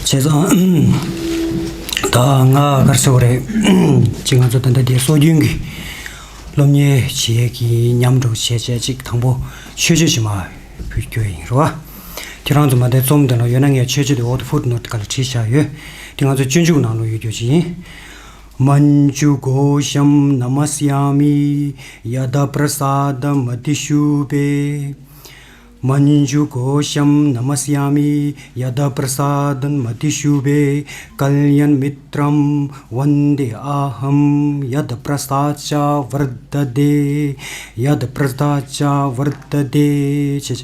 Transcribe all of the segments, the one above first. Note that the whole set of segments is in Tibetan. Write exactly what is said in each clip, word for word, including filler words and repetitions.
བྱས་ཙང་། ད་ང་ག་རེ་ཟེར་བ་རེད། ཅིག་ང་ཚོ་ད་ལྟ་དེ་སྲོལ་རྒྱུན་གྱི་སློབ་གཉེར་བྱེད་ཀྱི་མཉམ་དུ་བྱས་བྱས་ཅིག་དང་པོ་མཆོད་བརྗོད་ཞིག་མར་ཕུལ་རྒྱུ་ཡིན་རོ། ཁྱེད་རང་ཚོ་མ་དེ་རྩོམ་དེ་ལ་ཡོད་ན། ངས་མཆོད་བརྗོད་དེ་འོག་ཏུ་ཕུཊ་ནོཊ་སྒང་ལ་བྲིས་བཞག་ཡོད། དེ་ང་ཚོ་སྤྱོད་འཇུག་ནང་ལ་ཡོད་རྒྱུ་ཞིག་ཡིན། मञ्जुघोषं नमस्यामि यदप्रसादमतिशुभे। मञ्जुघोषं नमस्यामि यदप्रसादमतिशुभे। कल्याणमित्रं वन्देऽहं यत्प्रसादाच्च वर्धते। यत्प्रसादाच्च वर्धते།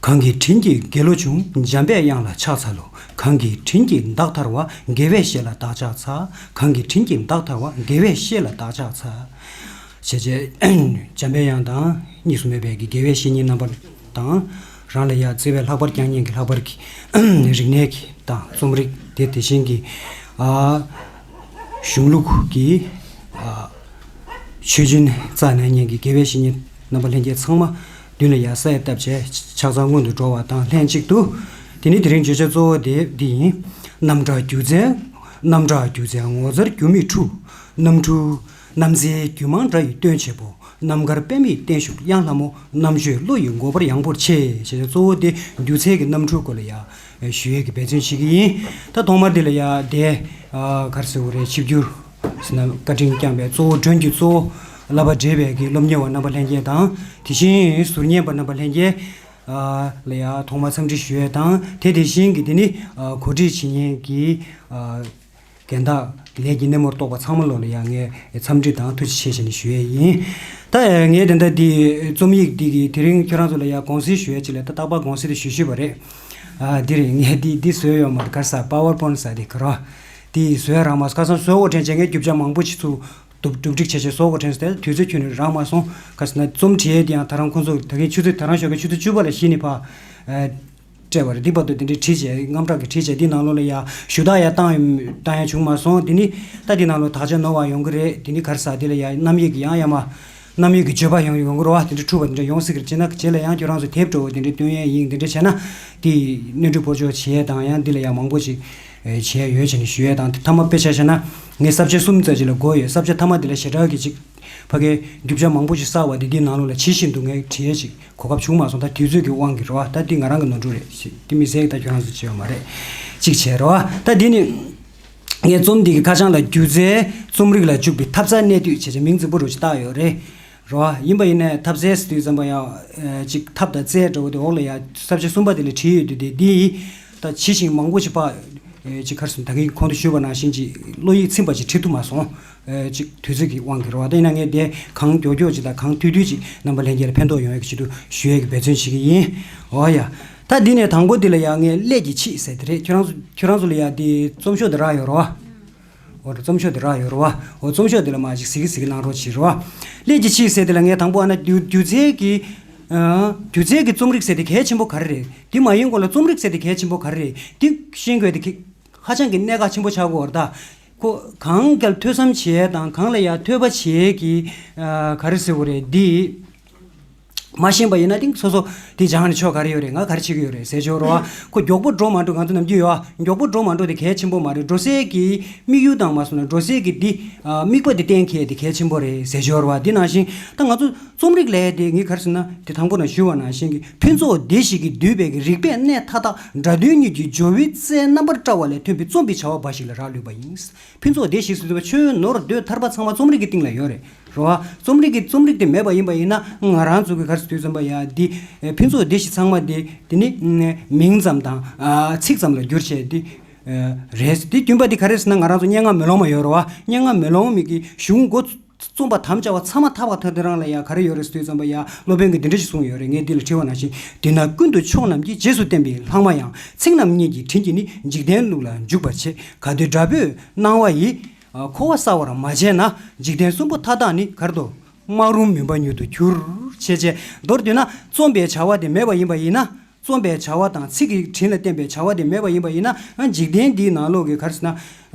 གང་གི་དྲིན་གྱིས་དགེ་བློ་བྱུང་། འཇམ་པའི་དབྱངས་ལ་ཕྱག་འཚལ་ལོ། གང་གི་དྲིན་གྱིས་བདག་ཐར་བ། དགེ་བའི་བཤེས་ལ་བདག་ཕྱག་འཚལ། གང་གི་དྲིན་གྱིས་བདག་ཐར་བ། དགེ་བའི་བཤེས་ལ་བདག་ཕྱག་འཚལ། ཞེས་བྱས། འཇམ་པའི་དབྱངས་དང་གཉིས་སུ་མེད་པའི་གི་དགེ་བའི་བཤེས་གཉེན་རྣམ་པ་དང་། རང་ལ་ཡ་བརྩེ་བའི་ལྷག་པར་བསྐྱངས་མཁན་གྱི་ལྷག་པར་གྱི་རིག་གནས་ཀྱི་དང་རྩོམ་རིག་དེ་དེ་བཞིན་གྱི་ཨ་གཞུང་ལུགས་ཀྱི་ཨ་ཆོས་ཅན་རྩ་ནས་ཉན་གྱི་དགེ་བའི་བཤེས་གཉེན་རྣམ་པ་ལྷན་རྒྱས་ཚང་མ་མདུན་ལ་ཡ་ས་ཡ་བཏབ་བྱས་ཕྱག་འཚལ་སྔོན་དུ་འགྲོ་བ་དང་ལྷན་ཅིག་ཏུ། དེ་ནི་དེ་རིང་བརྗོད་བྱ་གཙོ་བོ་དེ་འདི་ཡིན། རྣམ་བཀྲ་སྒྱུ་རྩལ། རྣམ་བཀྲ་སྒྱུ་རྩལ་ངོ་མཚར་སྒྱུ་མའི་ཁྲུས། རྣམ་འཕྲུལ། རྣམ་རྩལ་རྒྱུད་མང་སྒྲ་ཡི་སྟོན་བྱེད་པོ། རྣམ་དཀར་པདྨའི་བརྟན་བཞུགས་དབྱངས་ལྷ་མོ། རྣམ་དཔྱོད་བློ་ཡི་མགོ་པོར་ཡངས་པོར་ཆེ། ཞེས་གཙོ་བོ་དེ་སྒྱུ་རྩལ་གྱི་རྣམ་འཕྲུལ་སྐོར་ལ་ཡ་ཞུ་ཡས་ཀྱི་འབད་བརྩོན་བྱེད་ཀྱི་ཡིན། ད་ཐོག་མར་འདི་ལ་ཡ་དེ་ག་རེ་ཟེར་དགོས་རེད། ཆིབས་བསྒྱུར་ཟེར་ན་བཀའ་དྲིན་བསྐྱངས་པའི་གཙོ་བོ་མགྲོན་གྱི་གཙོ་བོ་བསླབ་པ་འདྲེས་པའི་གི་སློབ་གཉེར་བ་རྣམ་པ་ལྷན་རྒྱས་དང་། དེ་བཞིན་ཟུར་ཉན་པ་རྣམ་པ་ལྷན་རྒྱས་ལ་ཡ་ཐོག་མར་འཚམས་འདྲི་ཞུ་ཡས་དང་། དེ་དེ་བཞིན་གྱི་དེ་ནི་གོ་སྒྲིག་བྱེད་མཁན་གྱི་རྒན་བདག་ལས་ཀྱི་སྣེ་མོར་གཏོགས་པ་ཚང་མ་ལོ་ལ་ཡང་ངས་འཚམས་འདྲི་དང་ཐུགས་རྗེ་ཆེ་ཞེས་ནས་ཞུ་ཡས་ཡིན། ད་ངས་དེ་འདྲ་འདི་རྩོམ་ཡིག་འདི་གི་དེ་རིང་ཁྱོད་རང་ཚོ་ལ་ཡང་དགོངས་སེལ་ཞུ་ཡས་ཅིག་ལ། ད་རྟག་པར་དགོངས་སེལ་དེ་ཞུ་ཞུས་པ་རེད། ཨ་འདི་རེད། ངས་འདི་འདི་བཟོས་ཡོད་མ་རེད། ག་རེ་ཟ་པ་ཝར་པོན་ཊི་ཟེར་དེ་ག་རེ་འདི་བཟོས་རག་མ་སོང་། ཁ་སང་བཟོས་འོ་དྲན་བྱས་ངས་རྒྱུ་ཆ་མང་པོ་ཞིག་ཚུར་སྒྲུབ་སྒྲུབ་སྒྲིག་བྱས་བྱས་བཟོ་དགོས་དྲན་སོང་། དེ་དུས་ཚོད་ཁྱོན་ནས་རག་མ་སོང་། ག་ཟེར་ན་རྩོམ་བྲིས་ཡས་དེ་ཡང་ད་རང་ཁོང་ཚོ་ད་གིན་ཆུ་ཚོད་ད་རང་ཞོགས་པའི་ཆུ་ཚོད་བཅུ་པ་ལ་གཞི་ནས་ཕར་སྤྲད་པ་རེད། འདི་བར་དུ་དེ་འདྲའི་བྲིས་བྱས། དངངས་སྐྲག་གིས་བྲིས་བྱས། འདི་ནང་ལོགས་ལ་ཡ་ཞུ་དག་ཡ་བཏང་ཡོད་བཏང་ཡ་བྱུང་མ་སོང་། དེ་ནི་ད་འདི་ནང་ལོགས་དག་ཆ་ནོར་བ་ཡོང་གི་རེད། དེ་ནི་ག་རེ་ཟ་དེ་ལ་ཡ་རྣམ་དབྱེ་གི་ཡང་ཡ་མ་རྣམ་དབྱེ་གི་བརྗོད་པ་ཡང་ཡོང་གི་རེད་བ། དེ་འདྲ་འཁྲུག་པ་དེ་འདྲ་ཡོང་སྲིད་ཀྱི་རེད། བྱས་ན་རྗེས་ལ་ཡང་ཁྱོད་རང་ཚོ་དེབ་འདྲ་བོ་དེ་འདྲ་སྟོན་ཡས་ཡིན། དེ་འདྲ་བྱས་ན་དེ་གནོན་སྒྲིག་སྤོ་སྐྱོར་བྱེད་ཡས་དང་ཡང་འདི་ལ་ཡ་མང་པོ་ཅིག་བྱེད་ཡས་ཡོད་བྱས་ནས་ཞུ་ཡས་དང་། དེ་མཐའ་མ་དཔེ་ཆ་བཞག་ན་ངས་ས་བཅད་གསུམ་ཙམ་ཅིག་ལ་བགོས་ཡོད། ས་བཅད་མཐའ་མ་དེ་ལ་ཞེ་དྲག་གི་ཅིག་ཕ་གིའི་རྒྱུ་ཆ་མང་པོ་ཞིག་བསགས་པ་དེ་འདིའི་ནང་ལོགས་ལ་ཇི་བཞིན་དུ་ངས་བྲིས་ཡས་ཅིག་གོ་སྐབས་བྱུང་མ་སོང་། ད་དུས་ཚོད་ཀྱི་དབང་གིས་རེད་བ། ད་འདི་ང་རང་གི་ནོར་འཁྲུལ་རེད། དེ་མི་ཟེར་གི། ད་ཁྱོད་རང་ཚོ་བྱས་ཡོད་མ་རེད། གཅིག་བྱས་རེད་བ། ད་འདི་ནི་ངས་རྩོམ་འདི་གི་ཁ་བྱང་ལ་སྒྱུ་རྩལ་རྩོམ་རིག་ལ་འཇུག་པའི་ཐབས་རྩལ་གནད་བསྡུས་བྱས་བྱས་མིང་རྫིག་པོ་རུ་ཅིག་བཏགས་ཡོད་རེད། རེད་བ། ཡིན་པ་ཡིན་ནའི་ཐབས་རྩལ་ཟེར་དུས་ཙམ་པ་ཡང་ཅིག་ཐབས་དང་རྩལ་འདྲ་བོ་དེ་འོག་ལ་ཡ་ས་བཅད་གསུམ་པ་དེ་ལ་བྲིས་ཡོད་དུས། དེ་འདི་ད་ཇི་བཞིན་མང་པོ་ཞིག་ཕར་ཅིག་ག་རེ་ཟེར། ད་གིན་གོང་དུ་ཞུས་པ་ནང་བཞིན་ཅིག་བློ་ཡིད་ཚིམ་པ་ཅིག་བྲིས་ཐུབ་མ་སོང་། ཨེ་ཅིག་དུས་ཚོད་ཀྱི་དབང་གིས་རེད་བ། ད་ཡིན་ན་ངས་དེ་གང་མགྱོགས་མགྱོགས་ཅིག་དང་གང་ཐུབ་ཐུབ་ཅིག་རྣམ་པ་ལྷན་རྒྱས་ལ་ཕན་ཐོགས་ཡོང་ཡག་གི་ཆེད་དུ་ཞུ་ཡག་གི་འབད་བརྩོན་བྱེད་ཀྱི་ཡིན། འོ་ཡ། ད་འདི་ནས་དང་པོ་འདི་ལ་ཡ་ངས་སླད་ཀྱི་ཆེད་ཟེར་དེ་རེད། ཁྱོད་རང་ཚོ་ཁྱོད་རང་ཚོ་ལ་ཡ་དེ་རྩོམ་ཤོག་དེ་རག་ཡོད་རེད་བ། འོ་རེད། རྩོམ་ཤོག་དེ་རག་ཡོད་རེད་བ། འོ་རྩོམ་ཤོག་དེ་ལ་མར་ཅིག་གཟིགས་གཟིགས་གནང་རོགས་བྱེད་རེད་བ། སླད་ཀྱི་ཆེད་ཟེར་དེ་ལ་ངས་དང་པོ་ཨ་ན་སྒྱུ་སྒྱུ་རྩལ་གྱི་ཨ་སྒྱུ་རྩལ་གྱི་རྩོམ་རིག་ཟེར་དེ་གལ་ཆེན་པོ་ག་རེ་རེད། དེ་མ་ཡིན་གོང་ལ་རྩོམ་རིག་ཟེར་དེ་གལ་ཆེན་པོ་ག་རེ་རེད། དེ་ཤེས་དགོས་དེ་གལ་ཧ་ཅང་གི་གནད་འགག་ཆེན་པོ་ཆགས་ཀྱི་ཡོད་རེད་ད། ཁོ་གང་གལ་ཐོས་བསམ་བྱེད་ཡས་དང་གང་ལ་ཡ་ཐོས་པ་བྱེད་ཡས་ཀྱི་ཨ་ག་རེ་ཟེར་དགོས་རེད། འདི་མ་ཤེས་པ་ཡིན་ན་དེ་སོ་སོ་དེ་སྦྱངས་ནས་ཆོག་ག་རེ་ཡོད་རེད། ང་ག་རེ་བྱེད་ཀྱི་ཡོད་རེད་ཟེར་ཆོག་རེད་བ། ཁོ་མགྱོགས་པོ་འགྲོ་མ་འགྲོ་ང་ཚོ་ནམ་རྒྱུན་ཡོད་བ། མགྱོགས་པོ་འགྲོ་མ་འགྲོ་དེ་གལ་ཆེན་པོ་མ་རེད། འགྲོ་སའི་གི་དམིགས་ཡུལ་དང་མ་སོང་ན་འགྲོ་སའི་གི་འདི་ཨ་དམིགས་པ་དེ་གཏན་འཁེལ་དེ་གལ་ཆེན་པོ་རེད་ཟེར་ཆོག་རེད་བ། དེ་ནང་བཞིན་ད་ང་ཚོ་རྩོམ་རིག་ལས་དེ་ངས་ག་རེ་ཟེར་ན་དེ་དང་པོ་ནས་ཞུས་པ་ནང་བཞིན་གྱི་ཕུན་ཚོགས་སྡེ་བཞི་གིས་བསྡུས་པའི་གི་རིག་པའི་གནས་མཐའ་དག་སྒྲ་དོན་གཉིས་ཀྱི་སྦྱོར་བའི་རྩལ་རྣམ་པར་བཀྲ་བ་ལས་ཐོན་པའི་རྩོམ་པའི་བྱ་བ་འབའ་ཞིག་ལ་རག་ལུས་པ་ཡིན། ཕུན་ཚོགས་སྡེ་བཞི་ཟེར་དུས་ཆོས་ནོར་འདོད་ཐར་པ་ཚང་མ་རྩོམ་རིག་གི་སྟེང་ལ་ཡོད་རེད། རེད་བ། རྩོམ་རིག་གི་རྩོམ་རིག་དེ་མེད་པ་ཡིན་པ་ཡིན་ན་ང་རང་ཚོ་གི་ག་རེ་ཟེར་དུས་ཙམ་པ་ཡ་འདི་ཕུན་ཚོགས་སྡེ་བཞི་ཚང་མ་དེ་དེ་ནི་མིང་ཙམ་དང་ཚིག་ཙམ་ལ་འགྱུར་བྱས་དེ་རེད། དེ་རྒྱུན་པ་དེ་ག་རེ་ཟེར་ན་ང་རང་ཚོ་སྙན་ངག་མེ་ལོང་མ་ཡོད་རེད་བ། སྙན་ངག་མེ་ལོང་མིག་གི་གཞུང་འགོ་རྩོམ་པ་དམ་བཅའ་བ་ཚང་མ་ཐག་པ་ཐག་དེ་རང་ལ་ཡ་ག་རེ་ཡོད་རེད་ཟེར་དུས་ཙམ་པ་ཡ་སློབ་དཔོན་གྱིས་འདི་འདྲ་ཞིག་གསུངས་ཡོད་རེད། ངས་འདི་ལ་བྲིས་པ་ནང་བཞིན། དེས་ན་ཀུན་ཏུ་མཆོག་རྣམས་ཀྱི་རྗེས་སུ་བསྟན་པའི་ལྷག་མ་ཡང་། ཚིག་རྣམས་སྙན་གྱི་དྲིན་གྱིས་ནི་འཇིག་རྟེན་ལུགས་ལ་འཇུག་པར་བྱེད། ག་དུས་དགྲ་བོས་གནང་བ་ཡི་འཁོར་བ་གསལ་བར་མ་བྱས་ན། འཇིག་རྟེན་གསུམ་པོ་མཐའ་དག་ནི་གར་དུ་སྨག་རུམ་མུན་པ་མྱུར་དུ་འགྱུར། བྱས་བྱས་མདོར་བསྡུས་ན་རྩོམ་པའི་བྱ་བ་དེ་མེད་པ་ཡིན་པ་ཡིན་ན། རྩོམ་པའི་བྱ་བ་དང་ཚིག་གི་དྲིན་ལ་བརྟེན་པའི་བྱ་བ་དེ་མེད་པ་ཡིན་པ་ཡིན་ན། འཇིག་རྟེན་འདིའི་ནང་ལོགས་ཀྱི་ག་རེ་ཟེར་ན།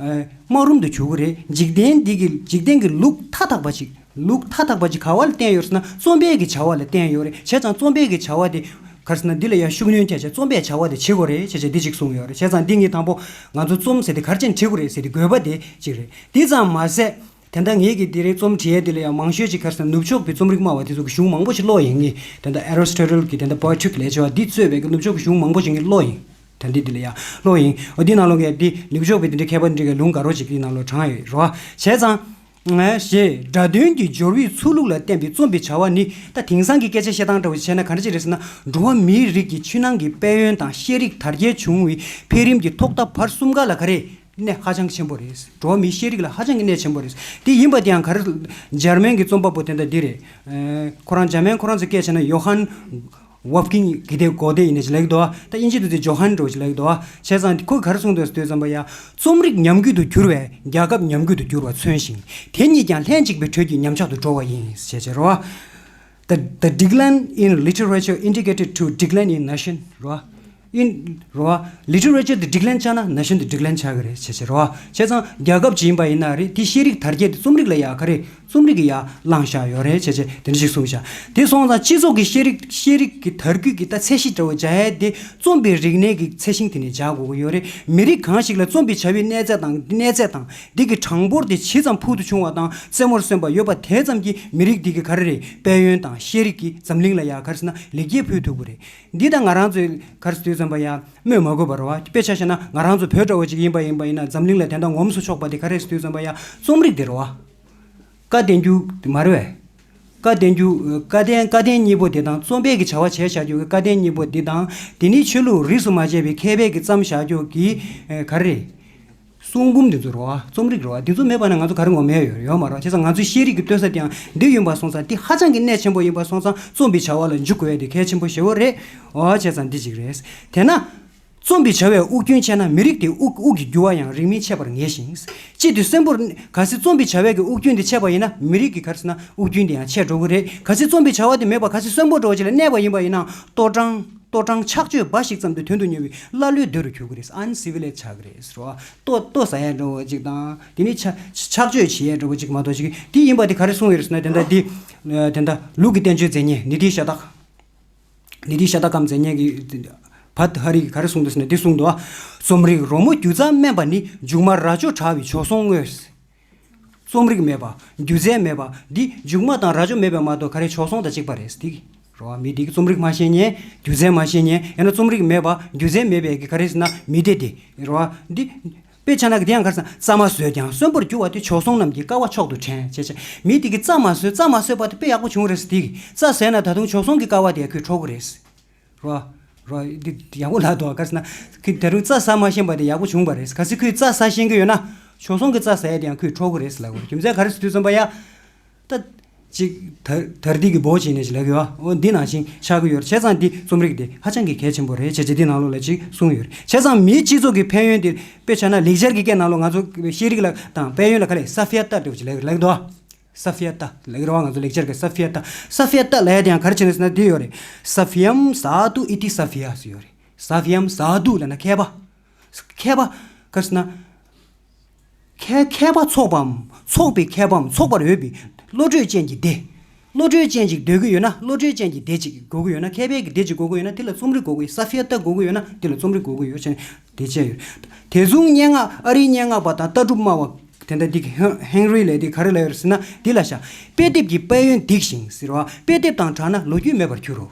སྨག་རུམ་དུ་གྱུར་གྱི་རེད། འཇིག་རྟེན་འདི་གི་འཇིག་རྟེན་གྱི་ལུགས་མཐའ་དག་པ་ཅིག་ལུགས་མཐའ་དག་པ་ཅིག་ག་བ་ལ་བརྟེན་ཡོད་ཟེར་ན་རྩོམ་པའི་གི་བྱ་བ་ལ་བརྟེན་ཡོད་རེད། བྱས་ཙང་རྩོམ་པའི་གི་བྱ་བ་དེ་ ག་རེ་ཟེར་ན་འདི་ལ་ཡང་ཤུགས་སྣོན་བྱས་བྱས་རྩོམ་པའི་བྱ་བ་དེ་བྱེད་དགོས་རེད་བྱས་བྱས་འདི་གཅིག་གསུངས་ཡོད་རེད། བྱས་ཙང་འདི་ངས་དང་པོ་ང་ཚོ་རྩོམ་ཟེར་དེ་ག་རེ་བྱས་ནས་བྲིས་དགོས་རེད་ཟེར་དེ་དགོས་པ་དེ་གཅིག་རེད། འདི་ཙམ་མ་ཟད། དེ་འདྲ་ངེད་ཀྱིས་དེ་རིང་རྩོམ་བྲིས་ཡས་དེ་ལ་ཡང་མང་ཤོས་ཅིག་ག་རེ་ཟེར་ན་ནུབ་ཕྱོགས་པའི་རྩོམ་རིག་སྨྲ་བ་དེ་ཚོ་གི་གཞུང་མང་པོ་ཞིག་ཀློག་ཡིན། ངས་དེ་འདྲ་ཨེ་རི་སི་ཊོ་ཊལ་གྱི་དེ་འདྲ་པོ་ཨེ་ཊི་རིག་ལས་བྱ་བ་འདི་གཙོས་པའི་གི་ནུབ་ཕྱོགས་ཀྱི་གཞུང་མང་པོ་ཞིག་ངས་ཀློག་ཡིན། དེ་འདི་དེ་ལ་ཡང་ཀློག་ཡིན། འོ་འདི་ནང་ལོགས་ཀྱི་འདི་ནུབ་ཕྱོགས་པའི་དེ་འདྲའི་མཁས་པ་འདི་འདྲ་གི་ལུང་དགའ་རོགས་ཅིག་གི་ནང་ལོགས་དྲངས་ཡོད་རེད་བ། བྱས་ཙང་། ཞེས་སྒྲ་དོན་གྱི་སྦྱོར་བའི་ཚུལ་ལུགས་ལ་བརྟེན་པའི་རྩོམ་པའི་བྱ་བ་ནི། ད་དེང་སང་གི་སྐད་ཆ་བཤད་སྟངས་འདྲ་བོ་ཞིག་བྱས་ན་ག་འདྲ་ཅིག་རེད་ཟེར་ན། འགྲོ་བ་མིའི་རིགས་ཀྱི་ཕྱི་ནང་གི་དཔལ་ཡོན་དང་ཤེས་རིག་དར་རྒྱས་བྱུང་བའི་འཕེལ་རིམ་གྱི་ཐོག་མཐའ་བར་གསུམ་ཀ་ལ་ག་རེ་གནད་ཧ་ཅང་ཆེན་པོ་རེད། འགྲོ་བ་མིའི་ཤེས་རིག་ལ་ཧ་ཅང་གི་གནད་ཆེན་པོ་རེད། དེ་ཡིན་པ་དེ་ཡང་ག་རེ། འཇར་མན་གྱི་རྩོམ་པ་པོ་དེ་འདྲ་འདི་རེད། ཁོ་རང་འཇར་མན་ཁོ་རང་ཚོའི་སྐད་བྱས་ན་ཡོ་ཧན། ཝབ་ཀིན་གི་དེ་གོ་བདེ་ཡིན་ནི་ཅིག་ལེགས་འདུག་ད་དབྱིན་ཇི་དུ་ཚོས་ཇོ་ཧན་འགྲོ་ཅིག་ལེགས་འདུག་བྱས་ཙང་ཁོས་ག་རེ་གསུངས་འདུག་ཟེར་དུས་ཙམ་པ་ཡ། རྩོམ་རིག་ཉམས་རྒུད་དུ་གྱུར་བས་རྒྱལ་ཁབ་ཉམས་རྒུད་དུ་གྱུར་བ་མཚོན་ཞིང་། དེ་གཉིས་ཀྱང་ལྷན་ཅིག་པའི་དྲོད་ཀྱིས་ཉམས་ཆག་ཏུ་འགྲོ་བ་ཡིན་ཞེས་བྱས་རོ། The, the decline in literature indicated to decline in nation རོ། ཨིན་རོ། ལི་ཊི་རེ་ཅར་དེ་ཌི་ཀི་ལའིན་ཆགས་ན་ན་ཤན་དེ་ཌི་ཀི་ལའིན་ཆགས་ཀྱི་རེད་བྱས་བྱས་རོ། བྱས་ཙང་རྒྱལ་ཁབ་ཅིག་ཡིན་པ་ཡིན་ན་རེད་དེ་ཤེས་རིག་དར་རྒྱས་དེ་རྩོམ་རིག་ལ་ཡ་ག་རེ། རྩོམ་རིག་གི་ཡ་བླངས་བཞག་ཡོད་རེད་བྱས་བྱས་དེ་འདྲ་ཞིག་གསུངས་བཞག་དེ་སོང་ཙང་སྤྱི་ཚོགས་ཀྱི་ཤེས་རིག་ཤེས་རིག་གི་དར་རྒུད་ཀྱི་ད་ཚད་གཞི་འདྲ་བོ་སྦྱར་ཡས་དེ་རྩོམ་པའི་རིག་གནས་ཀྱི་ཚད་ཤིང་དེ་ནས་སྦྱར་དགོས་ཀྱི་ཡོད་རེད། མི་རིགས་གང་ཞིག་ལ་རྩོམ་པའི་བྱ་བའི་གནས་ཚད་དང་གནས་ཚད་དང་འདི་གི་གྲངས་འབོར་དེ་ཇི་ཙམ་ཕུལ་དུ་བྱུང་བ་དང་རྩེད་མོར་སོན་པ་ཡོད་པ་དེ་ཙམ་གྱིས་མི་རིགས་འདི་གི་ག་རེ་རེད་དཔལ་ཡོན་དང་ཤེས་རིག་གི་འཛམ་གླིང་ལ་ཡ་ག་རེ་ཟེར་ན་ལེགས་སྐྱེས་ཕུལ་ཐུབ་ཀྱི་རེད། འདི་ད་ང་རང་ཚོའི་ག་རེ་ཟེར་དུས་ཙམ་པ་ཡ་སྨོས་མ་དགོས་པ་རེད་བ། དཔེ་ཆ་བཞག་ན་ང་རང་ཚོ་བོད་འདྲ་བོ་ཅིག་ཡིན་པ་ཡིན་པ་ཡིན་ན་འཛམ་གླིང་ལ་དེ་འདྲ་ངོམ་སུ་ཆོག་པ་དེ་ག་རེ་ཟེར་དུས་ཙམ་པ་ཡ་རྩོམ་རིག་དེ་རེད་བ། བཀའ་བསྟན་རྒྱུ་དེ་མ་རེད་བས། བཀའ་བསྟན་རྒྱུ་བཀའ་བསྟན་བཀའ་བསྟན་གཉིས་པོ་དེ་དང་རྩོམ་པའི་གི་བྱ་བ་བྱས་བཞག་རྒྱུ་གི་བཀའ་བསྟན་གཉིས་པོ་འདི་དང་དེ་ནི་ཆོས་ལུགས་རིས་སུ་མ་ཆད་པའི་མཁས་པའི་གི་བརྩམས་བཞག་རྒྱུ་གི་ག་རེ་རེད། གསུང་འབུམ་འདི་ཚོ་རེད་བ། རྩོམ་རིག་རེད་བ། འདི་ཚོ་མེད་པ་ན་ང་ཚོ་ག་རེ་ངོ་མ་ཡོད་ཡོད་མ་རེད་བ། བྱས་ཙང་ང་ཚོའི་ཤེས་རིག་གི་ལྟོས་ས་དེའང་འདི་ཡིན་པ་སོང་ཙང་འདི་ཧ་ཅང་གི་གནད་ཆེན་པོ་ཡིན་པ་སོང་ཙང་རྩོམ་པའི་བྱ་བ་ལ་འཇུག་དགོས་ཡ་དེ་གལ་ཆེན་པོ་ཞེ་པོ་རེད། འོ་བྱས་ཙང་འདི་གཅིག་རེད། དེས་ན། རྩོམ་པའི་བྱ་བས་དབུགས་རྒྱུན་ཆད་ན་མི་རིགས་དེ་དབུགས་དབུགས་ཀྱི་རྒྱུ་བ་ཡང་རིང་མིན་ཆད་པར་ངེས་ཤིང་། སྤྱི་དེ་གསོན་པོར་གལ་སྲིད་རྩོམ་པའི་བྱ་བས་ཀྱི་དབུགས་རྒྱུན་དེ་ཆད་པ་ཡིན་ན་མི་རིགས་ཀྱི་ག་རེ་ཟེར་ན་དབུགས་རྒྱུན་དེ་ཡང་ཆད་འགྲོ་གི་རེད། གལ་སྲིད་རྩོམ་པའི་བྱ་བ་དེ་མེད་པ་གལ་སྲིད་གསོན་པོ་འདྲ་བོ་ཅིག་ལ་གནས་པ་ཡིན་པ་ཡིན་ན་ལྟོ་གྲང་། ལྟོ་གྲང་ཆག་སྤྱོད་འབའ་ཞིག་ཙམ་དུ་དོན་དུ་གཉེར་བའི་ཀླ་ཀློའི་སྡེ་རུ་གྱུར་གྱི་རེད། ཨན་སི་ཝི་ལའི་ཛི་ཆགས་ཀྱི་རེད་ཟེར་བ། ལྟོ་ལྟོ་ཟ་ཡས་འདྲ་བོ་ཅིག་དང་དེ་ནི་ཆ་ཆག་སྤྱོད་བྱེད་ཡས་འདྲ་བོ་ཅིག་མ་གཏོགས་ཅིག་དེ་ཡིན་པ་དེ་ག་རེ་གསུངས་ཡོད་རེད་ཟེར་ན་དེ་འདྲ་འདི་དེ་འདྲ་ལུགས་ཀྱི་བསྟན་བཅོས་མཛེས་ཉེ་ནི་དེའི་ཤ་སྟག་ནི་དེའི་ཤ་སྟག་གམ་མཛེས་ཉེ་གི་བད་ཧ་རི་གི་ག་རེ་གསུངས་འདུག་ཟེར་ན་འདི་གསུངས་འདུག་རྩོམ་རིག་རོལ་མོ་སྒྱུ་རྩལ་དམན་པ་ནི་མཇུག་མ་རྭ་ཅོ་བྲག་པའི་བྱོལ་སོང་དངོས། རྩོམ་རིག་མེད་པ། སྒྱུ་རྩལ་མེད་པ། འདི་མཇུག་མ་དང་རྭ་ཅོ་མེད་པ་མ་གཏོགས་ག་རེ་བྱོལ་སོང་དང་གཅིག་པ་རེད་འདི། རེད་བ། མི་འདི་གི་རྩོམ་རིག་མ་ཤེས་མཁན། སྒྱུ་རྩལ་མ་ཤེས་མཁན། ཡང་ན་རྩོམ་རིག་མེད་པ། སྒྱུ་རྩལ་མེད་པའི་གི་ག་རེ་ཟེར་ན་མི་སྡེ་དེ། རེད་བ། འདི། དཔེ་ཆ་ནག་གི་དེ་ཡང་ག་རེ་ཟེར་ན་རྩྭ་མ་ཟོས་ཀྱང་གསོན་པོར་གྱུར་བ་དེ་བྱོལ་སོང་རྣམས་ཀྱི་ཀ་བ་མཆོག་ཏུ་དྲན་བྱས་བྱས་མི་དེ་གི་རྩྭ་མ་ཟོས་རྩྭ་མ་ཟོས་པ་དེ་དཔེ་ཡག་པོ་བྱུང་རེད་ཟེར་དེ་གི་རྩྭ་ཟོས་ན་ད་དུང་བྱོལ་སོང་གི་ཀ་བ་དེ་ཁོས་འཕྲོག་གི་རེད། རོ། རོ། འདི་ཡག་པོ་ལབ་འདུག་ག་རེ་ཟེར་ན། ཁོས་ད་རུང་རྩྭ་ཟ་མ་ཤེས་པ་དེ་ཡག་པོ་བྱུང་བ་རེད། གལ་སྲིད་ཁོས་རྩྭ་ཟ་ཤེས་ཀྱི་ཡོད་ན། བྱོལ་སོང་གི་རྩྭ་ཟ་ཡས་དེ་ཡང་ཁོས་འཕྲོག་གི་རེད་ཟེར་ལབ་དགོས་རེད། རྒྱུ་མཚན་ག་རེ་ཟེར་དུས་ཙམ་པ་ཡ། ད། ཅིག་ད་དར་དིག་གི་འབོ་བྱས་ནས་ཅིག་ལབ་ཀྱི་ཡོད། འོ་འདི་ནང་བཞིན་ཆགས་ཀྱི་ཡོད་རེད། བྱས་ཙང་འདི་རྩོམ་རིག་དེ་ཧ་ཅང་གི་གལ་ཆེན་པོ་རེད་བྱས་བྱས་འདི་ནང་ལོགས་ལ་ཅིག་གསུངས་ཡོད་རེད། བྱས་ཙང་མིའི་སྤྱི་ཚོགས་ཀྱི་ཕན་ཡོན་དེ་དཔེ་ཆ་ན་ལེགས་སྦྱར་གྱི་སྐད་ནང་ལོགས་ང་ཚོ་ཤེས་རིག་ལ་དང་ཕན་ཡོན་ལ་ག་ལས་ས་ཕི་ཡ་ཏ་འདྲ་བོ་ཅིག་ལབ་ལབ་འདུག་ས་ཕི་ཡ་ཏ་ལབ་ཀྱི་རེད་བ། ང་ཚོ་ལེགས་སྦྱར་གྱི་ས་ཕི་ཡ་ཏ། ས་ཕི་ཡ་ཏ་ལབ་ཡ་དེ་ཡང་ག་རེ་བྱས་ནས་ཟེར་ན་འདི་ཡོད་རེད། ས་ཕི་ཡམ་ཟ་དུ་ཨི་ཏི་ས་ཕི་ཡ་ཟེར་ཡོད་རེད། ས་ཕི་ཡམ་ཟ་དུ་ལབ་ན་མཁས་པ། མཁས་པ། ག་རེ་ཟེར་ན། མཁས་མཁས་པ་ཚོགས་པའམ་ཚོགས་པའི་མཁས་པའམ་ཚོགས་པར་འོས་པའི་བློ་གྲོས་ཅན་གྱི་སྡེ། བློ་གྲོས་ཅན་ཅིག་འདོད་ཀྱི་ཡོད་ན་བློ་གྲོས་ཅན་གྱི་སྡེ་ཅིག་དགོས་ཀྱི་ཡོད་ན་མཁས་པའི་གི་སྡེ་ཅིག་དགོས་ཀྱི་ཡོད་ན་དེ་ལ་རྩོམ་རིག་དགོས་ཀྱི་ཡོད། ས་ཕི་ཡ་ཏ་དགོས་ཀྱི་ཡོད་ན་དེ་ལ་རྩོམ་རིག་དགོས་ཀྱི་ཡོད་ཅེས་དེ་བཅས་ཡོད། དེ་མཚུངས་སྙན་ངག་ཨ་རིའི་སྙན་ངག་པ་དང་ལྟ་གྲུབ་སྨྲ་བ་དེ་འདྲ་འདི་གི་ཧེ་ཧེན་རི་ལབ་དེ་ག་རེ་ལབ་ཡོད་རེད་ཟེར་ན་འདི་ལ་བཞག་དཔེ་དེབ་ཀྱི་དཔལ་ཡོན་སྡིག་ཞིང་ཟེར་བ། དཔེ་དེབ་དང་བྲལ་ན་ལོ་རྒྱུས་མེད་པར་འགྱུར་རོ།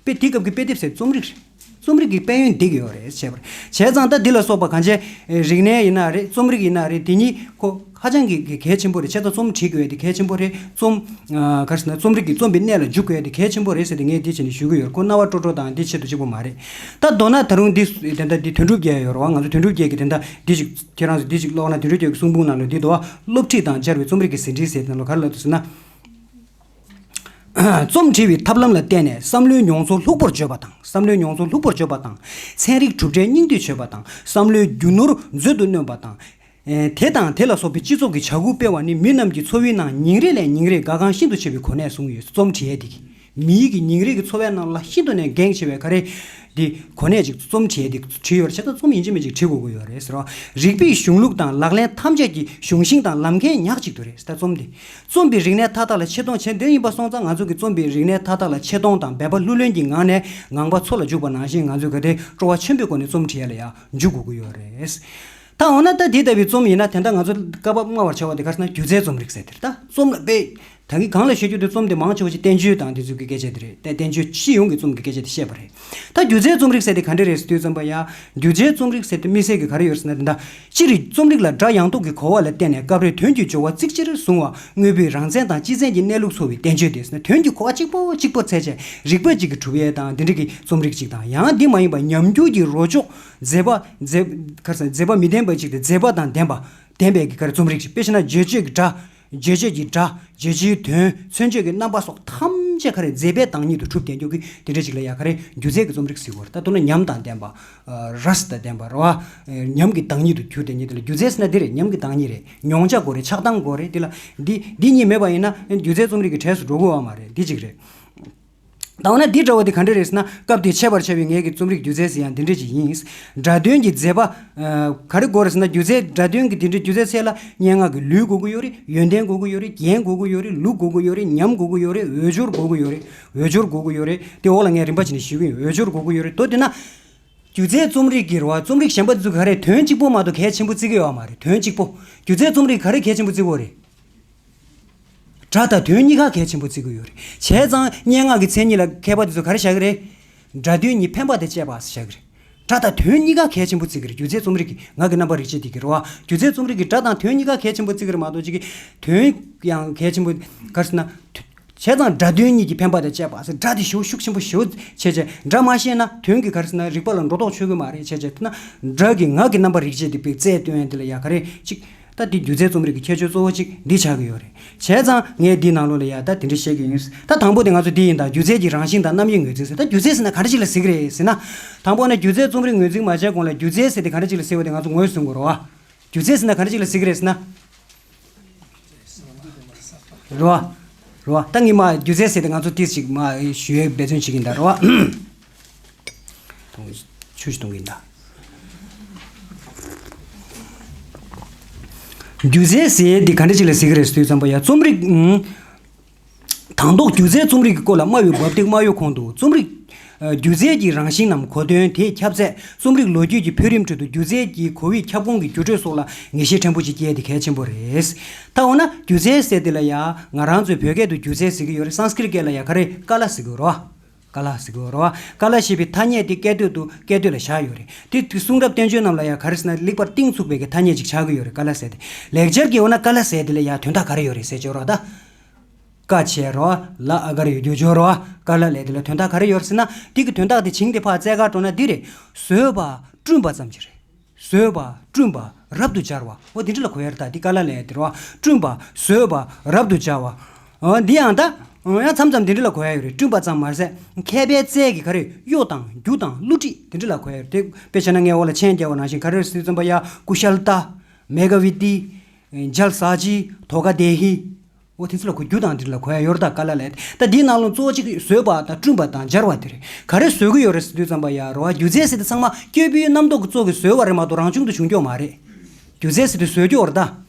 དཔེ་དེ་སྐབས་ཀྱི་དཔེ་དེབ་ཟེར་རྩོམ་རིག་རེད། རྩོམ་རིག་གི་དཔལ་ཡོན་འདི་གི་ཡོད་རེད་བྱས་པར། བྱས་ཙང་ད་འདི་ལ་སོགས་པ་གང་ཅི། རིག་གནས་ཡིན་ན་རེད། རྩོམ་རིག་ཡིན་ན་རེད། དེ་གཉིས་ཁོ་ཧ་ཅང་གི་གི་གལ་ཆེན་པོ་རེད། བྱས་ཙང་རྩོམ་བྲིས་དགོས་ཡ་དེ་གལ་ཆེན་པོ་རེད། རྩོམ། ཨ། ག་རེ་ཟེར་ན་རྩོམ་རིག་གི་རྩོམ་པའི་གནས་ལ་འཇུག་དགོས་ཡ་དེ་གལ་ཆེན་པོ་རེད་ཟེར་ཏེ་ངས་འདི་བྱས་ནས་ཞུ་གི་ཡོད། ཁོ་རྣ་བ་སྤྲོ་སྤྲོ་དང་འདི་ཆེད་དུ་གཅིག་པོ་མ་རེད། ད་མདོར་ན་ད་རུང་འདི་དེ་འདྲ་འདི་དོན་གྲུབ་རྒྱལ་ཡོད་རེད་བ། ང་ཚོ་དོན་གྲུབ་རྒྱལ་གི་དེ་འདྲ་འདི་ཅིག་ཁྱེད་རང་ཚོ་འདི་ཅིག་ཀློག་ན་དོན་གྲུབ་རྒྱལ་གི་གསུང་འབུམ་ནང་ལ་འདི་འདུག་བ། སློབ་ཁྲིད་དང་སྦྱར་བའི་རྩོམ་རིག་གི་ཟིན་བྲིས་ཟེར་དེ་ནང་ལ་ག་རེ་ལབ་འདུག་ཟེར་ན། རྩོམ་འབྲི་བའི་ཐབས་ལམ་ལ་བརྟེན་ནས་བསམ་བློའི་མྱོང་ཚོར་ལྷུག་པོར་བརྗོད་པ་དང་། བསམ་བློའི་མྱོང་ཚོར་ལྷུག་པོར་བརྗོད་པ་དང་། ཚན་རིག་གྲུབ་འབྲས་སྙིང་བསྡུས་བྱེད་པ་དང་། བསམ་བློའི་རྒྱུ་ནོར་མཛོད་དུ་བསྣོན་པ་དང་། ཨེ། དེ་དང་དེ་ལ་སོགས་པའི་སྤྱི་ཚོགས་ཀྱི་བྱ་འགུལ་སྤེལ་བ་ནི་མི་རྣམས་ཀྱི་འཚོ་བའི་ནང་ཉིན་རེ་ལས་ཉིན་རེ་དགའ་ཁག་ཤིན་ཏུ་ཆེ་བའི་གོ་གནས་བཟུང་ཡོད། རྩོམ་བྲིས་ཡས་དེ་གིས། མིའི་གི་ཉིན་རེ་གི་འཚོ་བའི་ནང་ལ་ཤིན་ཏུ་ནས་འགན་ཆེ་བའི་ག་རེ། འདི་གོ་གནས་ཅིག་རྩོམ་བྲིས་ཏེ་བྲིས་ཡོད་རེད། བྱས་ཙང་རྩོམ་ཡིན་གཅིག་མིན་གཅིག་བྲིས་དགོས་ཀྱི་ཡོད་རེད་ཟེར་བ། རིག་པའི་གཞུང་ལུགས་དང་ལག་ལེན་ཐམས་ཅད་ཀྱི་གཞུང་ཤིང་དང་ལམ་ཁའི་ཉག་གཅིག་ཏུ་རེད་ཟེར། ད་རྩོམ་འདི་རྩོམ་པའི་རིག་གནས་མཐའ་དག་ལ་ཆེ་མཐོང་བྱེད་འདོད་ཡིན་པ་སོང་ཙང་། ང་ཚོ་གི་རྩོམ་པའི་རིག་གནས་མཐའ་དག་ལ་ཆེ་མཐོང་དང་འབད་པ་ལྷུར་ལེན་གྱི་ངང་ནས་ངང་པ་མཚོ་ལ་འཇུག་པ་ནང་བཞིན། ང་ཚོས་གལ་ཏེ་སྤྲོ་བ་ཆེན་པོའི་སྒོ་ནས་རྩོམ་བྲིས་ཡ་ལ་ཡང་འཇུག་དགོས་ཀྱི་ཡོད་རེད། ད་འོ་ན་ད་འདི་ལྟ་བུའི་རྩོམ་ཡིན་ན། དེ་འདྲ་ང་ཚོ་བཀའ་བབས་སྨྲ་བར་བྱ་བ་དེ་ག་རེ་ཟེར་ན། སྒྱུ་རྩལ་རྩོམ་རིག་ཟེར་དེ་རེད། ད་རྩོམ་ལ་དཔེ་ད་གིན་གང་ལ་ཤོད་རྒྱུ་དེ། རྩོམ་དེ་མང་ཆེ་བ་ཞིག་བསྟན་བཅོས་དང་དེ་ཚོའི་གི་སྐད་ཆ་དེ་རེད། ད་བསྟན་བཅོས་སྤྱི་ཡོངས་ཀྱི་རྩོམ་གྱི་སྐད་ཆ་དེ་བཤད་པ་རེད། ད་སྒྱུ་རྩལ་རྩོམ་རིག་ཟེར་དེ་ག་འདྲ་རེད་ཟེར་དུས་ཙམ་པ་ཡ། སྒྱུ་རྩལ་རྩོམ་རིག་ཟེར་དེ་དམིགས་བསལ་གྱི་ག་རེ་ཡོད་ཟེར་ན། དེ་འདྲ་སྤྱིར་རྩོམ་རིག་ལ་སྒྲ་ཡངས་དོག་གི་གོ་བ་ལ་བརྟེན་ནས་སྐབས་རེ་དོན་གྱི་སྦྱོར་བ་གཙིགས་ཆེར་བཟུང་བ། དངོས་པོའི་རང་མཚན་དང་སྤྱི་མཚན་གྱི་གནས་ལུགས་ཚོར་བའི་བསྟན་བཅོས་དེ་ཟེར་ན། དོན་གྱི་གོ་བ་གཅིག་པོ་གཅིག་པོ་འཚོལ་བྱས་རིག་པ་གཅིག་གིས་གྲུབ་ཡས་དང་དེ་འདྲ་གི་རྩོམ་རིག་ཅིག་དང་། ཡང་འདི་མ་ཡིན་པ་ཉམས་འགྱུར་གྱི་རོ་ཅོག་མཛེས་པ་མཛེས་ག་རེ་ཟེར། མཛེས་པ་མི་ལྡན་པ་ཅིག་དང་། མཛེས་པ་དང་ལྡན་པ། ལྡན་པའི་གི་ག་རེ། རྩོམ་རིག་ཅིག་དཔེ་བྱས་ན་རྗོད་བྱེད་ཀྱི་སྒྲ། རྗོད་བྱེད་ཀྱི་སྒྲ། རྗོད་བྱེད་དོན། མཚོན་བྱེད་ཀྱི་རྣམ་པ་སོགས་ཐམས་ཅད་ག་རེ། མཛེས་པའི་བདག་ཉིད་དུ་གྲུབ་བསྡད་རྒྱུ་གི་དེ་འདྲ་ཅིག་ལ་ཡ་ག་རེ། སྒྱུ་རྩལ་གྱི་རྩོམ་རིག་ཟེར་གྱི་ཡོད་རེད། ད་མདོར་ན་ཉམས་དང་ལྡན་པ། ར་སི་དང་ལྡན་པ་རེད་བ། ཉམས་ཀྱི་བདག་ཉིད་དུ་གྱུར་བསྡད་མཁན་དེ་ལ་སྒྱུ་རྩལ་ཟེར་ན་འདི་རེད། ཉམས་ཀྱི་བདག་ཉིད་རེད། མྱོང་བྱ་དགོས་རེད། ཆགས་སྡང་དགོས་རེད། དེ་ལ་འདི་འདི་གཉིས་མེད་པ་ཡིན་ན་སྒྱུ་རྩལ་རྩོམ་རིག་གི་གྲས་སུ་འགྲོ་གི་ཡོད་མ་རེད། འདི་གཅིག་རེད། ད་འོ་ན་འདི་འདྲ་བོ་དེ་ག་འདྲ་རེད་ཟེར་ན། སྐབས་དེར་འཆད་པར་བྱ་བའི་ངེད་ཀྱི་རྩོམ་རིག་སྒྱུ་རྩལ་ཟེར་ཡང་འདི་འདྲ་ཅིག་ཡིན། སྒྲ་དོན་གྱི་མཛེས་པ། ཨ། ག་རེ་དགོས་རེད་ཟེར་ན། སྒྱུ་རྩལ་སྒྲ་དོན་གྱི་དེ་འདྲའི་སྒྱུ་རྩལ་ཟེར་ལ་སྙན་ངག་གི་ལུས་དགོས་ཀྱི་ཡོད་རེད། ཡོན་ཏན་དགོས་ཀྱི་ཡོད་རེད། རྒྱན་དགོས་ཀྱི་ཡོད་རེད། ལུགས་དགོས་ཀྱི་ཡོད་རེད། ཉམས་དགོས་ཀྱི་ཡོད་རེད། འོས་སྦྱོར་དགོས་ཀྱི་ཡོད་རེད། འོས་སྦྱོར་དགོས་ཀྱི་ཡོད་རེད། དེ་འོག་ལ་ངས་རིམ་པ་བྱས་ནས་ཞུ་གི་ཡིན། འོས་སྦྱོར་དགོས་ཀྱི་ཡོད་རེད། མདོར་བསྡུས་ན། སྒྱུ་རྩལ་རྩོམ་རིག་གི་རེད་བ། རྩོམ་རིག་གཞན་པ་དེ་ཚོ་ག་རེ། དོན་གཅིག་པོ་མ་གཏོགས་གལ་ཆེན་པོ་བརྩི་གི་ཡོད་མ་རེད། དོན་གཅིག་པོ། སྒྱུ་རྩལ་རྩོམ་རིག་ག་རེ་གལ་ཆེན་པོ་བརྩི་གི་ཡོད་རེད། སྒྲ་དང་དོན་གཉིས་ཀ་གལ་ཆེན་པོ་བརྩི་གི་ཡོད་རེད། བྱས་ཙང་སྙན་ངག་གི་མཚན་ཉིད་ལ་མཁས་པ་དེ་ཚོ་ག་རེ་བཞག་གི་རེད། སྒྲ་དོན་གཉིས་ཕན་པ་དང་བཅས་པ་ཟེར་བཞག་གི་རེད། སྒྲ་དང་དོན་གཉིས་ཀ་གལ་ཆེན་པོ་བརྩི་གི་རེད། སྒྱུ་རྩལ་རྩོམ་རིག་གི་ངག་གི་རྣམ་པར་རིག་བྱེད་དེ་གི་རེད་བ། སྒྱུ་རྩལ་རྩོམ་རིག་གི་སྒྲ་དང་དོན་གཉིས་ཀ་གལ་ཆེན་པོ་བརྩི་གི་རེད་མ་གཏོགས་ཅིག་གི་དོན་ཡང་གལ་ཆེན་པོ་ག་རེ་ཟེར་ན། བྱས་ཙང་སྒྲ་དོན་གཉིས་ཀྱི་ཕན་པ་དང་བཅས་པ་ཟེར། སྒྲ་དེ་ཞེ་པོ་ཤུགས་ཆེན་པོ་ཞེ་པོ་བྱས་བྱས། སྒྲ་མ་ཤེས་ན་དོན་གྱི་ག་རེ་ཟེར་ན་རིག་པ་ལ་འགྲོ་ལྡོག་ཆོད་གི་མ་རེད། བྱས་བྱས་ན་སྒྲ་གི་ངག་གི་རྣམ་པར་རིག་བྱེད་དེ་དཔེ་རྩལ་སྟོན་ཡ་དེ་ལ་ཡ་ག་རེ་ཅིག་ད་དེ་སྒྱུ་རྩལ་རྩོམ་རིག་གི་ཁྱད་ཆོས་གཙོ་བོ་གཅིག་འདི་ཆགས་ཀྱི་ཡོད་རེད། བྱས་ཙང་ངས་འདིའི་ནང་ལོགས་ལ་ཡ་ད་དེ་འདྲ་བཤད་ཀྱི་ཡིན། ད་དང་པོ་དེ་ང་ཚོ་འདི་ཡིན། ད་སྒྱུ་རྩལ་གྱི་རང་བཞིན་དང་རྣམ་དབྱེ་ངོས་འཛིན་ཟེར། ད་སྒྱུ་རྩལ་ཟེར་ན་ག་འདྲ་ཅིག་ལ་ཟེར་གི་རེད་ཟེར་ན། དང་པོ་ནས་སྒྱུ་རྩལ་རྩོམ་རིག་ངོས་འཛིན་མ་བྱས་གོང་ལ་སྒྱུ་རྩལ་ཟེར་དེ་ག་འདྲ་ཅིག་ལ་ཟེར་བ་དེ་ང་ཚོ་ངོས་བཟུང་དགོས་རེད་བ། སྒྱུ་རྩལ་ཟེར་ན་ག་འདྲ་ཅིག་ལ་ཟེར་གི་རེད་ཟེར་ན། རེད་བ། རེད་བ། ད་ངས་མ་སྒྱུ་རྩལ་ཟེར་དེ་ང་ཚོ་ཏིས་ཅིག་མ་ཞུ་ཡའི་འབད་བརྩོན་བྱེད་ཀྱི་ཡིན་ད། རེད་བ། གཏོང་གི། ཆུ་ཞིག་གཏོང་གི་ཡིན་ད། སྒྱུ་རྩལ་ཟེར་དེ་ག་འདྲ་ཅིག་ལ་ཟེར་གི་རེད་ཟེར་དུས་ཙམ་པ་ཡ། རྩོམ་རིག་ཨང་། དང་ཐོག་སྒྱུ་རྩལ་རྩོམ་རིག་གི་སྐོར་ལ་སྨྲ་བའི་འབབ་སྟེགས་སྨྲ་བའི་གོང་དུ། རྩོམ་རིག་ཨ། སྒྱུ་རྩལ་གྱི་རང་བཞིན་ནམ་གོ་དོན། དེའི་ཁྱབ་ཚད། རྩོམ་རིག་ལོ་རྒྱུས་ཀྱི་འཕེལ་རིམ་ཁྲོད་དུ་སྒྱུ་རྩལ་གྱི་གོ་བའི་ཁྱབ་ཁོངས་ཀྱི་འགྱུར་འགྲོས་སོགས་ལ་ངེས་ཤེས་ཕྲན་བུ་ཅིག་སྐྱེ་ཡ་དེ་གལ་ཆེན་པོ་རེད། ད་འོ་ན་སྒྱུ་རྩལ་ཟེར་དེ་ལ་ཡ་ང་རང་ཚོས་བོད་སྐད་དུ་སྒྱུ་རྩལ་ཟེར་གྱི་ཡོད་རེད། སཾསྐྲྀཏ་སྐད་ལ་ཡ་ག་རེ། ཀ་ལ་ཟེར་གྱི་ཡོད་རེད་བ། ཀ་ལ་ཟེར་གྱི་ཡོད་རེད་བ། ཀ་ལ་ཞེས་པའི་ཐ་སྙད་དེ་སྐད་དོད་དུ་སྐད་དོད་ལ་བཞག་ཡོད་རེད། དེ་དེ་གསུང་རབ་བསྟན་བཅོས་རྣམས་ལ་ཡང་ག་རེ་ཟེར་ན་ལེགས་པར་གཏིང་ཚུགས་པའི་གི་ཐ་སྙད་ཅིག་ཆགས་ཀྱི་ཡོད་རེད། ཀ་ལ་ཟེར་དེ། ལེགས་སྦྱར་གྱི་འོ་ན་ཀ་ལ་ཟེར་དེ་ལ་ཡང་དོན་དག་ག་རེ་ཡོད་རེད་ཟེར་ཅོག་རོགས་ད། ཀ་ཆེ་རོ། ལ་ཨ་གར་ཡོད་རྒྱུ་སྦྱོར་རོ། ཀ་ལ་ལས་དེ་ལ་དོན་དག་ག་རེ་ཡོད་རེད་ཟེར་ན། དེ་གི་དོན་དག་དེ་བྱིངས་དེ་ཕར་བཙལ་ག་འགྲོ་ན་འདི་རེད། བཟོད་པ། བསྐྲུན་པ་ཙམ་གྱིས་རེད། བཟོད་པ། བསྐྲུན་པ། རབ་ཏུ་སྦྱར་བ། འོ་དེ་འདྲ་ལ་གོ་ཡ་རེད་ད། འདི་ཀ་ལ་ལས་དེ་རོ། བསྐྲུན་པ། བཟོད་པ། རབ་ཏུ་སྦྱར་བ། འོ་འདི་ཡང་ད། འོ་ཡང་མཚམས་མཚམས་དེ་འདྲ་ལ་གོ་ཡ་ཡོད་རེད། བསྐྲུན་པ་ཙམ་མ་ཟད། མཁས་པའི་རྩལ་གྱི་ག་རེ། གཡོ་དང་རྒྱུ་དང་བསླུ་བྲིད་དེ་འདྲ་ལ་གོ་ཡ་ཡོད་རེད། དེ་དཔེ་བྱས་ན་ངས་འོག་ལ་མཆན་རྒྱག་པ་ནང་བཞིན་ག་རེ་ཟེར་ཙམ་པ་ཡ། ཀུ་ཤལ་ཏ། མེ་ག་བི་ཏི། ཇལ་ས་ཇི། དྷོ་ཀ་དེ་ཧི། འོ་དེ་ཚོ་ལ་གོ། རྒྱུ་དང་དེ་ལ་གོ་ཡ་ཡོད་རེད་ད། ཀ་ལ་ལས། ད་འདིའི་ནང་ལ་གཙོ་བོ་གཅིག་བཟོད་པ་དང་བསྐྲུན་པ་དང་སྦྱར་བ་དེ་རེད། ག་རེ་བཟོད་ཀྱི་ཡོད་རེད་ཟེར་དུས་ཙམ་པ་ཡ་རོ། སྒྱུ་རྩལ་ཟེར་དེ་ཚང་མ་སྐྱོ་པོའི་རྣམ་རྟོག་གི་ཚོགས་ཀྱིས་བཟོས་པ་རེད་མ་གཏོགས་རང་བྱུང་དུ་བྱུང་ཀྱི་ཡོད་མ་རེད། སྒྱུ་རྩལ་ཟེར་དེ་བཟོས་ཀྱི་ཡོད་རེད་ད།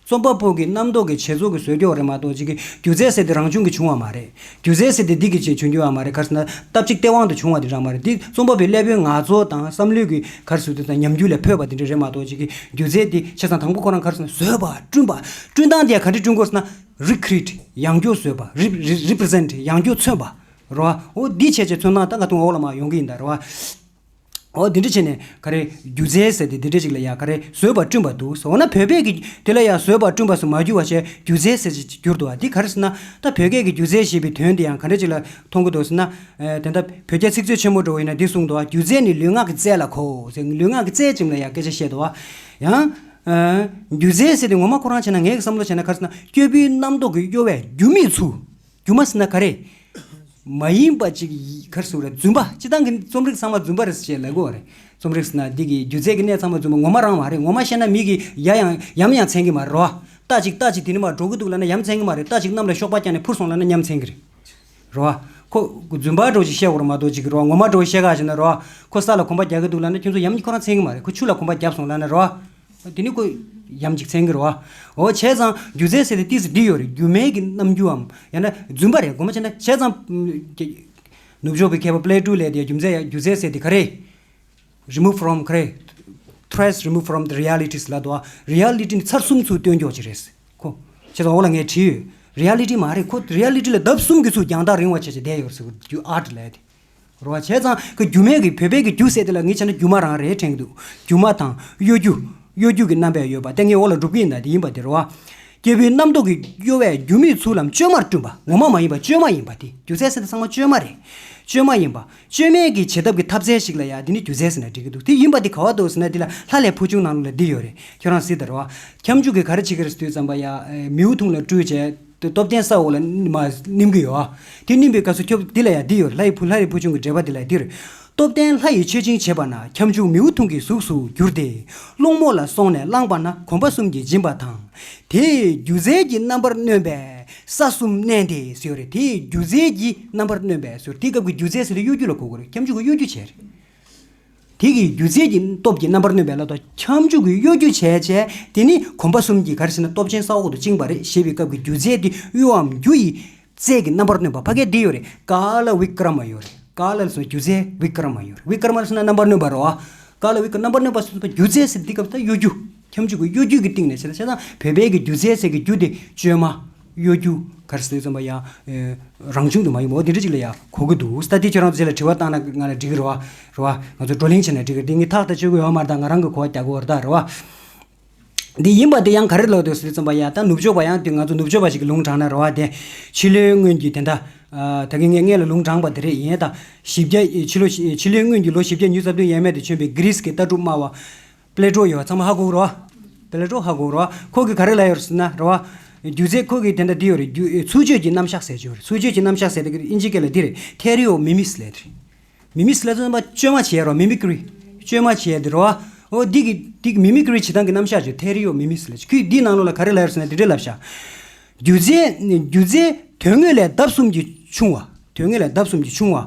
རྩོམ་པ་པོ་གི་རྣམ་རྟོག་གི་བྱེད་ཚོགས་ཀྱིས་བཟོས་ཀྱི་ཡོད་རེད་མ་གཏོགས་ཅིག་གི་སྒྱུ་རྩལ་ཟེར་དེ་རང་བྱུང་གི་བྱུང་བ་མ་རེད། སྒྱུ་རྩལ་ཟེར་དེ་འདི་གི་ཆེད་བྱུང་རྒྱུ་ཡོད་མ་རེད། ག་རེ་ཟེར་ན་སྟབས་གཅིག་སྟེས་དབང་དུ་བྱུང་བ་དེ་རང་མ་རེད། འདི་རྩོམ་པ་པོའི་ཀླད་པའི་ངག་རྩོལ་དང་བསམ་བློའི་གི་ག་རེ་ཟེར་དུས་དང་ཉམས་འགྱུར་ལས་འཕོས་པ་དེ་འདྲ་རེད་མ་གཏོགས་ཅིག་གི་སྒྱུ་རྩལ་དེ། བྱས་ཙང་དང་པོ་ཁོ་རང་ག་རེ་ཟེར་ན་བཟོད་པ། བསྐྲུན་པ། བསྐྲུན་སྟངས་དེ་ཡང་ག་འདྲ་བསྐྲུན་དགོས་ཟེར་ན། རི་ཀི་རི་ཨེ་ཊི། ཡང་བསྐྱར་བཟོས་པ། རི་རི་རི་པི་རི་ཛེན་ཊི། ཡང་བསྐྱར་མཚོན་པ། རེད་བ། འོ་འདི་བྱས་བྱས་མཚོན་སྟངས་ད་ང་ཚོ་འོག་ལ་མར་ཡོང་གི་ཡིན་ད། རེད་བ། འོ་འདི་འདྲ་བྱས་ནས་ག་རེ། སྒྱུ་རྩལ་ཟེར་དེ་འདི་འདྲ་ཅིག་ལ་ཡང་ག་རེ། བཟོས་པ་བསྐྲུན་པ་འདུག་ཟེར། འོ་ན་བོད་པས་ཀྱི་དེ་ལ་ཡང་བཟོས་པ་བསྐྲུན་པ་ཟེར་མ་བསྒྱུར་བ་བྱས་སྒྱུ་རྩལ་ཟེར་ཅིག་བསྒྱུར་འདུག་བ། འདི་ག་རེ་ཟེར་ན། ད་བོད་སྐད་ཀྱི་སྒྱུ་རྩལ་ཞེས་པའི་དོན་དེ་ཡང་ག་འདྲ་ཅིག་ལ་མཐོང་གི་འདུག་ཟེར་ན། ཨེ། དེ་འདྲ་བོད་རྒྱ་ཚིག་མཛོད་ཆེན་མོ་འདྲ་བོ་ཡིན་ན་འདི་གསུངས་འདུག་བ། སྒྱུ་རྩལ་ནི་ལུས་ངག་གི་རྩལ་ལ་གོ་ཟེར། ལུས་ངག་གི་རྩལ་ཅིག་ལ་ཡང་སྐད་ཆ་བཤད་འདུག་བ། ཡང་། ཨེ། སྒྱུ་རྩལ་ཟེར་དེ་ངོ་མ་ཁོ་རང་བྱས་ན། ངའི་བསམ་བློ་བྱས་ན་ག་རེ་ཟེར་ན། སྐྱོ་པོའི་རྣམ་རྟོག་གི་གཡོ་བས་སྒྱུ་མའི་ཚུལ། སྒྱུ་མ་ཟེར་ན་ག་རེ། མ་ཡིན་པ་ཅིག་ག་རེ་ཟེར་དགོས་རེད། རྫུན་པ། སྤྱིར་བཏང་གི་རྩོམ་རིག་ཚང་མ་རྫུན་པ་རེད་ཟེར་བྱས་ལབ་ཀྱི་ཡོད་རེད། རྩོམ་རིག་ཟེར་ན་འདི་གི་སྒྱུ་རྩལ་གྱི་གནས་ཚང་མ་རྫུན་པ། ངོ་མ་རང་མ་རེད། ངོ་མ་བཤད་ན་མི་གི་ཡ་ཡང་ཡ་མཚན་གྱི་མ་རེད་བ། རྟ་ཅིག་རྟ་ཅིག་དེ་ནས་མར་འགྲོ་གི་འདུག་ལབ་ན་ཡ་མཚན་གྱི་མ་རེད། རྟ་ཅིག་གནམ་ལ་གཤོག་པ་བརྐྱངས་ནས་འཕུར་སོང་ལབ་ན་ཡ་མཚན་གྱི་རེད། རེད་བ། ཁོ་རྫུན་པ་འདྲ་བོ་ཅིག་བཤད་དགོས་རེད་མ་གཏོགས་ཅིག་རེད་བ། ངོ་མ་འདྲ་བོ་བཤད་ག་བྱས་ན་རེད་བ། ཁོ་ས་ལ་གོམ་པ་རྒྱག་གི་འདུག་ལབ་ན་ཁྱོད་ཚོ་ཡ་མཚན་ཁོ་རང་མཚན་གི་མ་རེད། ཁོ་ཆུ་ལ་གོམ་པ་བརྒྱབ་སོང་ལབ་ན་རེད་བ། དེ་ནི་ཁོ་ཡ་མཚན་ཅིག་མཚན་གི་རེད་བ། འོ་བྱས་ཙང་སྒྱུ་རྩལ་ཟེར་དེ་ཏིས་འདི་ཡོད་རེད། སྒྱུ་མའི་གི་རྣམ་འགྱུར་བའམ་ཡང་ན་རྫུན་པ་རེད། དགོངས་པ་བྱས་ན་བྱས་ཙང་། ནུབ་ཕྱོགས་པའི་མཁས་པ་པླེ་ཏོ་ལབ་དེ་སྒྱུ་རྩལ་ཡ་སྒྱུ་རྩལ་ཟེར་དེ་ག་རེད། Remove from ག་རེ། Trace remove from the realities ལབ་འདུག་བ། རི་ཡ་ལི་ཊི་ནི་ཚར་གསུམ་ཚུར་སྟོན་རྒྱུ་ཅིག་རེད། ཁོ། བྱས་ཙང་འོག་ལ་ངས་བྲིས་ཡོད། རི་ཡ་ལི་ཊི་མ་རེད། ཁོ་རི་ཡ་ལི་ཊི་ལས་ལྡབ་གསུམ་གྱིས་ཚུར་རྒྱང་ཐག་རིང་བ་བྱས་བྱས་བསྡད་ཡོད་ཟེར་གྱི་ཨར་ཊི་ལབ་དེ། རེད་བ། བྱས་ཙང་ཁོ་སྒྱུ་མའི་གི་བོད་པའི་གི་སྒྱུ་ཟེར་དེ་ལ་ངས་བྱས་ན་སྒྱུ་མ་རང་རེད་དྲན་གྱི་འདུག་སྒྱུ་མ་དང་གཡོ་སྒྱུ། གཡོ་སྒྱུ་གི་རྣམ་པ་ཡོད་པ་དེ་ངས་འོག་ལ་སྒྲུབ་ཀྱི་ཡིན་ད། དེ་ཡིན་པ་དེ་རེད་བ། སྐྱེས་བུའི་རྣམ་རྟོག་གི་གཡོ་བས་སྒྱུ་མའི་ཚུལ་ལམ་བཅོས་མར་བསྐྲུན་པ། ངོ་མ་མ་ཡིན་པ་བཅོས་མ་ཡིན་པ་དེ། སྒྱུ་རྩལ་ཟེར་དེ་ཚང་མ་བཅོས་མ་རེད། བཅོས་མ་ཡིན་པ། བཅོས་མའི་གི་བྱེད་ཐབས་ཀྱི་ཐབས་རྩལ་ཞིག་ལ་ཡ་དེ་ནི་སྒྱུ་རྩལ་ཟེར་ན་འགྲིག་གི་འདུག་དེ་ཡིན་པ་དེ་ག་བ་འདུག་ཟེར་ན་དེ་ལ་ལྷ་ལས་ཕུལ་བྱུང་ནང་ལོགས་ལ་འདི་ཡོད་རེད། ཁྱོད་རང་གཟིགས་དང་། རེད་བ། ཁྱབ་འཇུག་གི་ག་རེ་བྱེད་ཀྱི་རེད་ཟེར་དུས་ཙམ་པ་ཡ། མིའུ་ཐུང་ལ་སྤྲུལ་བྱས། སྟོབས་ལྡན་ས་འོག་ལ་མ་སྣིན་གི་ཡོད། དེ་སྣིན་པའི་སྐབས་སུ་ཁྱོད་འདི་ལ་ཡ་འདི་ཡོད་རེད། ལྷ་ཡི་ཕུལ་ལྷ་ཡི་ཕུལ་བྱུང་གི་འགྲེལ་པ་འདི་ལ་ཡ་འདི་རེད། སྟོབས་ལྡན་ལྷ་ཡི་མཆོད་ཅིང་བྱེད་པ་ན། ཁྱབ་འཇུག་མིའུ་ཐུང་གི་གཟུགས་སུ་འགྱུར་ཏེ། སློང་མོ་ལ་སོང་ནས་བླངས་པ་ན། གོམ་པ་གསུམ་གྱིས་འབྱིན་པ་དང་། དེས་སྒྱུ་རྩལ་གྱི་རྣམ་པར་གནོན་པས་ས་གསུམ་མནན་ཏེ་ཟེར་ཡོད་རེད། དེས་སྒྱུ་རྩལ་གྱི་རྣམ་པར་གནོན་པས་ཟེར། དེའི་སྐབས་ཀྱི་སྒྱུ་རྩལ་ཟེར་དེ་གཡོ་སྒྱུ་ལ་གོ་དགོས་རེད། ཁྱབ་འཇུག་གི་གཡོ་སྒྱུ་བྱས་རེད། དེ་གི་སྒྱུ་རྩལ་གྱི་སྟོབས་ཀྱིས་རྣམ་པར་གནོན་པས་ལབ་དང་། ཁྱབ་འཇུག་གི་གཡོ་སྒྱུ་བྱས་བྱས་དེ་ནི་གོམ་པ་གསུམ་གྱིས་ག་རེ་ཟེར་ན་སྟོབས་ཆེན་ས་འོག་ཏུ་བཅིངས་པ་རེད་ཞེས་པའི་སྐབས་ཀྱི་སྒྱུ་རྩལ་དེ་གཡོའམ་སྒྱུ་ཡི་རྩལ་གྱི་རྣམ་པར་གནོན་པ། ཕ་གིར་འདི་ཡོད་རེད། ཀ་ལ་བི་ཀྲ་མ་ཡོད་རེད། ཀ་ལ་ལ་སོགས་སྒྱུ་རྩལ། བི་ཀྲ་མ་ཡོད་རེད། བི་ཀྲ་མ་ལ་སོགས་ན་རྣམ་པར་གནོན་པ་རེད་བ། ཀ་ལ་བི་ཀྲ་རྣམ་པར་གནོན་པ་སོགས་པ་སྒྱུ་རྩལ་ཟེར་འདི་སྐབས་ད་གཡོ་སྒྱུ། ཁྱབ་འཇུག་གི་གཡོ་སྒྱུ་གི་སྟེང་ནས་བྱས་ན། བྱས་ཙང་བོད་པའི་གི་སྒྱུ་རྩལ་ཟེར་གི་སྒྱུ་དེ་བཅོས་མ། གཡོ་སྒྱུ། ག་རེ་ཟེར་དུས་ཙམ་པ་ཡ། ཨེ། རང་བྱུང་དུ་མ་ཡིན་པ་འོ་དེ་འདྲ་ཅིག་ལ་ཡ་གོ་གི་འདུག་ད་དེ་ཁྱོད་རང་ཚོ་ལ་དྲི་བ་བཏང་ན་ང་ལ་འགྲིག་གི་རེད་བ། རེད་བ། ང་ཚོ་བགྲོ་གླེང་བྱས་ན་འགྲིག་གི་རེད། དེ་ངས་ཐག་ད་ཆོད་གི་ཡོད་མ་རེད། ད་ང་རང་གི་གོ་བ་རྒྱག་གི་ཡོད་རེད་ད། རེད་བ། འདི་ཡིན་པ་དེ་ཡང་ག་རེ་ལབ་འདུག་ཟེར་དུས་ཙམ་པ་ཡ། ད་ནུབ་ཕྱོགས་པ་ཡང་དེ་ང་ཚོ་ནུབ་ཕྱོགས་པ་ཞིག་གི་ལུང་དྲངས་ན་རེད་བ། དེ་ཕྱི་ལོའི་སྔོན་གྱི་དེ་འདྲ། ཨ། ད་གིན་ངས་ངས་ལ་ལུང་དྲངས་པ་དེ་རེད། ཡིན་ད་བཞི་བརྒྱ་ཕྱི་ལོ་ཕྱི་ལོའི་སྔོན་གྱི་ལོ་བཞི་བརྒྱ་ཉི་ཤུ་རྩ་བདུན་ཡས་མས་དེ་བྱོན་པའི་གྷི་རིས་ཀྱི་ལྟ་གྲུབ་སྨྲ་བ། པླེ་ཏྲོ་ཡོད། ཚང་མ་ཧ་གོ་གི་རེད་བ། པླེ་ཏྲོ་ཧ་གོ་གི་རེད་བ། ཁོ་གིས་ག་རེ་ལབ་ཡོད་ཟེར་ན་རེད་བ། སྒྱུ་རྩལ་ཁོ་གིས་དེ་འདྲ་འདི་ཡོད་རེད། སྒྱུ། ཚུལ་འཆོས་ཀྱི་རྣམ་གཞག་ཟེར་གྱི་ཡོད་རེད། ཚུལ་འཆོས་ཀྱི་རྣམ་གཞག་ཟེར་དེ་གི་ཨིན་ཇི་སྐད་ལ་འདི་རེད། Theory of mimics ལབ་རེད། མི་མིག་སི་ལབ་དུས་ཙམ་པ་བཅོས་མ་བྱས་རོ། མི་མི་ཀི་རི། བཅོས་མ་བྱས་དེ་རོ། འོ་འདི་གི་འདི་གི་མི་མི་ཀི་རི་བྱེད་སྟངས་ཀྱི་རྣམ་གཞག་ཅིག Theory of mimics ལབ་ཅིག་ཁོས་འདིའི་ནང་ལོགས་ལ་ག་རེ་ལབ་ཡོད་ཟེར་ན་འདི་འདྲ་ལབ་ཤག་སྒྱུ་རྩལ། སྒྱུ་རྩལ་དོན་དངོས་ལས་ལྡབ་གསུམ་གྱིས་ཆུང་བ། དོན་དངོས་ལས་ལྡབ་གསུམ་གྱིས་ཆུང་བ།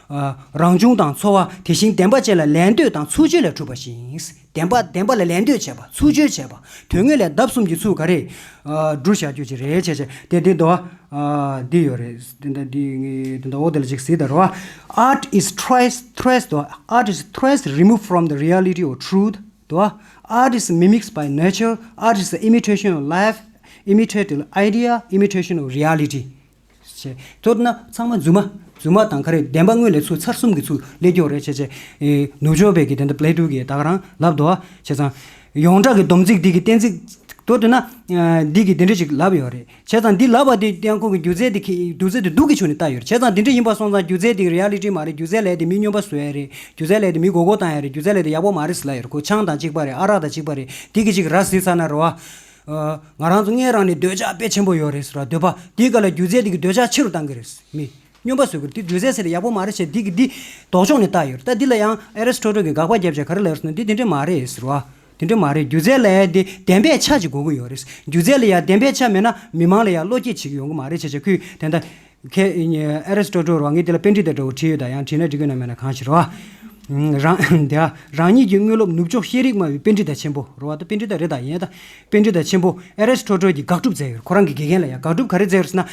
ཨ། རང་བྱུང་དང་འཚོ་བ། དེ་བཞིན་བདེན་པ་བཅས་ལ་ལད་ཟློས་དང་ཚུལ་འཆོས་ལས་གྲུབ་པ་ཞིང་། བདེན་པ་བདེན་པ་ལ་ལད་ཟློས་བྱས་པ། ཚུལ་འཆོས་བྱས་པ། དོན་དངོས་ལས་ལྡབ་གསུམ་གྱིས་ཚུར་ག་རེ། ཨ། བསྒྲུབས་བཞག་རྒྱུ་ཅིག་རེད་བྱས་བྱས་དེ་འདི་འདུག་ཨ། འདི་ཡོད་རེད། འདི་འདྲ་འདི་ངས་འདི་འདྲ་འོ་དེ་ལ་ཅིག་གཟིགས་དང་རོ། Art is twice twice the art is twice removed from the reality or truth. The art is mimics by nature. Art is the imitation of life, imitative idea, imitation of reality. ཞེས། མདོར་ན་ཚང་མ་རྫུན་མ། རྫུན་མ་དང་ག་རེ། བདེན་པ་དངོས་ལས་ཚུར་ཚར་གསུམ་གྱིས་ཚུར་སླེབས་ཀྱི་ཡོད་རེད་བྱས་བྱས། ཨེ། ནུབ་ཕྱོགས་པའི་གི་དེ་འདྲ་པླེ་ཏོ་གིས་ད་ག་རང་ལབ་འདུག་བ། བྱས་ཙང་། ཡོངས་གྲགས་ཀྱི་སྡོམ་ཚིག་འདི་གི་གཏན་ཚིགས། མདོར་བསྡུས་ན། ཨ། འདི་གི་དེ་འདྲ་ཅིག་ལབ་ཡོད་རེད། བྱས་ཙང་འདི་ལབ་པ་དེ་ཡང་ཁོང་གི་སྒྱུ་རྩལ་དེ་གི་སྒྱུ་རྩལ་དེ་སྡུག་གི་ཆུ་ནས་བཏགས་ཡོད་རེད། བྱས་ཙང་འདི་འདྲ་ཡིན་པ་སོང་ཙང་སྒྱུ་རྩལ་དེ་རི་ཡ་ལི་ཊི་མ་རེད། སྒྱུ་རྩལ་ལས་དེ་མི་སྨྱོན་པ་བཟོ་ཡ་རེད། སྒྱུ་རྩལ་ལས་དེ་མི་མགོ་སྐོར་བཏང་ཡ་རེད། སྒྱུ་རྩལ་ལས་དེ་ཡག་པོ་མ་རེད་ཟེར་ལབ་ཡོད་རེད། ཁོ་ཆང་དང་གཅིག་པ་རེད། ཨ་རག་དང་གཅིག་པ་རེད། འདི་གི་ཅིག་ར་བཟི་ཚར་ན་རེད་བ། ཨ། ང་རང་ཚོ་སྔོན་རང་ནས་འདོད་ཆགས་དཔེ་ཆེན་པོ་ཡོད་རེད་ཟེར་བ། འདོད་པ་འདིའི་སྐབས་ལ་སྒྱུ་རྩལ་འདི་གི་འདོད་ཆགས་ཆེ་རུ་བཏང་གི་རེད། མི་སྨྱོན་པ་བཟོ་གི་རེད། འདི་སྒྱུ་རྩལ་ཟེར་ཡག་པོ་མ་རེད་ཟེར་འདི་གི་འདི་ལྡོག་ཕྱོགས་ནས་བལྟས་ཡོད་རེད། ད་འདི་ལ་ཡང་ཨེ་རི་སི་ཊོ་ཊལ་གྱིས་དགག་པ་བརྒྱབ་བྱས་ག་རེ་ལབ་ཡོད་ཟེར་ན། འདི་དེ་འདྲ་མ་རེད་ཟེར་བ། དེ་འདྲ་མ་རེད། སྒྱུ་རྩལ་ལ་ཡང་དེ་བདེན་པའི་ཆ་ཅིག་དགོས་ཀྱི་ཡོད་རེད། སྒྱུ་རྩལ་ལ་ཡང་བདེན་པའི་ཆ་མེད་ན་མི་མང་ལ་ཡང་བློ་སྐྱེད་བྱེད་ཀྱི་ཡོང་གི་མ་རེད་བྱས་བྱས། ཁོས་དེ་འདྲ། ཁེ། ཨེ་རི་སི་ཊོ་ཊལ་རེད་བ། ངས་དེ་ལ་པཎྜི་ཏ་འདྲ་བོ་བྲིས་ཡོད། ད་ཡང་བྲིས་ན་འགྲིག་གི་ན་མེད་ན་གང་ཞིག་རེད་བ། རང་། དེ། རང་ཉིད་ཀྱི་དངོས་སློབ་ནུབ་ཕྱོགས་ཤེས་རིག་སྨྲ་བའི་པཎྜི་ཏ་ཆེན་པོ་རེད་བ། ད་པཎྜི་ཏ་རེད་ད། ཡིན་ད། པཎྜི་ཏ་ཆེན་པོ་ཨེ་རི་སི་ཊོ་ཊལ་གྱིས་དགག་སྒྲུབ་མཛད་ཡོད། ཁོ་རང་གི་དགེ་རྒན་ལ་ཡང་དགག་སྒྲུབ་ག་རེ་མཛད་ཡོད་ཟེར་ན།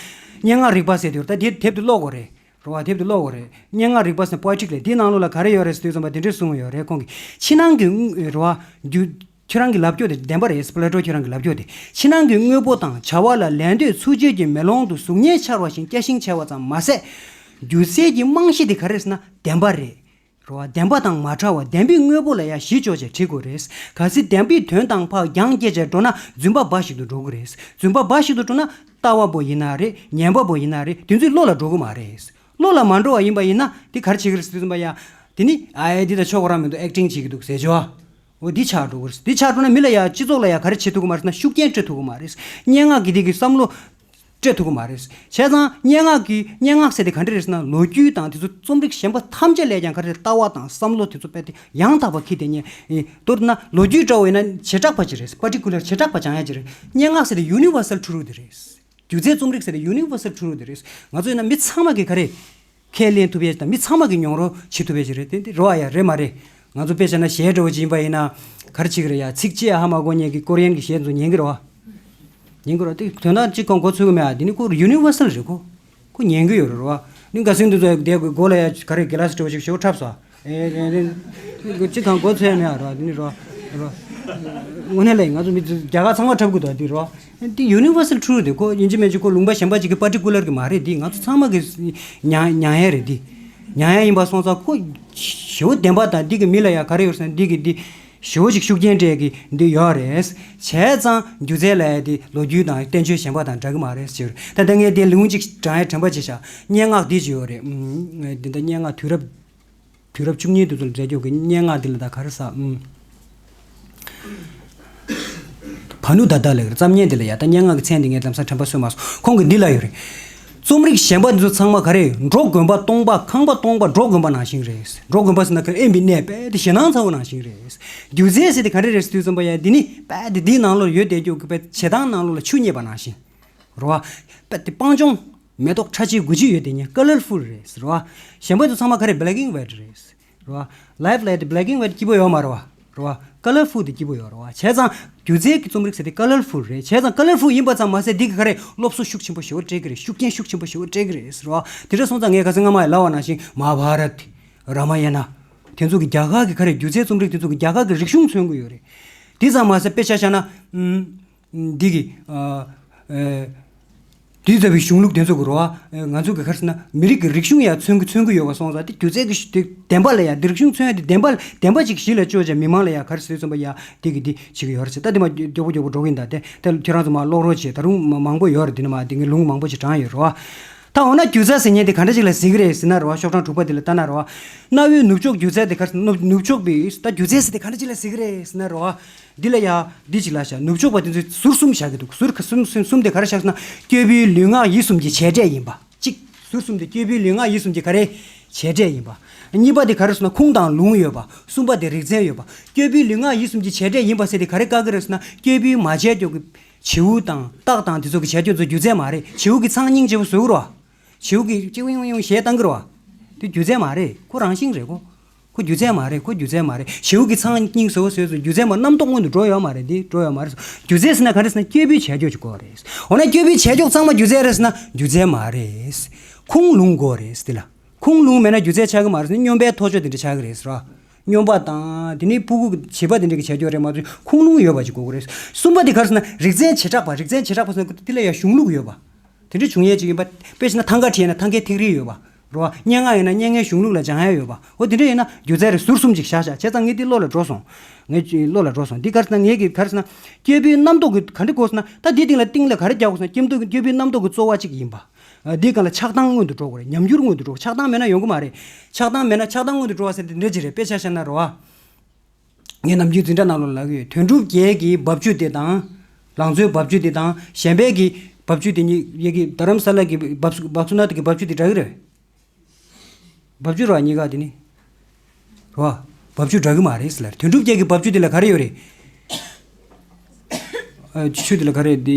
སྙན་ངག་རིག་པ་ཟེར་དེ་ཡོད་རེད། ད་དེ་དེབ་དེ་ཀློག་དགོས་རེད། རེད་བ། དེབ་དེ་ཀློག་དགོས་རེད། སྙན་ངག་རིག་པ་ཟེར་པོ་ཨེ་ཊིག་ལབ། དེའི་ནང་ལོགས་ལ་ག་རེ་ཡོད་རེད་ཟེར་དུས་ཙམ་པ་དེ་འདྲས་གསུངས་ཡོད་རེད། ཁོང་གིས་ཕྱི་ནང་གི། རེད་བ། རྒྱུ། ཁྱོད་རང་གི་ལབ་རྒྱུ་དེ་བདེན་པ་རེད། པླེ་ཏོ་ཁྱོད་རང་གི་ལབ་རྒྱུ་དེ། ཕྱི་ནང་གི་དངོས་པོ་དང་བྱ་བ་ལ་ལད་ཟློས་ཚུལ་འཆོས་ཀྱི་མེ་ལོང་དུ་གཟུགས་བརྙན་འཆར་བ་བཞིན་སྐྱ་ཤིང་འཆར་བ་ཙམ་མ་ཟད། སྒྱུ་རྩལ་གྱི་རྨང་གཞི་དེ་ག་རེ་རེད་ཟེར་ན་བདེན་པ་རེད། རེད་བ། བདེན་པ་དང་མ་བྲལ་བར་བདེན་པའི་དངོས་པོ་ལ་ཡང་གཞི་བཅོལ་བྱས་བྲིས་དགོས་རེད། གལ་སྲིད་བདེན་པའི་དོན་དང་ཕར་རྒྱང་བཀྱེད་བྱས་འགྲོ་ན་རྫུན་པ་འབའ་ཞིག་ཏུ་འགྲོ་གི་རེད། རྫུན་པ་འབའ་ཞིག་ཏུ་འགྲོ་ན་ལྟ་བ་པོ་ཡིན་ན་རེད། ཉན་པ་པོ་ཡིན་ན་རེད། དེ་ཚོའི་བློ་ལ་འགྲོ་གི་མ་རེད། བློ་ལ་མ་འགྲོ་བ་ཡིན་པ་ཡིན་ན་དེ་ག་རེ་བྱེད་ཀྱི་རེད་ཟེར་དུས་ཙམ་པ་ཡ། དེ་ནི་ཨ་ཡེ་འདི་ད་ཆོག་གི་རང་མི་འདུག་ཨེག་ཊིང་བྱེད་ཀྱི་འདུག་ཟེར་ཆོག་འོ་འདི་ཆགས་འགྲོ་གི་རེད། འདི་ཆགས་འགྲོ་ན་མི་ལ་ཡ་སྤྱི་ཚོགས་ལ་ཡ་ག་རེ་བྱེད་ཐུབ་ཀྱི་མ་རེད་ཟེར་ན་ཤུགས་རྐྱེན་སྤྲོད་ཐུབ་ཀྱི་མ་རེད། སྙན་ངག་གི་འདི་གི་བསམ་བློ་སྤྲད་ཐུབ་ཀྱི་མ་རེད། བྱས་ཙང་སྙན་ངག་གི་སྙན་ངག་ཟེར་དེ་ག་འདྲ་རེད་ཟེར་ན་ལོ་རྒྱུས་དང་དེ་ཚོ་རྩོམ་རིག་གཞན་པ་ཐམས་ཅད་ལས་ཀྱང་ག་རེ་ལྟ་བ་དང་བསམ་བློ་དེ་ཚོ་དཔེ་དེ་ཡང་དག་པ་འཁྱེར་དེ་ཉན། ཨེ། མདོར་ན་ལོ་རྒྱུས་འདྲ་བོ་ཡིན་ན་བྱེ་བྲག་པ་ཅིག་རེད། པར་ཊི་ཀུ་ལར་བྱེ་བྲག་པ་སྦྱང་ཡ་ཅིག་རེད། སྙན་ངག་ཟེར་དེ་ཡུ་ནི་བར་སལ་ཊུ་རུ་དེ་རེད། སྒྱུ་རྩལ་རྩོམ་རིག་ཟེར་དེ་ཡུ་ནི་བར་སལ་ཊུ་རུ་དེ་རེད། ང་ཚོ་ཡིན་ན་མི་ཚང་མ་གིས་ག་རེ། ཁས་ལེན་ཐུབ་ཡས་དང་མི་ཚང་མ་གི་མྱོང་རོལ་བྱེད་ཐུབ་ཡས་ཅིག་རེད། དེ་འདི་རེད་བ། ཡ་རེད་མ་རེད། ང་ཚོ་དཔེ་བྱས་ན་གཞས་འདྲ་བོ་ཅིག་ཡིན་པ་ཡིན་ན་ག་རེ་བྱེད་ཀྱི་རེད། ཡ་ཚིགས་བཅད་ཧ་མ་གོ་མཁན་གྱི་ཀོ་རི་ཡན་གྱི་གཞས་ཚོ་ཉན་གྱི་རེད་བ། ཉན་གྱི་རེད་བ། དེ་དོན་དག་ཅིག་གང་གོ་ཚོད་གི་མེད་ཨ། དེ་ནི་ཁོ་ཡུ་ནི་ཝར་སལ་རེད། ཁོ་ཁོ་ཉན་གྱི་ཡོད་རེད་བ། ནི་དགའ་སེང་དེ་ཚོ་དེ་གི་མགོ་ལ་ཡ་ག་རེ་གི་ལ་སི་འདྲ་བོ་ཅིག་ཞོ་འཁྲབ་སོང་། ཨེ་ཨེ་ཨེ། ཅི་གང་གོ་ཚོད་མེད་རོ། དེ་ནི་རོ། རོ། དངོས་གནས་ལ་ང་ཚོ་མི་ཚོ་རྒྱ་གར་ཚང་མ་འཁྲབ་གི་འདུག་དེ་རོ། འདི་ཡུ་ནི་ཝར་སལ་ཊུ་རུ་དེ་ཁོ་ཡིན་གཅིག་མིན་གཅིག་ཁོ་ལུང་པ་གཞན་པ་ཅིག་གི་པར་ཊི་ཀུ་ལར་གི་མ་རེད། འདི་ང་ཚོ་ཚང་མ་གི་མྱ་མྱ་ཡན་རེད། འདི་མྱ་ཡན་ཡིན་པ་སོང་ཙང་ཁོ་ཞེ་བོ་བདེན་པ་དང་འདི་གི་མི་ལ་ཡ་ག་རེ་ཡོད་ཟེར་ན་འདི་གི་འདི་ཞེ་བོ་ཅིག་ཤུགས་རྐྱེན་སྤྲད་གི་འདི་ཡོད་རེད། བྱས་ཙང་སྒྱུ་རྩལ་ལ་ཡ་འདི་ལོ་རྒྱུས་དང་བསྟན་བཅོས་གཞན་པ་དང་འདྲ་གི་མ་རེད་ཟེར། ད་ལྟ་ངས་དེ་ལུང་ཅིག་དྲང་ཡ་དྲན་པ་བྱེད་ཤག་སྙན་ངག་འདི་ཅིག་ཡོད་རེད། ཨུམ། འདི་ད་སྙན་ངག་དུས་རབས། དུས་རབས་བཅུ་གཉིས་དེ་ཚོ་ལ་མཛད་རྒྱུ་གི་སྙན་ངག་འདི་ལ་ད་ག་རེ་ཟ། ཨུམ། བ་ནུ་ད་ད་ལ་ཡོད་རེད། ཙམ་སྙན་འདི་ལ་ཡ། ད་སྙན་ངག་གི་མཚན་འདི་ངས་ལམ་སང་དྲན་པ་གསོས་མ་སོང་། ཁོང་གི་འདི་ལ་ཡོད་རེད། རྩོམ་རིག་གཞན་པ་འདི་ཚོ་ཚང་མ་ག་རེ། འགྲོ་དགོན་པ་སྟོང་པ། ཁང་པ་སྟོང་པ། འགྲོ་དགོན་པ་ནང་བཞིན་རེད། འགྲོ་དགོན་པ་ཟེར་ན་ག་རེ། དབེན་པའི་གནས་རྦད་དེ་ཞེད་སྣང་ཚ་བོ་ནང་བཞིན་རེད། སྒྱུ་རྩལ་ཟེར་དེ་ག་རེ་རེད་ཟེར་དུས་ཙམ་པ་ཡ་འདི་ནི་རྦད་དེ་འདིའི་ནང་ལོགས་ཡོད་བསྡད་རྒྱུ་གི་བྱེད་སྟངས་ནང་ལོགས་ལ་ཆུ་བརྙེས་པ་ནང་བཞིན་རེད་བ། རྦད་དེ་སྤང་ལྗོངས། མེ་ཏོག་ཁྲ་ཆིལ་དགུ་ཆིལ་ཡོད་དེ་ཉིད་ཀ་ལར་ཕུལ་རེད་ཟེར་བ། གཞན་པ་ཚོ་ཚང་མ་ག་རེ། བྷེ་ལེག་ཨེན་ཝའིཊ་རེད་ཟེར་བ། ལའིཕ་ལ་དེ་བྷེ་ལེག་ཨེན་ཝའིཊ་སྐྱིད་པོ་ཡོད་མ་རེད་བ། རེད་བ། ཀ་ལར་ཕུལ་དེ་སྐྱིད་པོ་ཡོད་རེད་བ། བྱས་ཙང་སྒྱུ་རྩལ་གྱི་རྩོམ་རིག་ཟེར་དེ་ཀ་ལར་ཕུལ་རེད། བྱས་ཙང་ཀ་ལར་ཕུལ་ཡིན་པ་ཙམ་མ་ཟད་འདི་གི་ག་རེ། སློབ་གསོ་ཤུགས་ཆེན་པོ་ཞེ་པོ་སྤྲད་ཀྱི་རེད། ཤུགས་རྐྱེན་ཤུགས་ཆེན་པོ་ཞེ་པོ་སྤྲད་ཀྱི་རེད་ཟེར་བ། དེ་འདྲ་སོང་ཙང་ངས་ཁ་སང་སྔ་མ་ཡང་ལབ་པ་ནང་བཞིན་མ་ཧ་བྷ་རཏ། རཱ་མ་ཡ་ན། དེ་ཚོ་གི་རྒྱ་གར་གྱི་ག་རེ། སྒྱུ་རྩལ་རྩོམ་རིག་དེ་ཚོ་གི་རྒྱ་གར་གྱི་རིག་གཞུང་མཚོན་གྱི་ཡོད་རེད། དེ་ཙམ་མ་ཟད་དཔེ་ཆ་བཞག་ན། ཨུམ། འདི་གི། ཨ། ཨེ། དེ་ལྟ་བུའི་གཞུང་ལུགས་དེ་ཚོ་གི་རེད་བ། ཨེ། ང་ཚོ་གི་ག་རེ་ཟེར་ན་མི་རིགས་ཀྱི་རིག་གཞུང་ཡང་མཚོན་གྱི་མཚོན་གྱི་ཡོད་པ་སོང་ཙང་དེ་སྒྱུ་རྩལ་གྱི་དེ་བདེན་པ་ལ་ཡང་དེ་རིག་གཞུང་མཚོན་ཡ་དེ་བདེན་པ་བདེན་པ་ཅིག་གཞི་ལ་བཅོལ་བྱས་མི་མང་ལ་ཡང་ག་རེ་ཟེར་དུས་ཙམ་པ་ཡ་དེ་གི་དེ་བྱེད་ཀྱི་ཡོད་རེད་ཟེར། ད་དེ་མ་མགྱོགས་པོ་མགྱོགས་པོ་འགྲོ་གི་ཡིན། ད་དེ་དེ་ཁྱེད་རང་ཚོ་མ་ཀློག་རོགས་བྱེད། ད་རུང་མ་མང་པོ་ཞིག་དྲངས་ཡོད་རེད་བ། དེ་ནི་མ་དེ་ངས་ལུང་མང་པོ་ཞིག་དྲངས་ཡོད་རེད་བ། ད་འོ་ན་སྒྱུ་རྩལ་ཟེར་མཁན་དེ་ག་འདྲ་ཅིག་ལ་ཟེར་གི་རེད་ཟེར་ན་རེད་བ། ཤོག་གྲངས་དྲུག་པ་དེ་ལ་ལྟ་ན་རེད་བ། གནའ་བོའི་ནུབ་ཕྱོགས་སྒྱུ་རྩལ་དེ་ག་རེ་ཟེར་ན། ནུབ་ནུབ་ཕྱོགས་པའི་ད་སྒྱུ་རྩལ་ཟེར་དེ་ག་འདྲ་ཅིག་ལ་ཟེར་གི་རེད་ཟེར་ན་རེད་བ། འདི་ལ་ཡ་འདི་ཅིག་ལ་བཞག་ནུབ་ཕྱོགས་པ་དེ་ཚོས་ཟུར་གསུམ་བཞག་གི་འདུག་ཟུར་ག་གསུམ་གསུམ་གསུམ་དེ་ག་རེ་བཞག་ཟེར་ན། སྐྱེས་བུའི་ལུས་ངག་ཡིད་གསུམ་གྱི་བྱས་འབྲས་ཡིན་པ། གཅིག་ཟུར་གསུམ་དེ་སྐྱེས་བུའི་ལུས་ངག་ཡིད་གསུམ་གྱི་ག་རེ། བྱས་འབྲས་ཡིན་པ། གཉིས་པ་དེ་ག་རེ་ཟེར་ན་ཁུངས་དང་ལུང་ཡོད་པ། གསུམ་པ་དེ་རིག་རྩལ་ཡོད་པ། སྐྱེས་བུའི་ལུས་ངག་ཡིད་གསུམ་གྱི་བྱས་འབྲས་ཡིན་པ་ཟེར་དེ་ག་རེ་བཀག་གི་རེད་ཟེར་ན། སྐྱེས་བུས་མ་བྱས་རྒྱུ་གི་བྱིའུ་དང་སྟག་དང་དེ་ཚོ་གི་བྱས་རྒྱུ་ཚོ་སྒྱུ་རྩལ་མ་རེད། བྱིའུ་གི་ཚང་སྙིང་རྗེ་པོ་བཟོ་གི་རེད་བ། བྱིའུ་གི་ཅི་ཝིང་ཝིང་ཝིང་གཞས་བཏང་གི་རེད་བ། དེ་སྒྱུ་རྩལ་མ་རེད། ཁོ་རང་བཞིན་རེད་ཁོ། ཁོ་སྒྱུ་རྩལ་མ་རེད། ཁོ་སྒྱུ་རྩལ་མ་རེད། བྱིའུ་གི་ཚང་སྙིང་བཟོ་བ་བཟོས་སོང་། སྒྱུ་རྩལ་མ་རྣམ་རྟོག་སྔོན་དུ་འགྲོ་ཡོད་མ་རེད། འདི་འགྲོ་ཡོད་མ་རེད། སྒྱུ་རྩལ་ཟེར་ན་ག་རེ་ཟེར་ན་སྐྱེས་བུས་བྱས་རྒྱུ་ཅིག་དགོས་རེད། འོ་ན་སྐྱེས་བུས་བྱས་རྒྱུ་ཚང་མ་སྒྱུ་རྩལ་རེད་ཟེར་ན་སྒྱུ་རྩལ་མ་རེད། ཁུངས་ལུང་དགོས་རེད་འདི་ལ། ཁུངས་ལུང་མེད་ན་སྒྱུ་རྩལ་ཆགས་ཀྱི་མ་རེད་ཟེར་ན། སྨྱོན་པའི་མཐོ་ལྕོག་དེ་འདྲ་ཆགས་ཀྱི་རེད་ཟེར་བ། སྨྱོན་པ་དང་དེ་ནི་ཕྲུ་གུ་བྱིས་པ་དེ་འདྲ་གི་བྱས་རྒྱུ་རེད་མ་གཏོགས་ཁུངས་ལུང་ཡོད་པ་ཅིག་དགོས་ཀྱི་རེད། གསུམ་པ་དེ་ག་རེ་ཟེར་ན་རིག་རྩལ་བྱེ་བྲག་པ། རིག་རྩལ་བྱེ་བྲག་པ་ཟེར་ན་དེ་ལ་ཡང་གཞུང་ལུགས་ཡོད་པ། དེ་འདྲ་བྱུང་ཡས་ཅིག་ཡིན་པ། དཔེ་བྱས་ན་ཐང་ག་བྲིས་ན་ཐང་གའི་ཐིག་རིས་ཡོད་པ། རེད་བ། སྙན་ངག་ཡིན་ན་སྙན་ངག་གཞུང་ལུགས་ལ་སྦྱང་ཡས་ཡོད་པ། འོ་དེ་འདྲ་ཡིན་ན་སྒྱུ་རྩལ་རེད། ཟུར་གསུམ་ཅིག་བཞག་བཞག་བྱས་ཙང་ངས་འདི་བློ་ལ་འགྲོ་སོང་། ངས་བློ་ལ་འགྲོ་སོང་། འདི་ག་རེ་ཟེར་ན་ངས་གི་ག་རེ་ཟེར་ན། སྐྱེས་བུའི་རྣམ་རྟོག་གི་ག་འདྲ་དགོས་ཟེར་ན། ད་འདི་སྟེང་ལ་སྟེང་ལ་ག་རེ་རྒྱག་དགོས་ཟེར་ན། སྐྱེས་བུ་སྐྱེས་བུའི་རྣམ་རྟོག་གི་རྩོལ་བ་ཅིག་ཡིན་པ། འདིའི་སྒང་ལ་ཆགས་སྡང་སྔོན་དུ་འགྲོ་དགོས་རེད། ཉམས་འགྱུར་སྔོན་དུ་འགྲོ། ཆགས་སྡང་མེད་ན་ཡོང་གི་མ་རེད། ཆགས་སྡང་མེད་ན་ཆགས་སྡང་སྔོན་དུ་འགྲོ་བ་ཟེར་དེ་འདྲ་ཅིག་རེད། དཔེ་ཆ་བཞག་ན་རེད་བ། ངས་ནམ་རྒྱུན་འཛིན་གྲྭ་ནང་ལོགས་ལབ་ཀྱི་ཡོད། དོན་གྲུབ་རྒྱལ་གྱི་རྦབ་ཆུ་དེ་དང་། ལང་ཚོའི་རྦབ་ཆུ་དེ་དང་། གཞན་པའི་གི་རྦབ་ཆུ་དེ་གཉིས་ཡ་གི་རྡ་རམ་ས་ལ་གི་རྦབ་རྦབ་ཚུགས་ན་དེ་གི་རྦབ་ཆུ་དེ་འདྲ་གི་རེད། རྦབ་ཆུ་རེད་བ་གཉིས་ཀ་དེ་ནི། རེད་བ། རྦབ་ཆུ་འདྲ་གི་མ་རེད་ཟེར་ལ། དོན་གྲུབ་རྒྱལ་གྱི་རྦབ་ཆུ་དེ་ལ་ག་རེ་ཡོད་རེད། ཨ། ཆུ་དེ་ལ་ག་རེ་དེ།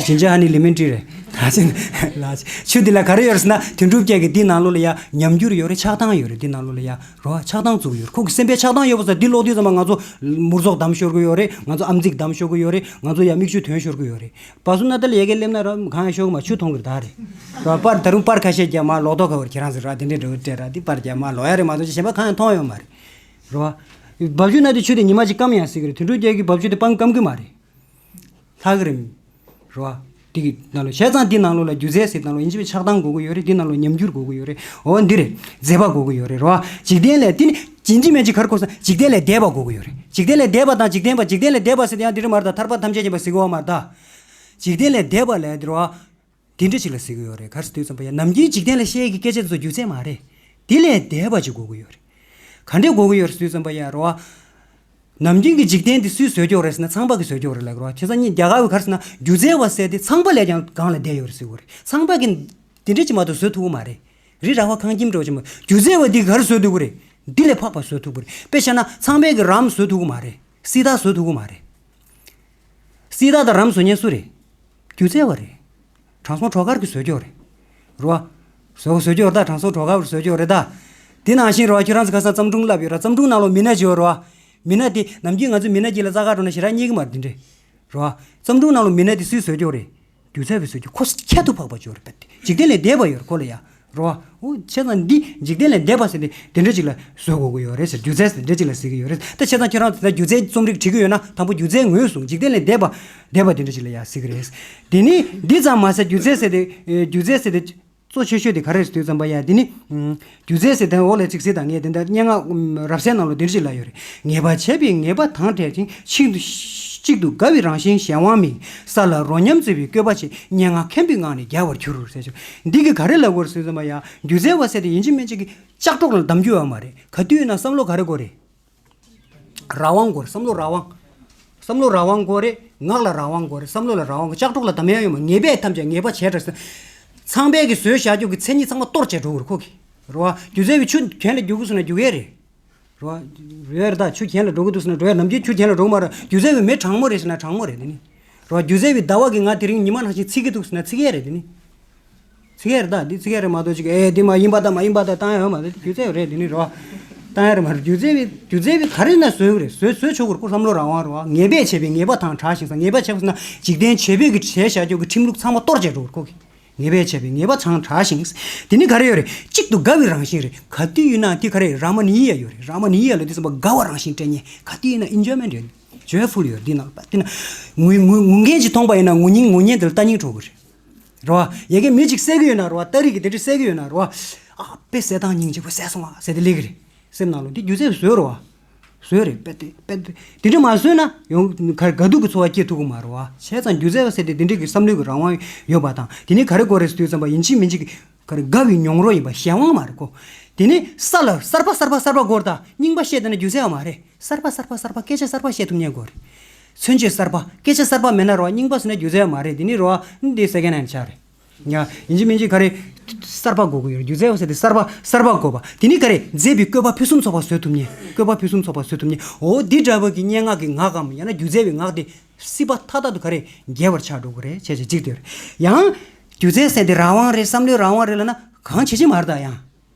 ཇིན་ཇར་ཧ་ནི་ལེ་མོན་ཊི་རེད། ལགས་ཆུ་དེ་ལ་ག་རེ་ཡོད་རེད་ཟེར་ན། དོན་གྲུབ་རྒྱལ་གྱི་འདི་ནང་ལོགས་ལ་ཡ་ཉམས་འགྱུར་ཡོད་རེད། ཆགས་སྡང་ཡོད་རེད། འདི་ནང་ལོགས་ལ་ཡ། རེད་བ། ཆགས་སྡང་བཙུགས་ཡོད་རེད། ཁོ་གི་སེམས་པའི་ཆགས་སྡང་ཡོད་པ་ཙང་འདི་ཀློག་དུས་ཙམ་པ་ང་ཚོ་མུར་ཙོག་བསྡམས་ཤོར་གི་ཡོད་རེད། ང་ཚོ་ཨམ་གཙིགས་བསྡམས་ཤོར་གི་ཡོད་རེད། ང་ཚོ་ཡ་མིག་ཆུ་ཐོན་ཤོར་གི་ཡོད་རེད། བ་སུ་ན་ཏ་ལ་ཡ་གི་སླེབས་ན་ར་གང་ཡང་ཤོར་གི་མ། ཆུ་མཐོང་གི་རེད། ད་རེད་ར། པར་ད་རུང་པར་ཁ་ཤས་རྒྱབ་མ་ལོག་ཐོག་ག་བར་ཁྱེད་རང་ཚོ་ར་དེ་འདྲའི་འགྲོ་གི་སྤྲད་ར། འདི་པར་རྒྱབ་མ་ལོག་ཡ་རེད་མ་གཏོགས་གཞན་པ་གང་ཡང་མཐོང་ཡོད་མ་རེད། རེད་བ། རྦབ་ཆུ་ན་དེ་ཆུ་དེ་ཉི་མ་གཅིག་སྐམ་ཡང་སྲིད་གི་རེད། དོན་གྲུབ་རྒྱལ་གྱི་རྦབ་ཆུ་དེ་སྤང་སྐམ་གི་མ་རེད། ལྷག་གི་རེད། རེད་བ། འདི་གི་ནང་ལོགས་བྱས་ཙང་འདི་ནང་ལོགས་ལ་སྒྱུ་རྩལ་ཟེར་ནང་ལོགས་ཡིན་གཅིག་མིན་གཅིག་ཆགས་སྡང་དགོས་ཀྱི་ཡོད་རེད། འདི་ནང་ལོགས་ཉམས་འགྱུར་དགོས་ཀྱི་ཡོད་རེད། འོ་འདི་རེད། མཛེས་པ་དགོས་ཀྱི་ཡོད་རེད། རེད་བ། འཇིག་རྟེན་ལས་འདི་ནི་ཡིན་གཅིག་མིན་གཅིག་ག་རེ་དགོས་ཟེར་ན་འཇིག་རྟེན་ལས་འདས་པ་དགོས་ཀྱི་ཡོད་རེད། འཇིག་རྟེན་ལས་འདས་པ་དང་འཇིག་རྟེན་པ། འཇིག་རྟེན་ལས་འདས་པ་ཟེར་དེ་ཡང་འདི་རེད་མ་རེད་ད། ཐར་པ་ཐམས་ཅད་མཁྱེན་པ་ཟེར་གི་ཡོད་མ་རེད་ད། འཇིག་རྟེན་ལས་འདས་པ་ལས་འདི་རེད་བ། དེ་འདྲ་ཅིག་ལ་ཟེར་གི་ཡོད་རེད། ག་རེ་ཟེར་དུས་ཙམ་པ་ཡ་ནམ་རྒྱུན་འཇིག་རྟེན་ལ་བཤད་ཀྱི་སྐད་ཆ་དེ་ཚོ་སྒྱུ་རྩལ་མ་རེད། དེ་ལས་འདས་པ་ཅིག་དགོས་ཀྱི་ཡོད་རེད། ག་འདྲས་དགོས་ཀྱི་ཡོད་རེད་ཟེར་དུས་ཙམ་པ་ཡ་རེད་བ། ནམ་རྒྱུན་གྱི་འཇིག་རྟེན་འདི་སུས་བཟོས་ཀྱི་ཡོད་རེད་ཟེར་ན་ཚངས་པ་གིས་བཟོས་ཀྱི་ཡོད་རེད་ལབ་ཀྱི་རེད་བ། བྱས་ཙང་ངས་རྒྱ་གར་བས་ག་རེ་ཟེར་ན་སྒྱུ་རྩལ་བ་ཟེར་དེ་ཚངས་པ་ལས་ཀྱང་སྒང་ལ་བསྡད་ཡོད་རེད་ཟེར་གྱི་རེད། ཚངས་པ་གིས་དེ་འདྲ་ཅིག་མ་གཏོགས་བཟོ་ཐུབ་ཀྱི་མ་རེད། རི་ར་བ་ཁང་ཁྱིམ་འདྲ་བོ་ཅིག་མ། སྒྱུ་རྩལ་བ་འདིས་ག་རེ་བཟོ་ཐུབ་ཀྱི་རེད། འདི་ལས་འཕགས་པ་བཟོ་ཐུབ་ཀྱི་རེད། དཔེ་བཞག་ན་ཚངས་པས་ཀྱི་རམ་བཟོ་ཐུབ་ཀྱི་མ་རེད། སི་ཏཱ་བཟོ་ཐུབ་ཀྱི་མ་རེད། སི་ཏཱ་དང་རམ་བཟོ་མཁན་སུ་རེད། སྒྱུ་རྩལ་བ་རེད། དྲང་སྲོང་གྲོག་མཁར་གྱིས་བཟོས་ཀྱི་ཡོད་རེད། རེད་བ། བཟོ་བཟོ་རྒྱུ་རེད་ད། དྲང་སྲོང་གྲོགས་ཁ་བཟོ་རྒྱུ་རེད་ད། དེ་ནང་བཞིན་རེད་བ། ཁྱོད་རང་ཚོ་ཁ་སང་བརྩམས་སྒྲུང་བསླབ་ཡོད་ར། བརྩམས་སྒྲུང་ནང་ལོ་མི་སྣ་བྱེད་རེད་བ། མི་སྣ་དེ་ནམ་རྒྱུན་ང་ཚོ་མི་སྣ་གཅིག་ལ་རྩ་ཁ་འགྲོ་ན་ཞེ་དྲག་རྙེད་ཀྱི་མ་རེད་དེ་འདྲས། རེད་བ། བརྩམས་སྒྲུང་ནང་ལོ་མི་སྣ་དེ་སུས་བཟོ་རྒྱུ་རེད། སྒྱུ་རྩལ་བས་བཟོ་རྒྱུ་ཁོ་ཁྱད་དུ་འཕགས་པ་བྱོས་རེད་པས། འཇིག་རྟེན་ལས་འདས་པ་ཡོད་རེད་ཁོ་ལ་ཡ། རེད་བ། འོ་བྱས་ཙང་འདི་འཇིག་རྟེན་ལས་འདས་པ་ཟེར་ཏེ་དེ་འདྲ་ཅིག་ལ་བཟོ་དགོས་ཀྱི་ཡོད་རེད་ཟེར། སྒྱུ་རྩལ་ཟེར་དེ་འདྲ་ཅིག་ལ་ཟེར་གྱི་ཡོད་རེད། ད་བྱས་ཙང་ཁྱེད་རང་དེ་ལྟར་སྒྱུ་རྩལ་རྩོམ་རིག་བྲིས་ཀྱི་ཡོད་ན་དང་པོ་སྒྱུ་རྩལ་ངོས་བཟུང་། འཇིག་རྟེན་ལས་འདས་པ་འདས་པ་དེ་འདྲ་ཅིག་ལ་ཡ་ཟེར་གྱི་རེད། དེ་ནི་འདི་ཙམ་མ་ཟད་སྒྱུ་རྩལ་ཟེར་ཏེ་སྒྱུ་རྩལ་ཟེར་ཏེ། གཙོ་ཆེ་ཤོས་དེ་ག་རེ་རེད་ཟེར་དུས་ཙམ་པ་ཡ་དེ་ནི། སྒྱུ་རྩལ་ཟེར་དོན་འོག་ལ་ཅིག་ཟེར་དང་ངས་དེ་འདྲ་སྙན་ངག་རབ་གསལ་ནང་ལ་དེ་འདྲ་ཅིག་ལབ་ཡོད་རེད། ངེས་པ་བྱས་པས་ངེས་པ་དང་བྲལ་ཅིང་། གཅིག་ཏུ་གཅིག་ཏུ་དགའ་བའི་རང་བཞིན་གཞན་དབང་མིན། ས་ལ་རོ་མཉམ་བརྩེ་བའི་བཀོད་པ་ཆེ། སྙན་ངག་མཁན་པོའི་ངག་ནི་རྒྱལ་བར་གྱུར་ཟེར་ཞིང་། འདི་གི་ག་རེ་ལབ་དགོས་རེད་ཟེར་དུས་ཙམ་པ་ཡ་སྒྱུ་རྩལ་བ་ཟེར་དེ་ཡིན་གཅིག་མིན་གཅིག་གི་ལྕགས་སྒྲོག་ལ་གདམ་རྒྱུ་ཡོད་མ་རེད། ག་དུས་ཡིན་ན་བསམ་བློ་ག་རེ་དགོས་རེད། རང་དབང་དགོས་རེད། བསམ་བློ་རང་དབང་། བསམ་བློ་རང་དབང་དགོས་རེད། ངག་ལ་རང་དབང་དགོས་རེད། བསམ་བློ་ལ་རང་དབང་དགོས། ལྕགས་སྒྲོག་ལ་གདམ་ཡ་ཡོད་མ། ངེས་པས་ཐམས་ཅད་ངེས་པ་བྱས་འདྲ་ཟེར། ཚངས་པས་ཀྱིས་བཟོས་བཞག་རྒྱུ་གི་མཚན་ཉིད་ཚང་མ་གཏོར་བྱས་འགྲོ་དགོས་རེད་ཁོ་གིས། རེད་བ། སྒྱུ་རྩལ་བའི་ཆུ་གྱེན་ལ་རྒྱུག་གི་སོང་ན་རྒྱུག་ཡས་རེད། རེད་བ། རེད་ད། ཆུ་གྱེན་ལ་འགྲོ་གི་འདུག་ཟེར་ན་འགྲོ་ཡ། ནམ་རྒྱུན་ཆུ་གྱེན་ལ་འགྲོ་གི་མ་རེད། སྒྱུ་རྩལ་བའི་མི་དྲང་མོ་རེད་ཟེར་ན་དྲང་མོ་རེད། དེ་ནི། རེད་བ། སྒྱུ་རྩལ་བའི་ཟླ་བ་གིས་ང་དེ་རིང་ཉི་མ་ནང་བཞིན་འཚིག་གི་འདུག་ཟེར་ན་འཚིག་ཡས་རེད། དེ་ནི། འཚིག་ཡས་རེད་ད། འདི་འཚིག་ཡས་རེད་མ་གཏོགས་ཅིག་ཨེ་འདི་མ་ཡིན་པ་ད་མ་ཡིན་པ་ད་བཏང་ཡས་ཡོད་མ་རེད། སྒྱུ་རྩལ་རེད། དེ་ནི་རེད་བ། བཏང་ཡས་རེད་མ་རེད། སྒྱུ་རྩལ་བའི་སྒྱུ་རྩལ་བའི་ག་རེ་ན་བཟོས་རེད། བཟོས་བཟོས་ཆོག་གི་རེད་ཁོ། བསམ་བློ་རང་དབང་རེད་བ། ངེས་པས་བྱས་པའི་ངེས་པ་དང་བྲལ་ཞིང་ཟེར། ངེས་པ་བྱས་པ་ཟེར་ན་འཇིག་རྟེན་བྱེད་པོས་ཀྱིས་བྱས་བཞག་རྒྱུ་གི་ཁྲིམས་ལུགས་ཚང་མ་གཏོར་བྱས་འགྲོ་གི་རེད་ཁོ་གིས། ངེས་པས་བྱས་པའི་ངེས་པ་དང་བྲལ་ཞིང་། དེ་ནི་ག་རེ་ཡོད་རེད། གཅིག་ཏུ་དགའ་བའི་རང་བཞིན་རེད། ག་དུས་ཡིན་ན་དེ་ག་རེ་རེད། རཱ་མ་ནི་ཡ་ཡོད་རེད། རཱ་མ་ནི་ཡ་ལ་དེ་ཙམ་པ་དགའ་བ་རང་བཞིན་སྤྲད་མཁན། ག་དུས་ཡིན་ན་ཨིན་ཇོའི་མེན་ཊི་ཡོད། ཇོའི་ཕུལ་ཡོད། འདི་ནང་ལ་དེ་ན་ངུ་ངུ་ངུ་མཁན་ཅིག་མཐོང་པ་ཡིན་ན་ངུ་སྙིང་ངུ་སྙིང་དེ་ལ་ལྟ་སྙིང་བྲོ་གི་རེད། རེད་བ། ཡ་གི་མི་གཅིག་བསད་གི་ཡོད་ན་རེད་བ། སྟ་རེ་གིས་དེ་འདྲ་བསད་གི་ཡོད་ན་རེད་བ། ཨ་དཔེ་བསད་སྟངས་སྙིང་རྗེ་པོ་བསད་སོང་བ་ཟེར་དེ་སླེབས་གི་རེད། སེམས་ནང་ལ་འདི་སྒྱུ་རྩལ་བཟོས་རེད་བ། བཟོས་རེད། དཔེ་དེ་དཔེ་དེ་དེ་འདྲ་མ་བཟོས་ན་ཡང་ག་དགའ་སྡུག་གི་ཚོར་བ་སྐྱེ་ཐུབ་གི་མ་རེད་བ། བྱས་ཙང་སྒྱུ་རྩལ་བ་ཟེར་དེ་དེ་འདྲ་གི་བསམ་བློའི་གི་རང་དབང་ཡོད་པ་དང་། དེ་ནས་ག་རེ་དགོས་རེད་ཟེར་དུས་ཙམ་པ་ཡིན་གཅིག་མིན་གཅིག་གི་ག་རེ་དགའ་བའི་མྱོང་རོལ་ཡིན་པ་གཞན་དབང་མ་རེད་ཁོ། དེ་ནས་ས་ལ་གསར་པ་གསར་པ་གསར་པ་དགོས་རེད་ད། རྙིང་པ་བཤད་བསྡད་ན་སྒྱུ་རྩལ་བ་མ་རེད། གསར་པ་གསར་པ་གསར་པ་སྐད་ཆ་གསར་པ་བཤད་ཐུབ་མཁན་དགོས་རེད། མཚོན་བྱེད་གསར་པ་སྐད་ཆ་གསར་པ་མེད་ན་རོ། རྙིང་པ་ཟེར་ན་སྒྱུ་རྩལ་མ་རེད། དེ་ནི་རོ། འདི་སེ་ཀེན་ཧེན་ཆགས་རེད། ཡ། ཡིན་གཅིག་མིན་གཅིག་ག་རེ། གསར་པ་དགོས་ཀྱི་ཡོད་རེད། སྒྱུ་རྩལ་བ་ཟེར་དེ་གསར་པ་གསར་པ་དགོས་པ། དེ་ནི་ག་རེ། མཛེས་པའི་བཀོད་པ་ཕུན་སུམ་ཚོགས་པ་བཟོ་ཐུབ་མཁན། བཀོད་པ་ཕུན་སུམ་ཚོགས་པ་བཟོ་ཐུབ་མཁན། འོ་འདི་འདྲ་བ་གི་སྙན་ངག་གི་ངག་གམ་ཡང་ན་སྒྱུ་རྩལ་བའི་ངག་དེ་སྲིད་པ་མཐའ་དག་ཏུ་ག་རེ་རྒྱས་པར་ཆགས་འགྲོ་གི་རེད། བྱས་བྱས་གཅིག་དེ་རེད། ཡང་། སྒྱུ་རྩལ་ཟེར་དེ་རང་དབང་རེད། བསམ་བློའི་རང་དབང་རེད་ལབ་ན་གང་བྱེད་ཀྱི་མ་རེད་ད་ཡང་།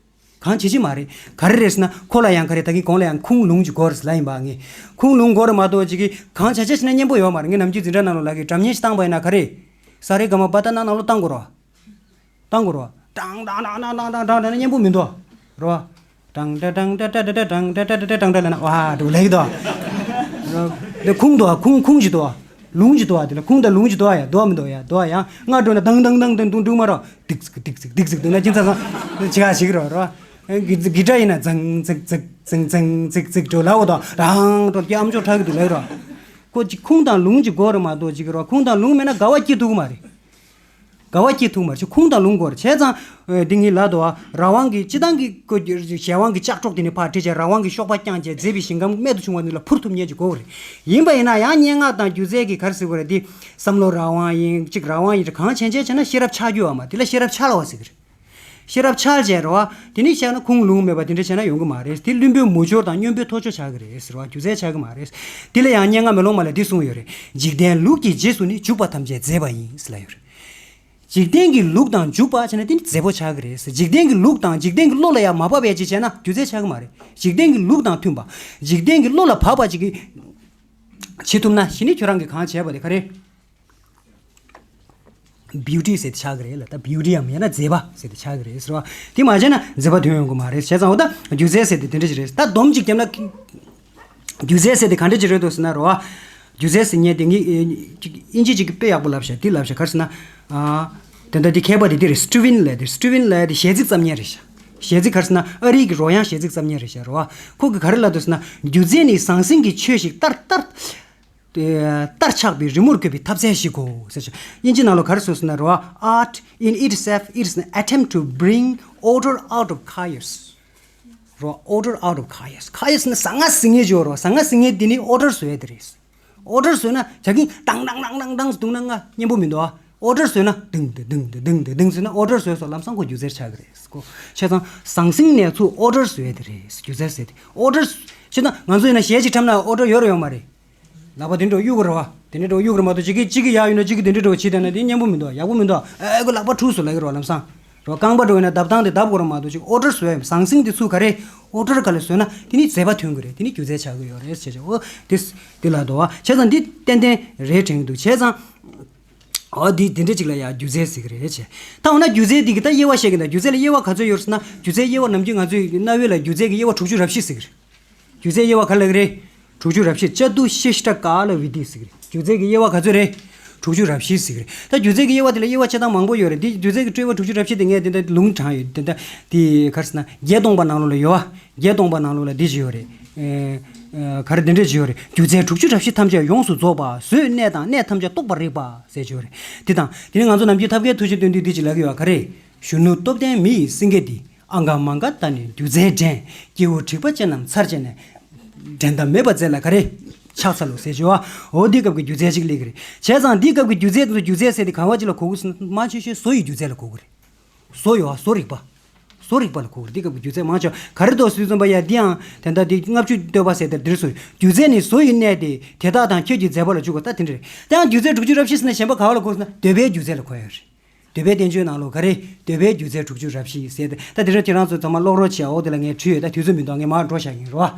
གང་བྱེད་ཀྱི་མ་རེད། ག་རེ་རེད་ཟེར་ན་ཁོ་ལ་ཡང་ག་རེ་ད་གིན་གོང་ལ་ཡང་ཁུངས་ལུང་ཅིག་དགོས་རེད་ཟེར་ལབ་ཡིན་པ་ངས། ཁུངས་ལུང་དགོས་རེད་མ་གཏོགས་ཅིག་གིས་གང་བྱ་བྱ་བྱས་ན་སྙན་པོ་ཡོད་མ་རེད། ངས་ནམ་རྒྱུན་འཛིན་གྲྭ་ནང་ལོགས་ལ་གི་སྒྲ་སྙན་ཞིག་བཏང་པ་ཡིན་ན་ག་རེ། ས་རེ་ག་མ་པ་ད་ན་ནང་ལོགས་བཏང་དགོས་རེད། བཏང་དགོས་རེད། ཏྲང་ཏྲང་ཏྲང་ཏྲང་ཏྲང་ཏྲང་ལབ་ན་སྙན་པོ་མི་འདུག་རེད་བ། ཏྲང་ཏྲ་ཏྲང་ཏྲ་ཏྲ་ཏྲ་ཏྲ་ཏྲང་ཏྲ་ཏྲ་ཏྲ་ཏྲང་ཏྲ་ལབ་ན་ཝ་འགྲོ་ལེགས་འདུག་རེད། དེ་ཁུངས་འདུག་ཁུངས་ཁུངས་ཅིག་འདུག་ལུང་ཅིག་འདུག་དེ་ལ་ཁུངས་དང་ལུང་ཅིག་འདུག་ཡ། འདུག་མི་འདུག་ཡ། འདུག་ཡང་སྔ་འགྲོ་ན་ཏང་ཏང་ཏང་ཏང་ཏུང་ཏུང་མ་རོ། ཏིག་ཙིག་ཏིག་ཙིག་ཏིག་ཙིག་འདུག་ན་ཅི་ཚ་ཚང་ཅི་ག་ཞིག་རོ་རོ། གི་གི་སྒྲ་ཡིན་ན་ཛང་ཛིག་ཛིག་ཛང་ཛང་ཛིག་ཛིག་འགྲོ་ལ་འོ་དོ་རང་དོ་སྐྱེ་ཨམ་ཅོག་ཁྲག་གི་འདུག་ལ་རོ། ཁོ་ཅིག་ཁུངས་དང་ལུང་ཅིག་དགོས་རེད་མ་གཏོགས་ཅིག་རོ། ཁུངས་དང་ལུང་མེད་ན་དགའ་བ་སྐྱེ་ཐུབ་ཀྱི་མ་རེད། དགའ་བ་སྐྱེ་ཐུབ་ཀྱི་མ་རེད། ཁུངས་དང་ལུང་དགོས་རེད། བྱས་ཙང་འདི་ངའི་ལ་དོ་རང་དབང་གི་སྤྱི་བཏང་གི་ཀོ་གཞན་དབང་གི་ལྕགས་སྒྲོག་དེ་ནི་ཕར་བྲིས་བྱས་རང་དབང་གི་གཤོག་པ་བརྐྱངས་བྱས་མཛེས་པའི་ཞིང་ཁམས་རྨད་དུ་བྱུང་བ་འདི་ལ་འཕུར་ཐུབ་མཁན་ཅིག་དགོས་རེད། ཡིན་པ་ཡིན་ན་ཡང་སྙན་ངག་དང་སྒྱུ་རྩལ་གྱི་ག་རེ་ཟེར་དགོས་རེད། འདི་བསམ་བློ་རང་དབང་ཡིན་གཅིག་རང་དབང་ཡིན་གང་བྱས་བྱས་བྱས་ན་ཤེས་རབ་ཆགས་རྒྱུ་ཡོད་མ་རེད། དེ་ལ་ཤེས་རབ་འཆར་བ་ཟེར་གི་རེད། ཤེས་རབ་འཆར་བྱས་རེད་བ། དེ་ནི་བཤད་ན་ཁུངས་ལུང་མེད་པ་དེ་འདྲ་བྱས་ན་ཡོང་གི་མ་རེད། དེ་བླུན་པོའི་མུ་ཅོར་དང་སྨྱོན་པའི་ཐོ་ཅོ་ཆགས་ཀྱི་རེད་ཟེར་བ། སྒྱུ་རྩལ་ཆགས་ཀྱི་མ་རེད། དེ་ལ་ཡང་སྙན་ངག་མེ་ལོང་མ་ལ་འདི་གསུངས་ཡོད་རེད། འཇིག་རྟེན་ལུགས་ཀྱི་རྗེས་སུ་ནི། འཇུག་པ་ཐམས་ཅད་མཛེས་པ་ཡིན་ཟེར་ལབ་ཡོད་རེད། འཇིག་རྟེན་གྱི་ལུགས་དང་འཇུག་པ་བྱས་ན་དེ་ནི་མཛེས་པོ་ཆགས་ཀྱི་རེད་ཟེར། འཇིག་རྟེན་གྱི་ལུགས་དང་འཇིག་རྟེན་གྱི་བློ་ལ་ཡང་མ་བབས་པ་ཅིག་བྱས་ན་སྒྱུ་རྩལ་ཆགས་ཀྱི་མ་རེད། འཇིག་རྟེན་གྱི་ལུགས་དང་མཐུན་པ། འཇིག་རྟེན་གྱི་བློ་ལ་བབས་པ་ཅིག་གིས་བྱེད་ཐུབ་ན་གཞི་ནས་ཁྱོད་རང་གིས་གང་བྱས་པ་དེ་ག་རེད། བིའུ་ཊི་ཟེར་ཏེ་ཆགས་ཀྱི་རེད་ལ། ད་བིའུ་ཊི་ཡང་མིན་ན་མཛེས་པ་ཟེར་ཏེ་ཆགས་ཀྱི་རེད་ཟེར་བ། དེ་མ་བྱས་ན་མཛེས་པ་ཐོན་ཡོང་གི་མ་རེད། བྱས་ཙང་འོ་ད་སྒྱུ་རྩལ་ཟེར་ཏེ་དེ་འདྲ་ཞིག་རེད། ད་སྡོམ་གཅིག་བརྒྱབ་ན་སྒྱུ་རྩལ་ཟེར་ཏེ་ག་འདྲ་ཞིག་རེད་འདུག་ཟེར་ན་རེད་བ། སྒྱུ་རྩལ་ཟེར་མཁན་དེ་ངས་ཨེ་ཅིག་ཨིན་ཇི་ཅིག་གིས་དཔེ་ཡག་པོ་ལབ་ཤག་དེ་ལབ་ཤག་ག་རེ་ཟེར་ན། ཨ། དེ་འདྲ་དེ་མཁས་པ་དེ་དེ་རེད། སི་ཊི་ཝིན་ལབ་དེ། སི་ཊི་ཝིན་ལབ་དེ་གཞས་ཚིག་བརྩམས་མཁན་རེད་ཤག་གཞས་ཚིག་ག་རེ་ཟེར་ན་ཨ་རིའི་གི་རོལ་དབྱངས་གཞས་ཚིག་བརྩམས་མཁན་རེད་ཤག་རེད་བ། ཁོ་གིས་ག་རེ་ལབ་འདུག་ཟེར་ན། སྒྱུ་རྩལ་ནི་ཟང་ཟིང་གི་ཆོས་ཤིག་ལྟར་ལྟར། ཨེ། བསྟར་ཆགས་པའི་རི་མོར་བཀོད་པའི་ཐབས་རྩལ་ཞིག་གོ་ཟེར་ཞིང་། དབྱིན་ཇི་ནང་ལ་ག་རེ་གསུངས་ཟེར་ན་རེད་བ། Art in itself is an attempt to bring order out of chaos. རེད་བ། Order out of chaos. Chaos ནི་ཟང་ཟིང་ངེ་ཅིག་ཡོད་རེད་བ། ཟང་ཟིང་ངེ་དེ་ནི་ཨོ་ཌར་བཟོ་ཡ་དེ་རེད། ཨོ་ཌར་བཟོས་ན་ཇ་གིན་ཏང་ཏང་ཏང་ཏང་ཏང་བརྡུངས་ན་ང་སྙན་པོ་མི་འདུག་ཨ། ཨོ་ཌར་བཟོས་ན་དུང་དུ་དུང་དུ་དུང་དུ་དུང་བཟོས་ན་ཨོ་ཌར་བཟོས་སོ། ལམ་སང་ཁོ་སྒྱུ་རྩལ་ཆགས་ཀྱི་རེད་ཀོ། བྱས་ཙང་ཟང་ཟིང་གནས་ཚུལ་ཨོ་ཌར་བཟོ་ཡ་དེ་རེད། སྒྱུ་རྩལ་ཟེར་དེ་ཨོ་ཌར། བྱས་ཙང་ང་ཚོ་ཡིན་ན་གཞས་ཅིག་འཁྲབ་ན་ཨོ་ཌར་ཡོད་རེད་ཡོད་མ་རེད། ལག་པ་དེ་འདྲ་གཡུག་གི་རེད་བ། དེ་འདྲ་གཡུག་གི་རེད་མ་གཏོགས་གཅིག་གིས་གཅིག་གིས་ཡག་ཡོད་ན་གཅིག་གིས་དེ་འདྲ་འདྲ་བོ་བྱེད་བསྡད་ན་དེ་སྙན་པོ་མི་འདུག་ཡག་པོ་མི་འདུག་ཨེ་ཁོ་ལག་པ་འཁྲུགས་སོང་ལབ་ཀྱི་རེད་བ། ལམ་སང་ རོ། རྐང་པ་འགྲོ་ཡིན་ན་བརྡབ་སྟངས་དེ་བརྡབ་དགོས་ར་མ་གཏོགས་ཅིག་ཨོ་ཌར་བཟོ་ཡ་ཟང་ཟིང་དེ་ཚུ་ག་རེ་ཨོ་ཌར་ག་ལ་བཟོས་ན་དེ་ནི་མཛེས་པ་ཐོན་གི་རེད། དེ་ནི་སྒྱུ་རྩལ་ཆགས་གི་ཡོད་རེད་ཟེར་བྱས། འོ་དེ་དེ་ལ་དོ་བ་བྱས་ཙང་འདི་ཏན་ཏན་རེད་དྲན་གི་འདུག་བྱས་ཙང་། འོ་འདི་དེ་འདྲ་ཅིག་ལ་ཡ་སྒྱུ་རྩལ་ཟེར་གི་རེད་བྱས། ད་འོ་ན་སྒྱུ་རྩལ་འདི་གི་ད་དབྱེ་བ་བཤད་གི་འདུག་སྒྱུ་རྩལ་ལ་དབྱེ་བ་ག་ཚོད་ཡོད་རེད་ཟེར་ན། སྒྱུ་རྩལ་དབྱེ་བ་ནམ་རྒྱུན་ང་ཚོའི་གནའ་བོའི་ལ་སྒྱུ་རྩལ་གི་དབྱེ་བ་དྲུག་ཅུ་རེ་བཞི་ཟེར་གི་རེད། སྒྱུ་རྩལ་དབྱེ་བ་ག་ལ་གི་རེད། དྲུག་ཅུ་རེ་བཞི། ཅ་ཏུ་ཤི་ཤྲ་ཀ་ལ་བི་དྷི་ཟེར་གི་རེད། སྒྱུ་རྩལ་གི་དབྱེ་བ་ག་ཚོད་རེད། དྲུག་ཅུ་རེ་བཞི་ཟེར་གི་རེད། ད་སྒྱུ་རྩལ་གི་དབྱེ་བ་དེ་ལ་དབྱེ་བ་ཕྱེ་སྟངས་མང་པོ་ཡོད་རེད། འདི་སྒྱུ་རྩལ་གི་དབྱེ་བ་དྲུག་ཅུ་རེ་བཞི་དེ་ངས་དེ་འདྲ་ལུང་དྲངས་ཡོད། དེ་འདྲ་དེ་ག་རེ་ཟེར་ན་བརྒྱད་སྟོང་པ་ནང་ལོགས་ལ་ཡོད་བ། བརྒྱད་སྟོང་པ་ནང་ལོགས་ལ་འདི་ཅིག་ཡོད་རེད། ཨེ་ཨེ་ག་རེ་འདི་འདྲ་ཅིག་ཡོད་རེད། སྒྱུ་རྩལ་དྲུག་ཅུ་རེ་བཞི་ཐམས་ཅད་ཡོངས་སུ་རྫོགས་པ། བཟོས་གནས་དང་གནས་ཐམས་ཅད་རྟོགས་པར་རིགས་པ་ཟེར་ཅིག་ཡོད་རེད། འདི་དང་དེ་ནི་ང་ཚོ་ནམ་རྒྱུན་ཐབས་མཁས་ཐུགས་རྗེ་སྟོན་དུས་འདི་ཅིག་ལབ་ཀྱི་ཡོད་བ། ག་རེ། གཞོན་ནུ་སྟོབས་ལྡན་མི་ཡི་སེང་གེ་འདི། ཨང་ག་མང་ག་བཏགས་ནས་སྒྱུ་རྩལ་འགྲན། སྐྱེ་བོ་དྲེགས་པ་ཅན་རྣམས་ཚར་བཅད་ནས། འགྲན་ཟླ་མེད་པར་མཛད་ལ་ག་རེ། ཕྱག་འཚལ་ལོ་ཟེར་ཞུ་བ། འོ་འདི་སྐབས་ཀྱི་སྒྱུ་རྩལ་ཅིག་སླེབས་ཀྱི་རེད། བྱས་ཙང་འདི་སྐབས་ཀྱི་སྒྱུ་རྩལ་དེ་ཚོ་སྒྱུ་རྩལ་ཟེར་དེ་ག་བ་ཅིག་ལ་གོ་གི་ཟེར་ན་མང་ཆེ་ཤོས་བཟོ་ཡི་སྒྱུ་རྩལ་ལ་གོ་གི་རེད། བཟོ་ཡོད་བ། བཟོ་རིག་པ། བཟོ་རིག་པ་ལ་གོ་གི་རེད། འདི་སྐབས་ཀྱི་སྒྱུ་རྩལ་མང་ཆེ་བ་ག་རེ་འདུག་ཟེར་དུས་ཙམ་པ་ཡ་འདི་ཡང་དེ་འདྲ་འདི་ལྔ་བཅུ་བསྟོད་པ་ཟེར་དེར་འདིར་སོ། སྒྱུ་རྩལ་ནི་བཟོ་ཡི་གནས་ཏེ། དེ་དག་དང་ཁྱོད་ཀྱི་མཛད་པ་ལ་འཇུག་པ། ད་དེ་འདྲ་རེད། དེ་ཡང་སྒྱུ་རྩལ་དྲུག་ཅུ་རེ་བཞི་ཟེར་ན་གཞན་པ་ག་བ་ལ་གོ་ཟེར་ན་འདོད་པའི་སྒྱུ་རྩལ་ལ་གོ་ཡ་རེད། འདོད་པའི་བསྟན་བཅོས་ནང་ལོགས་ག་རེ། འདོད་པའི་སྒྱུ་རྩལ་དྲུག་ཅུ་རེ་བཞི་ཟེར་ཏེ། ད་དེ་རིང་ཁྱེད་རང་ཚོ་ཚང་མ་ཀློག་རོགས་བྱེད། འོ་དེ་ལ་ངས་བྲིས་ཡོད། ད་དུས་ཚོད་མི་འདུག་ངས་མར་འགྲོ་བཞག་གི་ཡིན་རོ།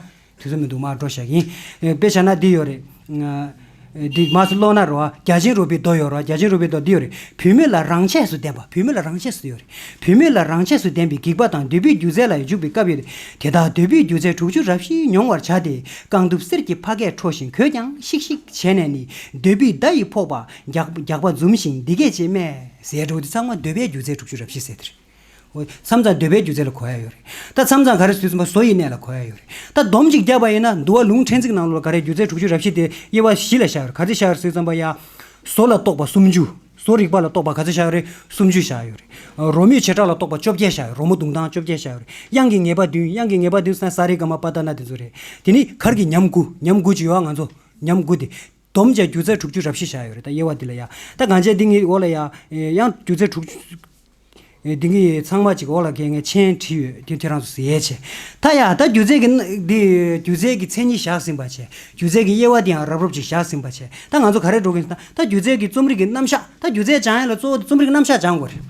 དུས་ཚོད་མི་འདུག་མར་འགྲོ་བཞག་གི་ཡིན། ཨེ་དཔེ་བཞག་ན་འདི་ཡོད་རེད། ཨ་འདི་མར་ཚུར་ཀློག་ན་རོ། བརྒྱ་བྱིན་རོལ་པའི་མདོ་ཡོད་རོ། བརྒྱ་བྱིན་རོལ་པའི་མདོ་འདི་ཡོད་རེད། བུད་མེད་ལ་རང་ཆས་སུ་ལྡན་པ། བུད་མེད་ལ་རང་ཆས་སུ་ཡོད་རེད། བུད་མེད་ལ་རང་ཆས་སུ་ལྡན་པའི་སྒེག་པ་དང་འདོད་པའི་སྒྱུ་རྩལ་ལ་འཇུག་པའི་སྐབས་ཡོད་དེ། དེ་དག་འདོད་པའི་སྒྱུ་རྩལ་དྲུག་ཅུ་རེ་བཞི་མྱོང་བར་བྱ་སྟེ། རྐང་གདུབ་གསེར་གྱི་ཕ་སྐད་འཕྲོ་ཞིང་གོས་ཀྱང་ཤིག་ཤིག་བྱས་ནས་ནི། འདོད་པའི་མདའ་ཡིས་ཕོག་པ། རྒྱགས་རྒྱགས་པ་འཛུམ་ཞིང་འདི་སྐད་ཅེས་སྨྲས། ཟེར་འགྲོ་འདི་ཚང་མ་འདོད་པའི་སྒྱུ་རྩལ་དྲུག་ཅུ་རེ་བཞི་ཟེར་དེ་རེད། འོ་མཚམས་མཚམས་འདོད་པའི་སྒྱུ་རྩལ་ལ་གོ་ཡ་ཡོད་རེད། ད་མཚམས་མཚམས་ག་རེ་ཟེར་དུས་ཙམ་པ་བཟོ་ཡི་གནས་ལ་གོ་ཡ་ཡོད་རེད། ད་སྡོམ་གཅིག་བརྒྱབ་པ་ཡིན་ན་འདུལ་བ་ལུང་ཕྲན་ཚེགས་ནང་ལོགས་ལ་ག་རེ། སྒྱུ་རྩལ་དྲུག་ཅུ་རེ་བཞི་དེ་དབྱེ་བ་བཞི་ལ་བཞག་ཡོད་རེད། ག་ཚོད་བཞག་ཡོད་རེད་ཟེར་དུས་ཙམ་པ་ཡ། བཟོ་ལ་གཏོགས་པ་སུམ་ཅུ། བཟོ་རིག་པ་ལ་གཏོགས་པ་ག་ཚོད་བཞག་ཡོད་རེད། སུམ་ཅུ་བཞག་ཡོད་རེད། རོ་མུས་བྱེ་བྲག་ལ་གཏོགས་པ་བཅོ་བརྒྱད་བཞག་ཡོད་རེད། རོལ་མོ་བརྡུང་སྟངས་བཅོ་བརྒྱད་བཞག་ཡོད་རེད། དབྱངས་ཀྱི་ངེས་པ་བདུན། དབྱངས་ཀྱི་ངེས་པ་བདུན་ཟེར་ན་ས་རེ་ག་མ་པ་ད་ན་དེ་ཚོ་རེད། དེ་ནི་གར་གྱི་ཉམས་དགུ། ཉམས་དགུ་ཅིག་ཡོད་ང་ཚོ། ཉམས་དགུ་དེ། སྡོམ་བྱས་སྒྱུ་རྩལ་དྲུག་ཅུ་རེ་བཞི་བཞག་ཡོད་རེད། ད་དབྱེ་བ་འདི་ལ་ཡ། ད་གང་བྱས་འདི་ངའི་འོག་ལ་ཡ། ཡང་སྒྱུ་རྩལ་དྲུག་ཅུ། འདི་ངའི་ཚང་མ་ཅིག་འོག་ལ་ཁྱེད་ངས་མཆན་བྲིས་ཡོད། དེ་ཁྱེད་རང་ཚོ་གཟིགས་ཡས་བྱས། ད་ཡ་ད་སྒྱུ་རྩལ་གྱི་ན་འདི་སྒྱུ་རྩལ་གྱི་མཚན་ཉིད་བཞག་ཟིན་པ་བྱས། སྒྱུ་རྩལ་གྱི་དབྱེ་བ་འདི་ཡང་རབ་རོབ་ཅིག་བཞག་ཟིན་པ་བྱས། ད་ང་ཚོ་ག་རེ་འགྲོ་གི་ཡིན་ཟེར་ན། ད་སྒྱུ་རྩལ་གྱི་རྩོམ་རིག་གི་རྣམ་གཞག་ད་སྒྱུ་རྩལ་སྦྱང་ཡས་ལ་གཙོ་བོ་དེ་རྩོམ་རིག་རྣམ་གཞག་སྦྱང་དགོས་རེད།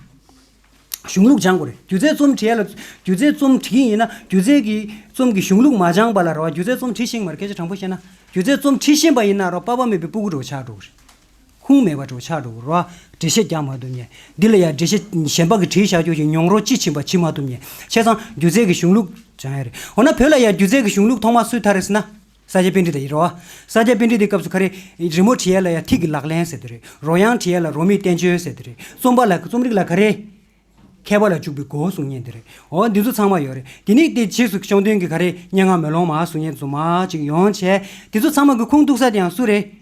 གཞུང་ལུགས་སྦྱང་དགོས་རེད། སྒྱུ་རྩལ་རྩོམ་བྲིས་ཡ་ལ། སྒྱུ་རྩལ་རྩོམ་བྲིས་ཀྱི་ཡིན་ན་སྒྱུ་རྩལ་གྱི་རྩོམ་གྱི་གཞུང་ལུགས་མ་སྦྱངས་པ་ལ་རེད་བ། སྒྱུ་རྩལ་རྩོམ་བྲིས་ཤེས་ཀྱི་མ་རེད། སྐད་ཆ་དྲང་པོ་བཤད་ན། སྒྱུ་རྩལ་རྩོམ་བྲིས་ཤེས་པ་ཡིན་ན་རོ། པ་ཕ་མེད་པའི་སྤུ་གུ་འདྲ་བོ་ཆགས་འགྲོ་གི་རེད། ཁུངས་མེད་པ་འདྲ་བོ་ཆགས་འགྲོ་གི་རེད་བ། འགྲེལ་བཤད་རྒྱག་མ་ཐུབ་མཁན། འདི་ལ་ཡ་འགྲེལ་བཤད་གཞན་པ་གི་བྲིས་བཞག་རྒྱུ་ཞིག་མྱོང་རོལ་ཅི་ཕྱིན་པ་བྱེད་མ་ཐུབ་མཁན། བྱས་ཙང་སྒྱུ་རྩལ་གྱི་གཞུང་ལུགས་སྦྱང་ཡ་རེད། འོ་ན་བོད་ལ་ཡ་སྒྱུ་རྩལ་གྱི་གཞུང་ལུགས་ཐོག་མ་སུས་དར་རེད་ཟེར་ན། ས་སྐྱ་པཎྜི་ཏ་ཡིན་རེད་བ། ས་སྐྱ་པཎྜི་ཏའི་སྐབས་སུ་ག་རེ། རི་མོ་བྲིས་ཡ་ལ་ཡ་ཐིག་གི་ལག་ལེན་ཟེར་དེ་རེད། རོལ་དབྱངས་བྲིས་ཡ་ལ་རོལ་མོའི་བསྟན་བཅོས་ཟེར་དེ་རེད། རྩོམ་པ་ལ་རྩོམ་རིག་ལ་ག་རེ། མཁས་པ་ལ་འཇུག་པའི་སྒོ་གསུང་མཁན་དེ་རེད། འོ་འདི་ཚོ་ཚང་མ་ཡོད་རེད། དེ་ནི་དེ་རྗེས་སུ་བྱང་སྟོན་གྱི་ག་རེ། སྙན་ངག་མེ་ལོང་མ་གསུང་མཁན་ཚོ་མ་ཅིག་ཡོང་བྱས། དེ་ཚོ་ཚང་མ་གི་ཁུངས་གཏུགས་ས་དེ་ཡང་སུ་རེད།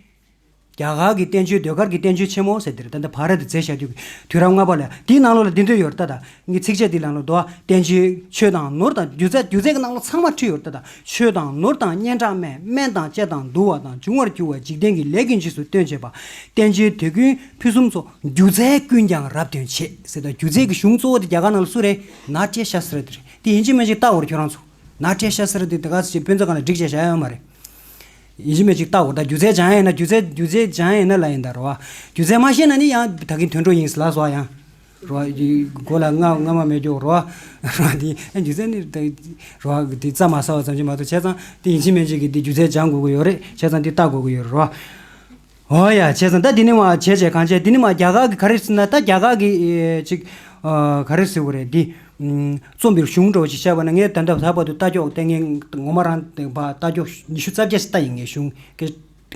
རྒྱ་གར་གྱི་བསྟན་བཅོས་ཟློས་གར་གྱི་བསྟན་བཅོས་ཆེན་མོ་ཟེར་དེ་རེད། ད་ལྟ་བྷ་ར་ཏི་མཛད་བཞག་དུས་ཀྱི་དུས་རབས་ལྔ་པ་ལ་དེའི་ནང་ལོགས་ལ་འདི་འདྲ་ཡོད་རེད། ད་ད་ངའི་ཚིགས་བཅད་འདི་ལ་ལོ་དོ། བསྟན་བཅོས་ཆོས་དང་ནོར་དང་སྒྱུ་རྩལ། སྒྱུ་རྩལ་གྱི་ནང་ལོགས་ཚང་མ་བྲིས་ཡོད་རེད། ད་ད་ཆོས་དང་ནོར་དང་སྙན་གྲགས་སྨན། སྨན་དང་ལྕེ་དང་འདུ་བ་དང་། འབྱུང་བར་འགྱུར་བ་འཇིག་རྟེན་གྱི། ལས་ཀུན་རྗེས་སུ་སྟོན་བྱེད་པ། བསྟན་བཅོས་དེ་ཀུན་ཕུན་སུམ་ཚོགས། སྒྱུ་རྩལ་ཀུན་ཀྱང་རབ་སྟོན་བྱེད་ཟེར། ད་སྒྱུ་རྩལ་གྱི་གཞུང་གཙོ་བོ་དེ་རྒྱ་གར་ནང་ལ་སུ་རེད། ནཱ་ཏྱ་ཤཱསྟྲ་དེ་རེད། དེ་ཡིན་གཅིག་མིན་གཅིག་ལྟ་དགོས་རེད་ཁྱོད་རང་ཚོ། ནཱ་ཏྱ་ཤཱསྟྲ་དེ་ད་ག་ཚོད་ཅིག་དཔེ་མཛོད་སྒང་ལ་བསྒྲིགས་བྱས་བཞག་ཡོད་མ་རེད། ཡིན་གཅིག་མིན་གཅིག་ལྟ་དགོས། ད་སྒྱུ་རྩལ་སྦྱང་ཡས་ན། སྒྱུ་རྩལ་སྒྱུ་རྩལ་སྦྱང་ཡས་ན་ལབ་ཡིན་ད་རོ། སྒྱུ་རྩལ་མ་ཤེས་ན་ནི་ཡང་ད་གིན་དུད་འགྲོ་ཡིན་ལབ་སོང་ཡང་། རོ། མགོ་ལ་རྔ་རྔ་མ་མེད་རྒྱུ་རོ། རོ་འདི་སྒྱུ་རྩལ་ནི་ད་རོ་འདི་རྩ་མ་ཟ་བ་ཙམ་ཞིག་མ་གཏོགས། བྱས་ཙང་དེ་ཡིན་གཅིག་མིན་གཅིག་གི་འདི་སྒྱུ་རྩལ་སྦྱང་དགོས་ཀྱི་ཡོད་རེད། བྱས་ཙང་འདི་ལྟ་དགོས་ཀྱི་ཡོད་རེད་རོ། འོ་ཡ། བྱས་ཙང་ད་འདི་ནི་མ་བྱས་བྱས་གང་བྱས། འདི་ནི་མ་རྒྱ་གར་གི་ག་རེ་ཟེར་ན། ད་རྒྱ་གར་གི་ཨེ་ཅིག་ཨ་ག་རེ་ཟེར་དགོས་རེད། འདི་ཨམ་རྩོམ་པའི་གཞུང་འདྲ་བོ་ཞིག་བཤད་པ་ན། ངས་ད་ལྟ་ད་བར་དུ་ལྟ་ཀྱོག་བལྟས་མཁན་ངོ་མ་རང་ད་ལྟ་ཀྱོག་ཉི་ཤུ་རྩ་བརྒྱད་ཞིག་ལྟ་ཡིན། ངས་གཞུང་གི་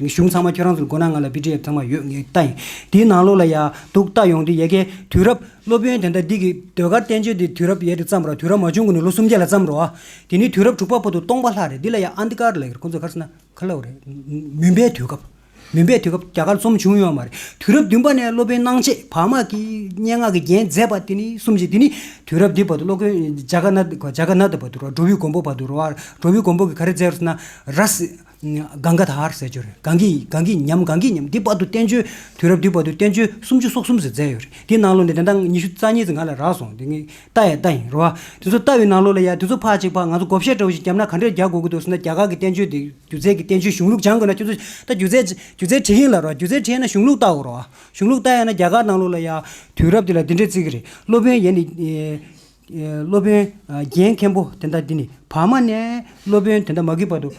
གཞུང་ཚང་མ་ཁྱོད་རང་ཚོར་དགོས་ན་ང་ལ་པི་ཌི་ཨེཕ་ཚང་མ་ཡོད། ངས་ལྟ་ཡིན། དེའི་ནང་ལོགས་ལ་ཡ་འདུག་ལྟ་ཡོང་དུས་ཡ་གི་དུས་རབས། སློབ་དཔོན་དེ་འདྲ་འདི་གི་ཟློས་གར་བསྟན་བཅོས་འདི་དུས་རབས་ཡར་དུ་བརྩམས་རོ། དུས་རབས་མ་བྱུང་གོང་ནས་ལོ་སུམ་བརྒྱ་ལ་བརྩམས་རོ། དེ་ནི་དུས་རབས་དྲུག་པ་བར་དུ་སྟོང་པ་ལྷག་རེད། འདི་ལ་ཡ་ཨན་དྷི་ཀར་ལབ་ཀྱི་རེད། ཁོང་ཚོ་ག་རེ་ཟེར་ན། ག་ལབ་རེད། མུན་པའི་དུས་སྐབས། མུན་པའི་དུས་སྐབས་རྒྱ་གར་རྩོམ་བྱུང་ཡོད་མ་རེད། དུས་རབས་བདུན་པ་ནས་སློབ་དཔོན་སྣང་བྱེད་བར་མ་གི་སྙན་ངག་གི་རྒྱན་མཛད་པ་དེ་ནི་གསུམ་བཞི། དེ་ནི་དུས་རབས་འདི་བར་དུ་སློབ་དཔོན་ཇ་ག་ན་ཇ་ག་ན་ད་བར་དུ་རོ། འགྲོ་བའི་མགོན་པོ་བར་དུ་རོ། འགྲོ་བའི་མགོན་པོ་གིས་ག་རེ་མཛད་ཟེར་ན། ར་སི་ གངྒཱ་དྷར་ཟེར་རྒྱུ་རེད། གངྒཱའི་གངྒཱའི་ཉམས། གངྒཱའི་ཉམས་འདི་བར་དུ་བསྟན་བཅོས། དུས་རབས་འདི་བར་དུ་བསྟན་བཅོས་སུམ་ཅུ་སོ་གསུམ་ཟེར་མཛད་ཡོད་རེད། འདི་ནང་ལོགས་ནས་དེ་འདྲ་ཉི་ཤུ་རྩ་གཉིས་ཙམ་ང་ལ་རག་སོང་། དེ་ངས་ལྟ་ཡ་ལྟ་ཡིན་རེད་བ། དེ་ཚོ་ལྟ་བའི་ནང་ལོགས་ལ་ཡ་དེ་ཚོ་ཕར་གཅིག་ཕར་ང་ཚོ་བགོ་བཤའ་འདྲ་བོ་ཞིག་བརྒྱབ་ན་ག་འདྲས་རྒྱག་དགོས་ཀྱི་འདུག་ཟེར་ན། རྒྱ་གར་གྱི་བསྟན་བཅོས་དེ། སྒྱུ་རྩལ་གྱི་བསྟན་བཅོས་གཞུང་ལུགས་སྦྱང་དགོས་ན་ཁྱོད་ཚོ་ད་སྒྱུ་རྩལ་སྒྱུ་རྩལ་བྲིས་ཡིན་ལབ་རོགས། སྒྱུ་རྩལ་བྲིས་ཡིན་ན་གཞུང་ལུགས་ལྟ་དགོས་རོགས། གཞུང་ལུགས་ལྟ་ཡ་ན་རྒྱ་གར་ནང་ལོགས་ལ་ཡ་དུས་རབས་དེ་ལ་འདི་འདྲས་བརྩི་གི་རེད། སློབ་དཔོན་ཡན་ནི། སློབ་དཔོན་རྒན་མཁན་པོ་དེ་འདྲ་འདི་ནི་བར་མ་ནས་སློབ་དཔོན་དེ་འདྲ་མ་གི་བར་དུ།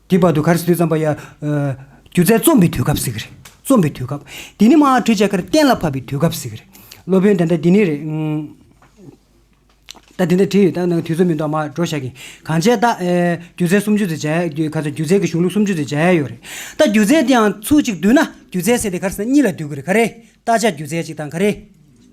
དེ་བར་དུ་ག་རེ་ཟེར་དུས་ཙམ་པ་ཡ། སྒྱུ་རྩལ་རྩོམ་པའི་དུས་སྐབས་ཟེར་གི་རེད། རྩོམ་པའི་དུས་སྐབས། དེ་ནི་མར་བྲིས་བྱས་ག་རེ་གཏན་ལ་ཕབ་པའི་དུས་སྐབས་ཟེར་གི་རེད། སློབ་དཔོན་དེ་འདྲ་འདི་ནི་རེད། ད་དེ་འདྲ་བྲིས་ཡོད། ད་ནང་དུས་ཚོད་མི་འདུག་མར་འགྲོ་བཞག་གི། གང་བྱས་ད། ཨེ། སྒྱུ་རྩལ་སུམ་ཅུ་དེ་བྱས། ག་ཚོད་སྒྱུ་རྩལ་གྱི་གཞུང་ལུགས་སུམ་ཅུ་དེ་བྱས་ཡོད་རེད། ད་སྒྱུ་རྩལ་དེའང་ཚུར་གཅིག་བསྡུས་ན། སྒྱུ་རྩལ་ཟེར་དེ་ག་རེ་ཟེར་ན་གཉིས་ལ་བསྡུ་གི་རེད། ག་རེ། རྟ་ལྕག་སྒྱུ་རྩལ་གཅིག་དང་། ག་རེ།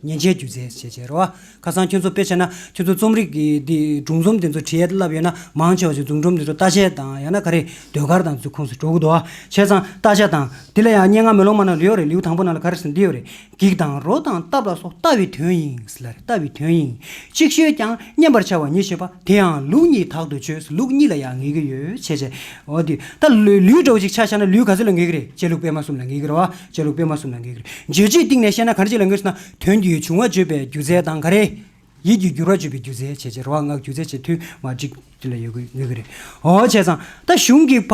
མཉེན་ཆས་སྒྱུ་རྩལ་བྱས་བྱས་རེད་བ། ཁ་སང་ཁྱོད་ཚོ་དཔེ་བྱས་ན་ཁྱོད་ཚོ་རྩོམ་རིག་གི་འདི་སྒྲུང་རྩོམ་དེ་ཚོ་བྲིས་ཡས་བསླབ་ཡོད་ན། མང་ཆེ་བ་ཞིག་རྫུན་སྒྲོམ་དེ་ཚོ་རྟ་ཆས་དང་། ཡང་ན་ག་རེ། ཟློས་གར་དང་དེ་ཚོའི་ཁོངས་སུ་འགྲོ་གི་འདུག་བ། བྱས་ཙང་རྟ་ཆས་དང་དེ་ལ་ཡང་སྙན་ངག་མེ་ལོང་མ་ནང་ལ་ཡོད་རེད། ལེའུ་དང་པོ་ནང་ལ་ག་རེ་ཟེར་ན་འདི་ཡོད་རེད། འགྱིག་དང་རོ་དང་སྟབས་ལ་སོགས་ལྟ་བའི་དོན་ཡིན་ཟེར་ལ་རེད། ལྟ་བའི་དོན་ཡིན། ཅིག་ཤོས་ཀྱང་མཉམ་པར་འཆར་བ་ཉིད་བྱེད་པ། དེ་ཡང་ལུགས་གཉིས་དག་ཏུ་བརྗོད། ལུགས་གཉིས་ལ་ཡང་ངེས་ཀྱི་ཡོད་བྱས་བྱས། འོ་དེ་ད་ལུས་ལུས་འདྲ་བོ་ཅིག་ཆ་བཞག་ན་ལུས་ག་ཚོད་ལ་ངེས་ཀྱི་རེད། བཅད་ལྷུག་སྤེལ་མ་གསུམ་ལ་ངེས་ཀྱི་རེད་བ། བཅད་ལྷུག་སྤེལ་མ་གསུམ་ལ་ངེས་ཀྱི་རེད། རྗོད་བྱེད་སྟེང་ནས་བཤད་ན་ག་འདྲ་ཅིག་ལ་ངེས་ཟེར་ན། དོན་གྱི་འབྱུང་བ་བརྗོད་པའི་སྒྱུ་རྩལ་དང་། ག་རེ། ཡིད་ཀྱི་འགྱུར་བ་བརྗོད་པའི་སྒྱུ་རྩལ་བྱས་བྱས་རེད་བ། ངག་སྒྱུ་རྩལ་བྱས་ཐུན་མ་གཅིག་དེ་ལ་ཡོད་ཀྱི་ཡོད་ཀྱི་རེད། འོ་བྱས་ཙང་ད་གཞུང་གི་བ།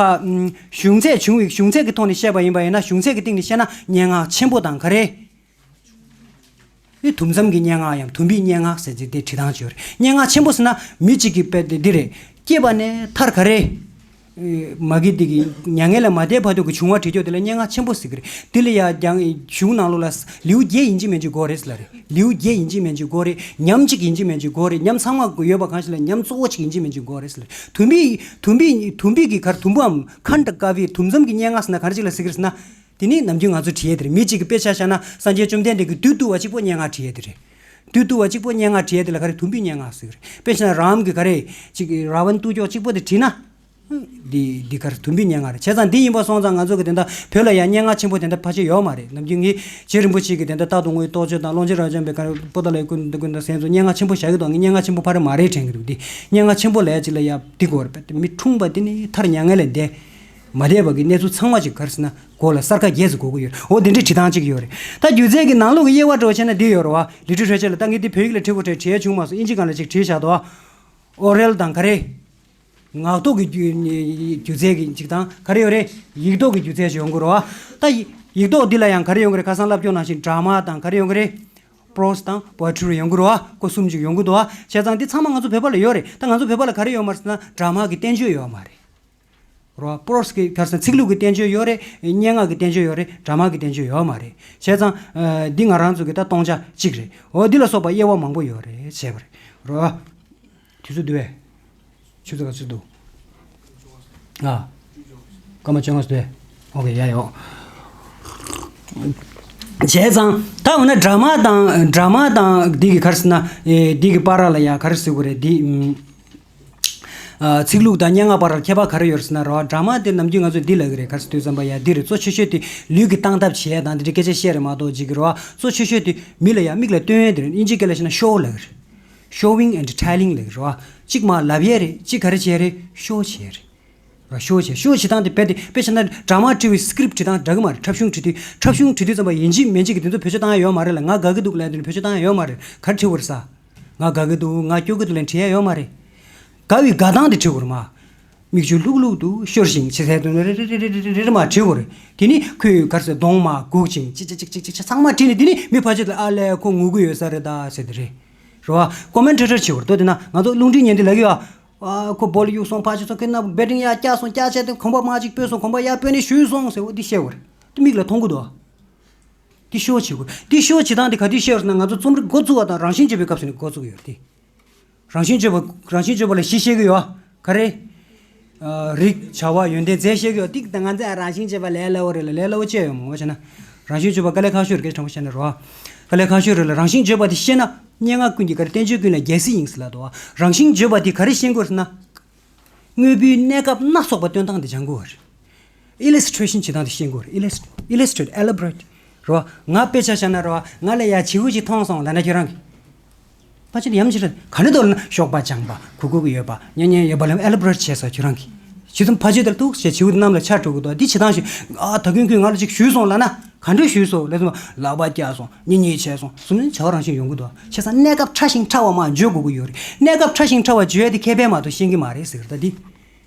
གཞུང་ཚད། བྱུང་བའི་གཞུང་ཚད་ཀྱི་ཐོག་ནས་བཤད་པ་ཡིན་པ་ཡིན་ན། གཞུང་ཚད་ཀྱི་སྟེང་ནས་བཤད་ན་སྙན་ངག་ཆེན་པོ་དང་། ག་རེ། ཨེ། དུམ་མཚམས་ཀྱི་སྙན་ངག་ཡང་དུམ་བུའི་སྙན་ངག་ཟེར་ཏེ་དེ་བྲིས་སྟངས་ཅིག་ཡོད་རེད། སྙན་ངག་ཆེན་པོ་ཟེར་ན་མི་གཅིག་གིས་དཔེ་དེ་འདི་རེད། སྐྱེས་པ་ནས་མཐར་ག་རེ། ཨེ། མ་གི་དེ་གི་མྱ་ངན་ལས་མ་འདས་བར་དུ་གི་བྱུང་བ་བྲིས་རྒྱུ་དེ་ལ་སྙན་ངག་ཆེན་པོ་ཟེར་གི་རེད། དེ་ལ་ཡ་ཀྱང་གཞུང་ནང་ལོགས་ལ་ལེའུ་བརྒྱད་ཡིན་གཅིག་མིན་གཅིག་དགོས་རེད་ཟེར་ལ་རེད། ལེའུ་བརྒྱད་ཡིན་གཅིག་མིན་གཅིག་དགོས་རེད། ཉམས་གཅིག་ཡིན་གཅིག་མིན་གཅིག་དགོས་རེད། ཉམས་ཚང་མ་ཡོད་པ་གང་ཞིག་ལ་ཉམས་གཙོ་བོ་གཅིག་ཡིན་གཅིག་མིན་གཅིག་དགོས་རེད་ཟེར་ལ་རེད། དུམ་བུའི་དུམ་བུའི་དུམ་བུའི་གི་གར་དུམ་བུའམ་ཁན་ཏ་ཀ་བི་དུམ་མཚམས་ཀྱི་སྙན་ངག་ཟེར་ན་ག་རེ་ཅིག་ལ་ཟེར་གི་རེད་ཟེར་ན། དེ་ནི་ནམ་རྒྱུན་ང་ཚོ་བྲིས་ཡས་དེ་རེད། མི་གཅིག་གིས་དཔེ་ཆ་བཞག་ན་སངས་རྒྱས་བཅོམ་ལྡན་འདས་ཀྱིས་བདུད་བཏུལ་བ་གཅིག་པོ་སྙན་ངག་བྲིས་ཡས་དེ་རེད། བདུད་བཏུལ་བ་གཅིག་པོ་སྙན་ངག་བྲིས་ཡས་དེ་ལ་ག་རེ། དུམ་བུའི་སྙན་ངག་ཟེར་གི་རེད། དཔེ་བཞག་ན་རཱམ་གྱིས་ག་རེ་ཅིག་ར་ཝན་བཏུལ་ཀྱོག་གཅིག་པོ་དེ་བྲིས་ན། འདི་འདི་ག་རེ། དུམ་བུའི་སྙན་ངག་རེད། བྱས་ཙང་འདི་ཡིན་པ་སོང་ཙང་ང་ཚོ་གི་དེ་འདྲ་བོད་ལ་ཡང་སྙན་ངག་ཆེན་པོ་དེ་འདྲ་ཕལ་ཆེར་ཡོད་མ་རེད། ནམ་རྒྱུན་ངས་རྗེ་རིན་པོ་ཆེ་གི་དེ་འདྲ་རྟག་ཏུ་ངུ་བའི་རྟོགས་བརྗོད་དང་། ཀློང་ཆེན་རབ་འབྱམས་པའི་ག་རེ། པོ་ཏཱ་ལའི་ཀུན་ཀུན་ཏུ་ཟན་ཚོ་སྙན་ངག་ཆེན་པོ་བཞག་གི་འདུག་ངས་སྙན་ངག་ཆེན་པོ་ཕ་རེ་མ་རེ་དྲན་གི་འདུག་འདི་སྙན་ངག་ཆེན་པོ་ལབ་ཡས་ཅིག་ལ་ཡ་འདི་དགོས་རེད། མི་འཁྲུངས་པ་འདི་ནས་མཐར་མྱ་ངན་ལས་འདས། མ་འདས་པ་གི་གནས་ཚུལ་ཚང་མ་ཅིག་ག་རེ་ཟེར་ན་མགོ་ལ་གསར་ཁ་བརྒྱད་ཙམ་གོ་གི་ཡོད་རེད། འོ་དེ་འདྲའི་བྲིས་སྟངས་ཅིག་ཡོད་རེད། ད་སྒྱུ་རྩལ་གྱི་ནང་ལོགས་ཀྱི་དབྱེ་བ་འདྲ་བོ་བྱས་ན་འདི་ཡོད་རེད་བ། ལི་ཊི་རེ་ཅར་ལ། ད་ངས་འདི་བོད་ཡིག་ལ་བྲིས་དགོས་བྲིས་བྲིས་ཡ་བྱུང་མ་སོང་། ཨིན་ཇི་སྒང་ལ་ཅིག་བྲིས་བཞག་འདུག་བ། ཨོ་རེལ་དང་། ག་རེ། ངག་ཐོག་གི་སྒྱུ་སྒྱུ་རྩལ་གྱི་ཅིག་དང་། ག་རེ་ཡོད་རེད། ཡིག་ཐོག་གི་སྒྱུ་རྩལ་ཞིག་ཡོང་གི་རེད་བ། ད་ཡིག་ཐོག་འདི་ལ་ཡང་ག་རེ་ཡོང་གི་རེད། ཁ་སང་ལབ་ཀྱོག་ནང་བཞིན་ཌ་ར་མ་དང་། ག་རེ་ཡོང་གི་རེད། པོ་རོ་སི་དང་པོ་ཨེ་ཊི་རི་ཡོང་གི་རེད་བ། ཀོ་གསུམ་ཅིག་ཡོང་གི་འདུག་བ། བྱས་ཙང་འདི་ཚང་མ་ང་ཚོ་བོད་པ་ལ་ཡོད་རེད། ད་ང་ཚོ་བོད་པ་ལ་ག་རེ་ཡོད་མ་རེད་ཟེར་ན་ཌ་ར་མ་གི་བསྟན་བཅོས་ཡོད་མ་རེད། རོ། པོ་རོ་སི་གི་ག་རེ་ཟེར། ཚིག་ལྷུག་གི་བསྟན་བཅོས་ཡོད་རེད། སྙན་ངག་གི་བསྟན་བཅོས་ཡོད་རེད། ཌ་ར་མ་གི་བསྟན་བཅོས་ཡོད་མ་རེད། བྱས་ཙང་། ཨ། འདི་ང་རང་ཚོ་གི་ད་སྟོང་ཆ་གཅིག་རེད། འོ་འདི་ལ་སོགས་པ་དབྱེ་བ་མང་པོ་ཡོད་རེད་བྱས་པ་རེད། རོ། དུས་ཚོད་འདུག་བས། ཆུ་ཚོད་ག་ཚོད་འདུག་ཨ། སྐར་མ་བཅོ་ལྔ་ཙམ་འདུག་བས། ཨོ་ཀེ། ཡ་ཡོ། བྱས་ཙང་ད་འོ་ན་ཌ་ར་མ་དང་། ཌ་ར་མ་དང་འདི་གི་ག་རེ་ཟེར་ན། ཨེ། འདི་གི་བར་ལ་ཡ་ག་རེ་ཟེར་དགོས་རེད། འདི། ཨ། ཚིག་ལྷུག་དང་སྙན་ངག་བར་ལ་ཁྱད་པར་ག་རེ་ཡོད་ཟེར་ན་རོ། ཌ་ར་མ་དེ་ནམ་རྒྱུན་ང་ཚོས་འདི་ལབ་ཀྱི་རེད། ག་རེ་ཟེར་དུས་ཙམ་པ་ཡ་འདི་རེད། གཙོ་ཆེ་ཤོས་དེ་ལུས་ཀྱི་སྟངས་སྟབས་བྱེད་ཡ་དང་འདི་འདྲའི་སྐད་ཆ་བཤད་རེད་མ་གཏོགས་ཅིག་གི་རོ། གཙོ་ཆེ་ཤོས་དེ་མི་ལ་ཡ་མིག་ལ་སྟོན་ཡ་དེ་རེད། ཨིན་ཇི་སྐད་ལ་བཤད་ན་ཤོ་ལབ་ཀྱི་རེད། Showing and telling ལབ་ཀྱི་རོ། གཅིག་མར་ལབ་ཡ་རེད། གཅིག་ག་རེ་བྱེད་ཡ་རེད། ཤོ་བྱེད་ཡ་རེད། རོ། ཤོ་བྱེད། ཤོ་བྱེད་སྟངས་དེ་རྦད་དེ་དཔེ་བྱས་ན་ཌ་ར་མ་བྲིས་པའི་སི་ཀི་རིབ་བྲིས་སྟངས་འདྲ་གི་མ་རེད། འཁྲབ་གཞུང་བྲིས་དུས། འཁྲབ་གཞུང་བྲིས་དུས་ཙམ་པ་ཡིན་གཅིག་མིན་གཅིག་གི་དེ་ཚོ་བེད་སྤྱོད་བཏང་ཡ་ཡོད་མ་རེད་ལ། ང་དགའ་གི་འདུག་ལབ་དུས་བེད་སྤྱོད་བཏང་ཡ་ཡོད་མ་རེད། ག་རེ་བྲིས་དགོས་རེད་ཟེར། ང་དགའ་གི་འདུག་ང་སྐྱོ་གི་འདུག་ལབ་བྲིས་ཡ་ཡོད་མ་རེད། དགའ་བའི་དགའ་སྟངས་དེ་བྲིས་དགོས་རེད་མ། མིག་ཆུ་ལྷུག་ལྷུག་ཏུ་ཤོར་ཞིང་ཕྱི་གསལ་དུ་རེ་རེ་རེ་རེ་མར་བྲིས་དགོས་རེད། དེ་ནི་ཁོས་ག་རེ་ཟེར། གདོང་མར་སྒུག་ཅིང་ཅི་ཅི་ཅི་ཅི་ཅི་ཅི་ཚང་མ་བྲིས་ནས། དེ་ནི་མི་ཕལ་ཆེར་ལ་ཨ་ལས་ཁོ་ངུ་གི་ཡོད་ས་རེད་ད་ཟེར་དེ་རེད། རེད་བ། ཀོ་མེན་ཊེ་ཊར་བྱེད་དགོས་རེད། དོ་དེ་ན་ང་ཚོ་རླུང་འཕྲིན་ཉན་དུས་ལབ་ཀྱི་ཡོད། ཨ། ཁོ་སྦོལ་གཡུག་སོང་། ཕར་ཕྱིན་སོང་། ཁོ་ན་བེ་ཊིང་ཡར་བཀྱགས་སོང་། བཀྱགས་བྱས་དེ་གོམ་པ་མར་ཅིག་སྤོས་སོང་། གོམ་པ་ཡར་སྤོས་ནས་བཞུད་སོང་ཟེར། འོ་འདི་བཤད་དགོས་རེད། དེ་མིག་ལ་མཐོང་གི་འདུག་འདི་ཤོ་བྱེད་དགོས། འདི་ཤོ་བྱེད་སྟངས་འདི་ག་དུས་ཤེས་ཡོད་ཟེར་ན། ང་ཚོ་རྩོམ་རིག་འགོ་བཙུགས་པ་དང་རང་བཞིན་བརྗོད་པའི་སྐབས་སུ་ནས་འགོ་བཙུགས་ཡོད་དེ། རང་བཞིན་བརྗོད་པ། རང་བཞིན་བརྗོད་པ་ལ་གཞི་བཤད་ཀྱི་ཡོད། ག་རེ། ཨ། རིགས་བྱ་བ་ཡོན་ཏན་རྫས་བཤད་ཀྱི་ཡོད། ཏིག་ད་ང་ཚོས་རང་བཞིན་བརྗོད་པ་ལས་སླ་བོ་རེད་ལ། ལས་སླ་བོ་ཅི་ཡང་ཡོད་མ་རེད། བྱས་ན་རང་བཞིན་བརྗོད་པ་དཀའ་ལས་ཁག་ཤོས་རེད། སྐད་ཆ་དྲང་པོ་བཤད་ན་རོ། དཀའ་ལས་ཁག་ཤོས་རེད་ལ། རང་བཞིན་བརྗོད་པ་དེ་ཤེས་ན་སྙན་ངག་ཀུན་གྱི། ག་རེ། བསྟན་བཅོས་ཀུན་ལ་རྒྱལ་སྲིད་ཡིན་ཟེར་ལབ་འདུག་བ། རང་བཞིན་བརྗོད་པ་དེ་ག་རེ་ཤེས་དགོས་ཟེར་ན། དངོས་པོའི་གནས་སྐབས་སྣ་ཚོགས་པ་སྟོན་སྟངས་དེ་སྦྱང་དགོས་པ་རེད། ཨི་ལེ་སི་ཊི་རེ་ཤན་བྱེད་སྟངས་དེ་ཤེས་དགོས་རེད། ཨི་ལེ་སི། ཨི་ལེ་སི་ཊི་རེ་ཊི། ཨེ་ལེ་བོ་རེ་ཊི། རེད་བ། ང་དཔེ་ཆ་བཞག་ན་རེད་བ། ང་ལ་ཡ་བྱིའུ་ཅིག་མཐོང་སོང་ལབ་ན་ཁྱོད་རང་གིས། ཕལ་ཆེར་ཡ་མཚན་ཞིག་རེད། ག་རེ་འདུག་ལབ་ན་གཤོག་པ་རྐྱང་པ། གུག་གུག་ཡོད་པ། མཉེན་མཉེན་ཡོད་པ་ལབ། ཨེ་ལེ་བོ་རེ་ཊི་བྱས་སོང་ཁྱོད་རང་གིས། ཇི་ཙམ་ཕ་ཆོས་དེར་ཐུག་ཞེས་བྱིའུ་གནམ་ལ་ཆར་འགྲོ་གི་འདུག་འདི་བྱེད་སྟངས་ཤིག་ཨ་ད་གིན་ཁོས་ང་ལ་ཅིག་ཞུས་སོང་ལབ་ན་ག་འདྲ་ཞུས་སོང་ལབ་སོང་ལག་པ་བཀྱགས་སོང་གཉིད་གཉིད་བྱས་སོང་གསུམ་ནི་བྱ་བ་རང་བཞིན་ཡོང་གི་འདུག་བྱས་ཙང་གནས་སྐབས་ཕྲ་ཞིང་ཕྲ་བ་མར་བརྗོད་དགོས་ཀྱི་ཡོད་རེད། གནས་སྐབས་ཕྲ་ཞིང་ཕྲ་བ་བརྗོད་ཡ་དེ་མཁས་པས་མ་གཏོགས་ཤེས་ཀྱི་མ་རེད་ཟེར་ད་འདི།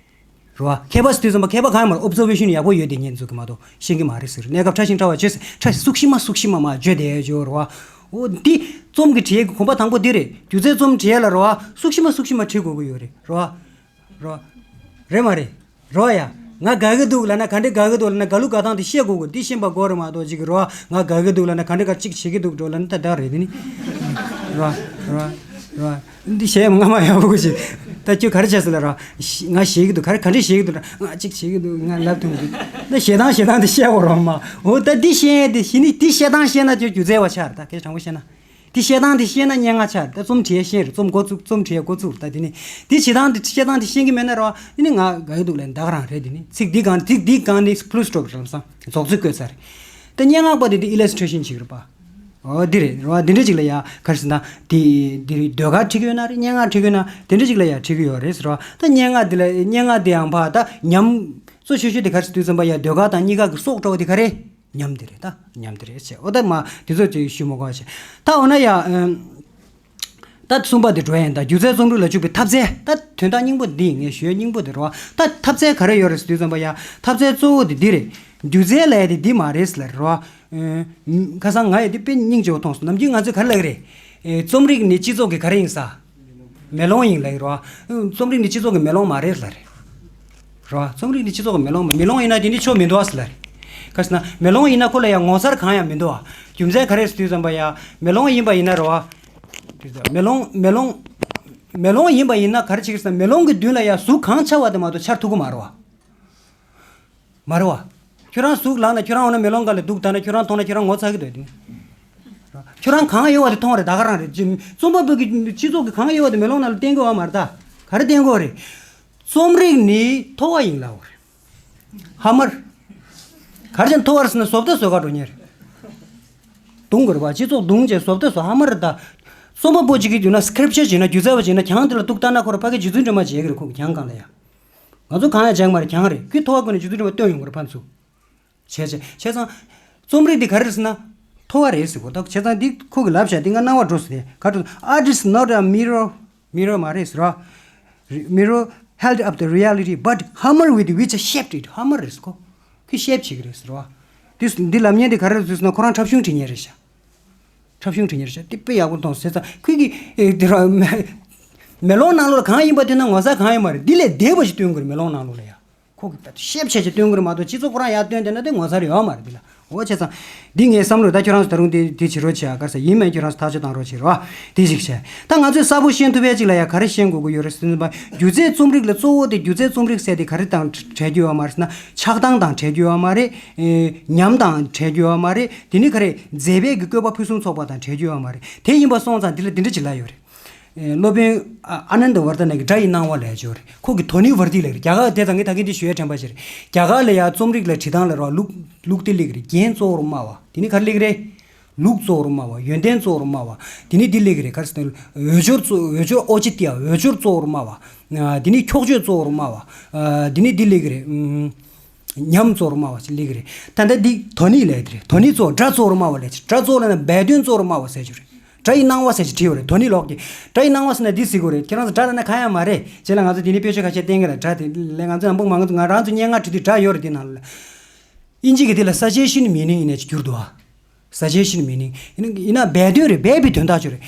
རེད་བ། མཁས་པ་ཟེར་དུས་ཙམ་པ་མཁས་པ་གང་ཡང་མ་རེད། ཨོབ་ཛར་ཝེ་ཤན་ཡག་པོ་ཡོད་དེ་ཉན་ཚུགས་ཀྱི་མ་གཏོགས་ཤེས་ཀྱི་མ་རེད་ཟེར། གནས་སྐབས་ཕྲ་ཞིང་ཕྲ་བ་བརྗོད་ཟེར་ཕྲ་ཞིང་སུག་ཤི་མ་སུག་ཤི་མ་མར་བརྗོད་བསྡད་ཡོད་རེད་བ། འོ་འདི་རྩོམ་གྱི་བྲིས་ཡས་ཀྱི་གོམ་པ་དང་པོ་འདི་རེད། སྒྱུ་རྩལ་རྩོམ་བྲིས་ཡས་ལ་རེད་བ་སུག་ཤི་མ་སུག་ཤི་མ་བྲིས་དགོས་ཀྱི་ཡོད་རེད་རེད་བ། རེད་བ། རེད་མ་རེད། རེད་བ་ཡ། ང་དགའ་གི་འདུག་ལབ་ན་ག་འདྲ་དགའ་གི་འདུག་ལབ་ན་དགའ་ལུགས་དགའ་སྟངས་དེ་བཤད་དགོས་གི། འདི་ཤེས་པ་དགོས་རེད་མ་གཏོགས་ཅིག་རེད་བ། ང་དགའ་གི་འདུག་ལབ་ན་ག་འདྲ་ག་ཅིག་བྱེད་ཀྱི་འདུག་འགྲོ་ལབ་ན་ད་དགའ་རེད་དེ་ནི། རེད་བ། རེད་བ། རེད་བ། འདི་བཤད་ཡ་སྔ་མ་ཡག་པོ་ཞིག་ད་ཁྱོད་ག་རེ་བྱས་སོང་ལབ་ར། ང་ཞེད་ཀྱི་འདུག་ག་རེ་ག་འདྲས་ཞེད་ཀྱི་འདུག་ར། ང་གཅིག་བྱེད་ཀྱི་འདུག་ང་ལབ་ཐུབ་མི་འདུག་ད་ཞེ་སྡང་ཞེ་སྡང་དེ་བཤད་དགོས་རེད་མ། འོ་ད་འདི་བཤད་ཡ་དེ་གཞི་ནས་འདི་བཤད་སྟངས་བཤད་ན་ཁྱོད་སྒྱུ་རྩལ་བ་ཆགས་རེད། ད་སྐད་ཆ་དྲང་པོ་བཤད་ན། འདི་བཤད་སྟངས་འདི་ཤེས་ན་སྙན་ངག་ཆགས་རེད། ད་རྩོམ་བྲིས་ཤེས་རེད། རྩོམ་འགོ་བཙུགས་རྩོམ་བྲིས་འགོ་བཙུགས་རེད། ད་འདི་ནི་འདི་བྱེད་སྟངས་འདི་བཤད་སྟངས་འདི་ཤེས་ཀྱི་མེད་ན་ར་འདི་ནི་ང་དགའ་གི་འདུག་ལབ་ད་ག་རང་རེད། འདི་ནི་ཚིག་འདི་གང་ཚིག་འདི་གང་ནི་ཕུལ་སི་ཊོབ་རེད་ལབ་སང་རྫོགས་ཚིག་བཀོད་ཚར་རེད། ད་སྙན་ངག་པ་འདི་འདི་ཨི་ལས་ཊི་རེ་ཤན་བྱེད་ཀྱི་རེད་པ། འོ་འདི་རེད་ར། འདི་འདྲ་ཅིག་ལ་ཡ་ག་རེ་ཟེར་ན་འདི་འདི་རེད། ཟློས་གར་བྲིས་ཀྱི་ཡོད་ན་རེད། སྙན་ངག་བྲིས་ཀྱི་ཡོད་ན་དེ་འདྲ་ཅིག་ལ་ཡ་བྲིས་ཀྱི་ཡོད་རེད་ཟེར་བ། ད་སྙན་ངག་འདི་ལ་སྙན་ངག་འདི་ཡང་ཕ་ད་ཉམས་གཙོ་ཆེ་ཤོས་དེ་ག་རེ་ཟེར་དུས་ཙམ་པ་ཡ་ཟློས་གར་དང་གཉིས་ཀ་གི་སྲོག་འགྲོ་བ་དེ་ག་རེ། ཉམས་དེ་རེད། ད་ཉམས་དེ་རེད་བྱས། འོ་ད་མ་དེ་ཚོ་ཅིག་ཞུ་མ་དགོས་བྱས། ད་འོ་ན་ཡ་ཨམ། ད་གསུམ་པ་དེ་འགྲོ་ཡིན། ད་སྒྱུ་རྩལ་རྩོམ་རིག་ལ་འཇུག་པའི་ཐབས་རྩལ། ད་དོན་དག་སྙིང་པོ་འདི་ངས་ཞུ་ཡ་སྙིང་པོ་དེ་རེད་བ། ད་ཐབས་རྩལ་ག་རེ་ཡོད་རེད་ཟེར་དུས་ཙམ་པ་ཡ་ཐབས་རྩལ་གཙོ་བོ་དེ་འདི་རེད། སྒྱུ་རྩལ་ལབ་ཡ་དེ་འདི་མ་རེད་ཟེར་ལབ་རེད་བ། ཨམ། ཁ་སང་ང་ཡི་དེ་དཔེ་སྙིང་རྗེ་བོ་མཐོང་སོང་། ནམ་རྒྱུན་ང་ཚོས་ག་རེ་ལབ་ཀྱི་རེད། ཨེ། རྩོམ་རིག་ནི་སྤྱི་ཚོགས་ཀྱི་ག་རེ་ཡིན་ས། མེ་ལོང་ཡིན་ལབ་ཀྱི་རེད་བ། རྩོམ་རིག་ནི་སྤྱི་ཚོགས་ཀྱི་མེ་ལོང་མ་རེད་ལབ་རེད། རེད་བ། རྩོམ་རིག་ནི་སྤྱི་ཚོགས་ཀྱི་མེ་ལོང་མ། མེ་ལོང་ཡིན་ན་དེ་འདྲའི་ཆོ་མི་འདུག་ཨ་ཟེར་ལབ་རེད། ག་ཟེར་ན་མེ་ལོང་ཡིན་ན་ཁོ་ལ་ཡང་ངོ་མཚར་གང་ཡང་མི་འདུག་ཨ། རྒྱུ་མཚན་ག་རེ་ཟེར་དུས་ཙམ་པ་ཡ་མེ་ལོང་ཡིན་པ་ཡིན་ན་རེད་བ། མེ་ལོང་མེ་ལོང་མེ་ལོང་ཡིན་པ་ཡིན་ན་ག་རེ་བྱེད་ཀྱི་ཟེར་ན་མེ་ལོང་གི་མདུན་ལ་ཡ་གཟུགས་གང་འཆར་བ་དེ་མ་གཏོགས་འཆར་ཐུབ་ཀྱི་མ་རེད་བ། མ་རེད་བ། ཁྱོད་རང་གཟུགས་ལངས་ན་ཁྱོད་རང་འོ་ན་མེ་ལོང་སྒང་ལ་འདུག་ད་ན་ཁྱོད་རང་མཐོང་ན་ཁྱོད་རང་ངོ་ཚ་གི་འདུག་དེ། ཁྱོད་རང་གང་ཡོད་བ་དེ་མཐོང་བ་རེད། ད་ག་རང་རེད། རྩོམ་པ་པོ་གི་སྤྱི་ཚོགས་ཀྱི་གང་ཡོད་བ་དེ་མེ་ལོང་ནང་ལ་བསྟན་དགོས་བ་མ་རེད། ད་ག་རེ་བསྟན་དགོས་རེད། རྩོམ་རིག་ནི་ཐོ་བ་ཡིན་ལབ་རེད། ཧ་མར། ག་རེ་བྱས་ན་ཐོ་བ་རེད་ཟེར་ན་བཟོ་ལྟ་བཟོ་ག་འགྲོ་མཁན་རེད། རྡུང་དགོས་རེད་བ། སྤྱི་ཚོགས་རྡུང་བྱས་བཟོ་ལྟ་བཟོ། ཧ་མར་རེད་ད། རྩོམ་པ་པོ་གཅིག་གིས་བརྗོད་ན་སི་ཀི་རིབ་ཅར་བྱས་ན་སྒྱུ་རྩལ་བ་བྱས་ན་གྱང་དེ་ལ་ཏུག་ལྟ་ན་ཁོ་རང་ཕ་གི་རྗེ་བཙུན་སྒྲོལ་མ་བྱེད་ཀྱི་རེད། ཁོ་གི་གྱང་སྒང་ལ་ཡ། ང་ཚོ་གང་ཡང་བྱེད་ཀྱི་མ་རེད། གྱང་རེད། ཁོས་ཐོ་བ་བཀོན་ནས་རྗེ་བཙུན་སྒྲོལ་མ་བཏོན་ཡོང་གི་རེད་ཕར་ཚུར། བྱས་བྱས་བྱས་ཙང་། རྩོམ་རིག་འདི་ག་རེ་རེད་ཟེར་ན། ཐོ་བ་རེད་ཟེར་གོ། ད་བྱས་ཙང་འདི་ཁོ་གི་ལབ་བྱ་འདི་ང་སྣང་བ་འགྲོ་ཟེར་ཏེ་ག་རེ། Art is not a mirror, mirror མ་རེད་ཟེར་བ། Mirror held up the reality, but hammer with which I shaped it. ཧ་མར་རེད་ཟེར་གོ། ཁོས་ཤེབ་བྱེད་ཀྱི་རེད་ཟེར་བ། འདི་འདི་ལབ་མཁན་འདི་ག་རེ་རེད་ཟེར་ན་ཁོ་རང་འཁྲབ་གཞུང་བྲིས་མཁན་རེད་ཤག་འཁྲབ་གཞུང་བྲིས་མཁན་རེད་ཤག་འདི་དཔེ་ཡག་པོ་མཐོང་ཟེར་ཙང་ཁོས་ཀྱི་ཨེ་འདི་ར་མེ་ལོང་ནང་ལོགས་ལ་གང་ཡིན་པ་དེ་ན་ངོ་ཚ་གང་ཡོད་མ་རེད། འདི་ལས་འདས་པ་ཞིག་སྟོན་དགོས་རེད་མེ་ལོང་ནང་ལོགས་ལ་ཡ། ཁོ་གི་ཤེབ་བྱས་བྱས་སྟོན་དགོས་རེད་མ་གཏོགས་སྤྱི་ཚོགས་ཁོ་རང་ཡར་སྟོན་བསྡད་ན་དེ་ངོ་མཚར་ཡོད་མ་རེད་འདི་ལ། འོ་བྱས་ཙང་། འདི་ངའི་བསམ་བློ། ད་ཁྱོད་རང་ཚོ་ད་རུང་དེ་དེ་བྱེད་རོགས་བྱེད་ཨ། ག་རེ་ཟེར་ཡིན་མིན་ཁྱོད་རང་ཚོ་ཐག་གཅོད་བཏང་རོགས་བྱེད་རོགས་ཨ། དེ་ཞིག་བྱས། ད་ང་ཚོས་གསལ་པོ་ཤེས་ཐུབ་པའི་ཅིག་ལ་ཡ་ག་རེ་ཤེས་དགོས་ཀྱི་ཡོད་རེད་ཟེར་ན། སྒྱུ་རྩལ་རྩོམ་རིག་ལ་གཙོ་བོ་དེ་སྒྱུ་རྩལ་རྩོམ་རིག་ཟེར་དེ་ག་རེ་དང་བྲལ་རྒྱུ་ཡོད་མ་རེད་ཟེར་ན་ཆགས་སྡང་དང་བྲལ་རྒྱུ་ཡོད་མ་རེད། ཨེ། ཉམས་དང་བྲལ་རྒྱུ་ཡོད་མ་རེད། དེ་ནི་ག་རེ་མཛེས་པའི་གི་བཀོད་པ་ཕུན་སུམ་ཚོགས་པ་དང་བྲལ་རྒྱུ་ཡོད་མ་རེད། དེ་ཡིན་པ་སོང་ཙང་འདི་ལ་འདི་འདྲ་ཅིག་ལབ་ཡོད་རེད། ཨེ། སློབ་དཔོན་ཨ་ཨ་ནནྡ་ཝར་དྷ་ན་གི་སྒྲ་ཡི་སྣང་བ་ལབ་ཡ་ཅིག་ཡོད་རེད། ཁོ་གི་དོ་ནི་ཝར་ཏི་ལབ་རེད། རྒྱ་གར་དེ་ད་ངས་ད་གིན་འདི་ཞུ་ཡ་དྲན་པ་ཞིག་རེད། རྒྱ་གར་ལ་ཡ་རྩོམ་རིག་ལ་བྲིས་སྟངས་ལ་རོ་ལུགས་ལུགས་དེ་སླེབས་ཀྱི་རེད། རྒྱན་གཙོ་བོར་སྨྲ་བ་དེ་ནི་ག་རེ་སླེབས་ཀྱི་རེད། ལུགས་གཙོ་བོར་སྨྲ་བ། ཡོན་ཏན་གཙོ་བོར་སྨྲ་བ། དེ་ནི་འདི་སླེབས་ཀྱི་རེད། ག་རེ་ཟེར་ན་འོས་སྦྱོར་གཙོ་འོས་སྦྱོར་ཨོ་ཅི་ཏི་ཡ་འོས་སྦྱོར་གཙོ་བོར་སྨྲ་བ། དེ་ནི་འཁྱོག་བརྗོད་གཙོ་བོར་སྨྲ་བ། དེ་ནི་འདི་སླེབས་ཀྱི་རེད། ཉམས་གཙོ་བོར་སྨྲ་བ་ཞིག་སླེབས་ཀྱི་རེད། ད་ལྟ་འདི་དོ་ནི་ལབ་ཀྱི་རེད། དོ་ནི་གཙོ་སྒྲ་གཙོ་བོར་སྨྲ་བ་ལབ་ཀྱི་རེད། སྒྲ་གཙོ་བོ་ལབ་ན་སྦས་དོན་གཙོ་བོར་སྨྲ་བ་ཟེར་གྱི་རེད། སྒྲ་ཡི་སྣང་བ་ཟེར་གྱི་བྲིས་ཡོད་རེད། དོ་ནི་ལོག་གི་སྒྲ་ཡི་སྣང་བ་ཟེར་ན་འདི་ཟེར་དགོས་རེད། ཁྱེད་རང་ཚོ་སྒྲ་ལབ་ན་གང་ཡང་མ་རེད། རྗེས་ལ་ང་ཚོ་འདི་ནས་དཔེ་ཆ་ཁ་ཤས་བསྟན་གྱི་རེད། སྒྲ་དེ་ལས་ང་ཚོ་ནམ་རྒྱུན་ང་རང་ཚོ་སྙན་ངག་བྲིས་དུས་སྒྲ་ཡོད་རེད། དེ་ནང་ལ། དབྱིན་ཇི་གི་དེ་ལ་suggestion meaning ཡིན་ནས་བསྒྱུར་འདུག་ཨ། Suggestion meaning ཡིན་ན་སྦས་དོན་རེད། སྦས་པའི་དོན་དག་ཅིག་རེད།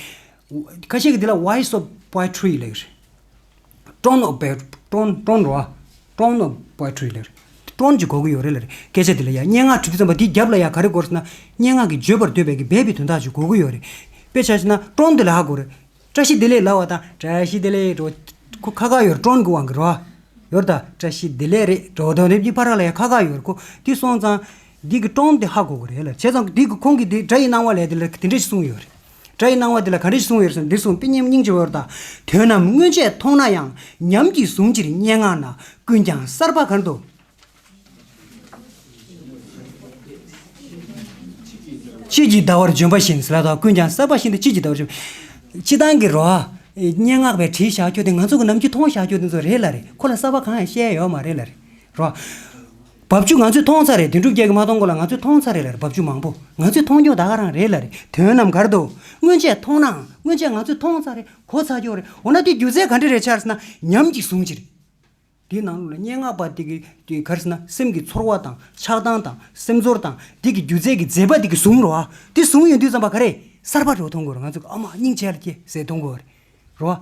ཁ་ཤས་ཀྱིས་དེ་ལ་voice of poetry ལབ་ཀྱི་རེད། Tone of poet- tone tone རེད་བ། Tone of poetry ལབ་ཀྱི་རེད། Tone ཅིག་དགོས་ཀྱི་ཡོད་རེད་ལབ་རེད། སྐད་ཆ་དེ་ལ་ཡ་སྙན་ངག་བྲིས་དུས་ཙམ་པ་དེའི་རྒྱབ་ལ་ཡ་ག་རེ་དགོས་ཟེར་ན། སྙན་ངག་གི་བརྗོད་པར་འདོད་པའི་གི་སྦས་པའི་དོན་དག་ཅིག་དགོས་ཀྱི་ཡོད་རེད། དཔེ་ཆ་བཞག་ན་tone དེ་ལ་ཧ་གོ་རེད། བཀྲ་ཤིས་བདེ་ལེགས་ལབ་པ་དང་བཀྲ་ཤིས་བདེ་ལེགས་འགྲོ། ཁོ་ཁ་ཁ་ཡོད་རེད། Tone གི་དབང་གིས་རེད་བ། ཡོད་རེད་ད། བཀྲ་ཤིས་བདེ་ལེགས་རེད་འགྲོ་དང་རེད་གཉིས་བར་ལ་ཡ་ཁ་ཁ་ཡོད་རེད། ཁོ་དེ་སོང་ཙང་། འདི་གི་tone དེ་ཧ་གོ་གི་རེད་ལ། བྱས་ཙང་འདི་གི་ཁོང་གིས་འདི་སྒྲ་ཡི་སྣང་བ་ལབ་དེ་ལ་དེ་འདྲ་ཞིག་གསུངས་ཡོད་རེད། སྒྲ་ཡི་སྣང་བ་དེ་ལ་ག་འདྲ་ཞིག་གསུངས་ཡོད་རེད་ཟེར་ན་འདི་གསུངས། དཔེ་སྙིང་སྙིང་རྗེ་བོ་ཡོད་རེད་ད། དོན་རྣམས་སྔོན་ཆད་མཐོང་ན་ཡང་། ཉམས་ཀྱིས་བཟུང་ཕྱིར་སྙན་ངག་ན། ཀུན་ཀྱང་གསར་པ་གར་འདུག་དཔྱིད་ཀྱི་ཟླ་བར་འཇོམས་པ་བཞིན་ཟེར་ལ་དང་། ཀུན་ཀྱང་གསར་པ་བཞིན་དུ་དཔྱིད་ཀྱི་ཟླ་བར་འཇོམས། སྤྱིར་བཏང་གི་རོ། སྙན་ངག་པས་བྲིས་བཞག་རྒྱུ་དེ་ང་ཚོ་གི་ནམ་རྒྱུན་མཐོང་བཞག་རྒྱུ་དེ་ཚོ་རེད་ལ་རེད། ཁོ་ལ་གསར་པ་གང་ཡང་བཤད་ཡོད་མ་རེད་ལ་རེད། རོ། རྦབ་ཆུ་ང་ཚོས་མཐོང་ཚར་རེད། དོན་གྲུབ་རྒྱལ་གྱིས་མ་མཐོང་གོང་ལ་ང་ཚོས་མཐོང་ཚར་རེད་ལ་རེད། རྦབ་ཆུ་མང་པོ་ང་ཚོས་མཐོང་རྒྱུ་ད་ག་རང་རེད་ལ་རེད། དོན་རྣམས་ག་རེ་འདུག་སྔོན་ཆད་མཐོང་ནའང་སྔོན་ཆད་ང་ཚོས་མཐོང་ཚར་རེད། གོ་ཚར་རྒྱུ་རེད། འོ་ན་དེ་སྒྱུ་རྩལ་ག་འདྲ་རེད་ཆགས་ཟེར་ན་ཉམས་ཀྱིས་བཟུང་ཕྱིར། དེའི་ནང་ལོགས་ལ་སྙན་ངག་པ་དེ་གི་དེ་ག་རེ་ཟེར་ན་སེམས་ཀྱི་ཚོར་བ་དང་ཆགས་སྡང་དང་སེམས་ཚོར་དང་དེ་གི་སྒྱུ་རྩལ་གྱི་མཛེས་པ་དེ་གི་བཟུང་རོ། དེ་བཟུང་ཡོང་དུས་ཙམ་པ་ག་རེ་གསར་པ་འདྲ་བོ་མཐོང་གི་རེད། ང་ཚོ་གི་ཨ་མ་སྙིང་རྗེ་ལ་སྐྱེ་ཟེར་མཐོང་གི་རེད། རོ།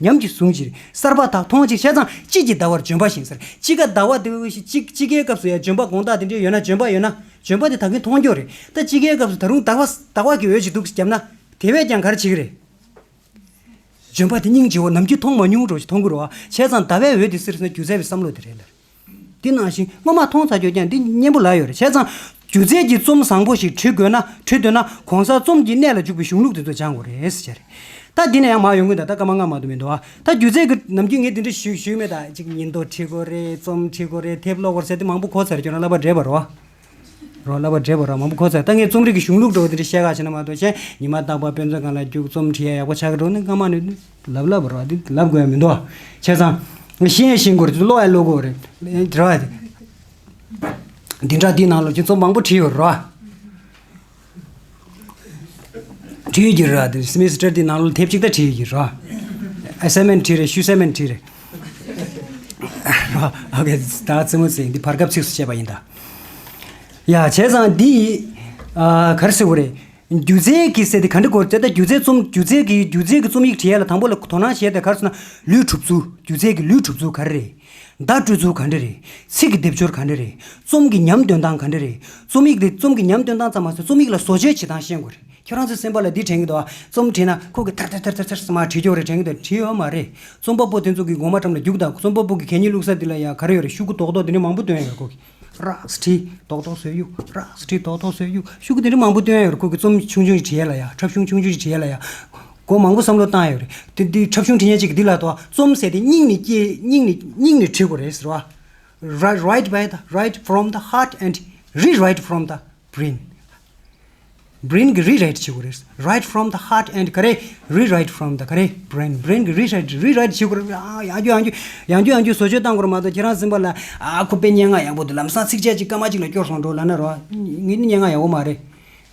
ཉམས་ཀྱིས་བཟུང་ཕྱིར་གསར་པ་དག་མཐོང་ཅིག་བྱས་ཙང་དཔྱིད་ཀྱི་ཟླ་བར་ལྗོན་པ་བཞིན་ཟེར། དཔྱིད་ཀ་ཟླ་བ་དེ་དཔྱིད་དཔྱིད་ཀའི་སྐབས་སུ་ཡང་ལྗོན་པ་དགོང་དག་དེ་འདྲའི་ཡོད་ན་ལྗོན་པ་ཡོད་ན་ལྗོན་པ་དེ་ད་གིན་མཐོང་རྒྱུ་རེད། ད་དཔྱིད་ཀའི་སྐབས་སུ་ད་རུང་ཟླ་བ་ཟླ་བ་གི་འོད་ཅིག་འདུག་བརྒྱབ་ན་དེ་བས་ཀྱང་ག་རེ་བྱེད་ཀྱི་རེད། ལྗོན་པ་དེ་སྙིང་རྗེ་བོ་ནམ་རྒྱུན་མཐོང་མ་མྱོང་འགྲོ་ཞིག་མཐོང་གི་རེད་བ། བྱས་ཙང་ཟླ་བའི་འོད་དེ་སིར་སོང་ན་སྒྱུ་རྩལ་བའི་བསམ་བློ་དེ་རེད་ལ། དེ་ནང་བཞིན་སྔོན་མ་མཐོང་ཚར་རྒྱུ་ཀྱང་འདི་སྙན་པོ་ལ་ཡོད་རེད། བྱས་ཙང་སྒྱུ་རྩལ་གྱི་རྩོམ་བཟང་པོ་ཞིག་བྲི་དགོས་ན་བྲི་འདོད་ན་གོང་གསལ་རྩོམ་གྱི་གནད་ལ་འཇུག་པའི་གཞུང་ལུགས་དེ་ཚོ་སྦྱང་དགོས་རེད་ཟེར་བྱས་རེད། ད་འདི་ནས་ཡང་མར་ཡོང་གི་འདུག་ད་སྐར་མ་ལྔ་མ་གཏོགས་མི་འདུག་ཨ། ད་སྒྱུ་རྩལ་གྱི་ནམ་རྒྱུན་ངས་འདི་འདྲ་ཞུ་ཞུས་མེད། ད་ཅིག་ཉིན་ཐོ་བྲི་དགོས་རེད། རྩོམ་བྲི་དགོས་རེད། དེབ་ཀློག་དགོས་རེད་ཟེར་དེ་མང་པོ་གོ་ཚར་རྒྱུ་ན་བསླབ་པ་བྲེལ་བ་རེད་བ། རོ་བསླབ་པ་བྲེལ་བ་ར་མང་པོ་གོ་ཚར། ད་ངས་རྩོམ་རིག་གི་གཞུང་ལུགས་འདྲ་བོ་དེ་འདྲ་བཤད་ག་བྱས་ན་མ་གཏོགས་གཞན་ཉི་མ་རྟག་པར་དཔེ་མཛོད་སྒང་ལ་རྒྱུགས། རྩོམ་བྲིས་ཡ་ཡག་པོ་ཆགས་ཀྱི་འགྲོ་ནི་སྔ་མ་ནས་ལབ་ལབ་ར་འདི་ལབ་དགོས་ཡ་མི་འདུག་བྱས་ཙང་ཤེས་ཡ་ཤེས་དགོས་རེད། ཀློག་ཡ་ཀློག་དགོས་རེད། དེ་ར་འདི་འདྲ་འདི་ནང་ལོགས་ཀྱི་རྩོམ་མང་པོ་བྲིས་ཡོད་ར། བྲིས་ཡོད་ཀྱི་ར། དེ་སི་མི་སི་ཊར་འདི་ནང་ལོགས་དེབ་གཅིག་ད་བྲིས་ཡོད་ཀྱི་ར། ཨེ་སའི་མེན་ཊི་བྲིས་རེད། ཤུ་སའི་མེན་ཊི་བྲིས་རེད། ཨོ་ཁེ། ད་རྩེད་མོ་རྩེ་འདི་བར་སྐབས་ཚིགས་སུ་བཅད་པ་ཡིན་ད། ཡ་བྱས་ཙང་འདི་ཨ་ག་རེ་ཟེར་དགོས་རེད། སྒྱུ་རྩལ་གྱི་ཟེར་དེ་ག་འདྲ་དགོས་རེད། ད་སྒྱུ་རྩལ་རྩོམ་སྒྱུ་རྩལ་གྱི་སྒྱུ་རྩལ་གྱི་རྩོམ་ཡིག་བྲིས་ཡ་ལ་དང་པོ་ལ་དོ་སྣང་བྱས་ཏེ་ག་རེ་ཟེར་ན་ལུས་གྲུབ་ཚུལ། སྒྱུ་རྩལ་གྱི་ལུས་གྲུབ་ཚུལ་ག་རེ་རེད། བརྡ་སྤྲོད་ཚུལ་ག་འདྲ་རེད། ཚིག་གི་སྡེབ་སྦྱོར་ག་འདྲ་རེད། རྩོམ་གྱི་ཉམས་འདོན་སྟངས་ག་འདྲ་རེད། རྩོམ་ཡིག་དེ་རྩོམ་གྱི་ཉམས་འདོན་སྟངས་ཙམ་མ་ཟད་རྩོམ་ཡིག་ལ་བཟོ་བཅོས་བྱེད་སྟངས་ཤེས་དགོས་རེད། ཁྱོད་རང་ཚོའི་སེམས་པ་ལ་འདི་དྲན་གྱི་འདུག་ཨ། རྩོམ་བྲིས་ན་ཁོ་གིས་ཐར་ཐར་ཐར་ཐར་ཐར་མར་བྲིས་ཀྱི་ཡོད་རེད་དྲན་གྱི་འདུག་བྲིས་ཡོད་མ་རེད། རྩོམ་པ་པོ་དེ་ཚོ་གི་མགོ་མ་འགྲམ་ལ་རྒྱུགས་དང་། རྩོམ་པ་པོ་གི་གད་སྙིགས་བླུགས་ས་འདི་ལ་ཡ་ག་རེ་ཡོད་རེད། ཤུ་གུ་རྡོག་རྡོག་འདི་འདྲ་མང་པོ་བཏོན་ཡོད་རེད་ཁོ་གིས། རགས་བྲིས་རྡོག་རྡོག་བཟོས་ཡོད། རགས་བྲིས་རྡོག་རྡོག་བཟོས་ཡོད། ཤུ་གུ་འདི་འདྲ་མང་པོ་བཏོན་ཡོད་རེད་ཁོ་གིས། རྩོམ་ཆུང་ཆུང་ཞིག་བྲིས་ཡ་ལ་ཡ། འཁྲབ་གཞུང་ཆུང་ཆུང་ཞིག་བྲིས་ཡ་ལ་ཡ། མགོ་མང་པོ་བསམ་བློ་བཏང་ཡོད་རེད། དེ་འདི་འཁྲབ་གཞུང་བྲིས་མཁན་གཅིག་གིས་འདི་ལ་དོ་རྩོམ་ཟེར་དེ་སྙིང་ནས་སྐྱེ་སྙིང་ནས་སྙིང་ནས་བྲི་དགོས་རེད་ཟེར་བ། Write, write by the, write from the heart and rewrite from the brain. Brain གི་rewrite བྱེད་དགོས་རེད། Write from the heart and ག་རེ། Rewrite from the ག་རེ། Brain. Brain གི་rewrite, rewrite བྱེད་དགོས་རེད། ཨ་ཡང་རྒྱུ་ཡང་རྒྱུ་ཡང་རྒྱུ་ཡང་རྒྱུ་བཟོ་བཅོས་བཏང་དགོས་རེད་མ་གཏོགས་ཁྱེད་རང་སེམས་པ་ལ་ཨ་ཁོ་དཔེ་སྙན་ངག་ཡག་པོ་འདུག་ལམ་སང་ཚིགས་བཅད་ཅིག་སྐར་མ་གཅིག་ལ་སྐྱོར་སོང་འགྲོ་ལབ་ན་རོ། ངས་ནི་སྙན་ངག་ཡག་པོ་མ་རེད།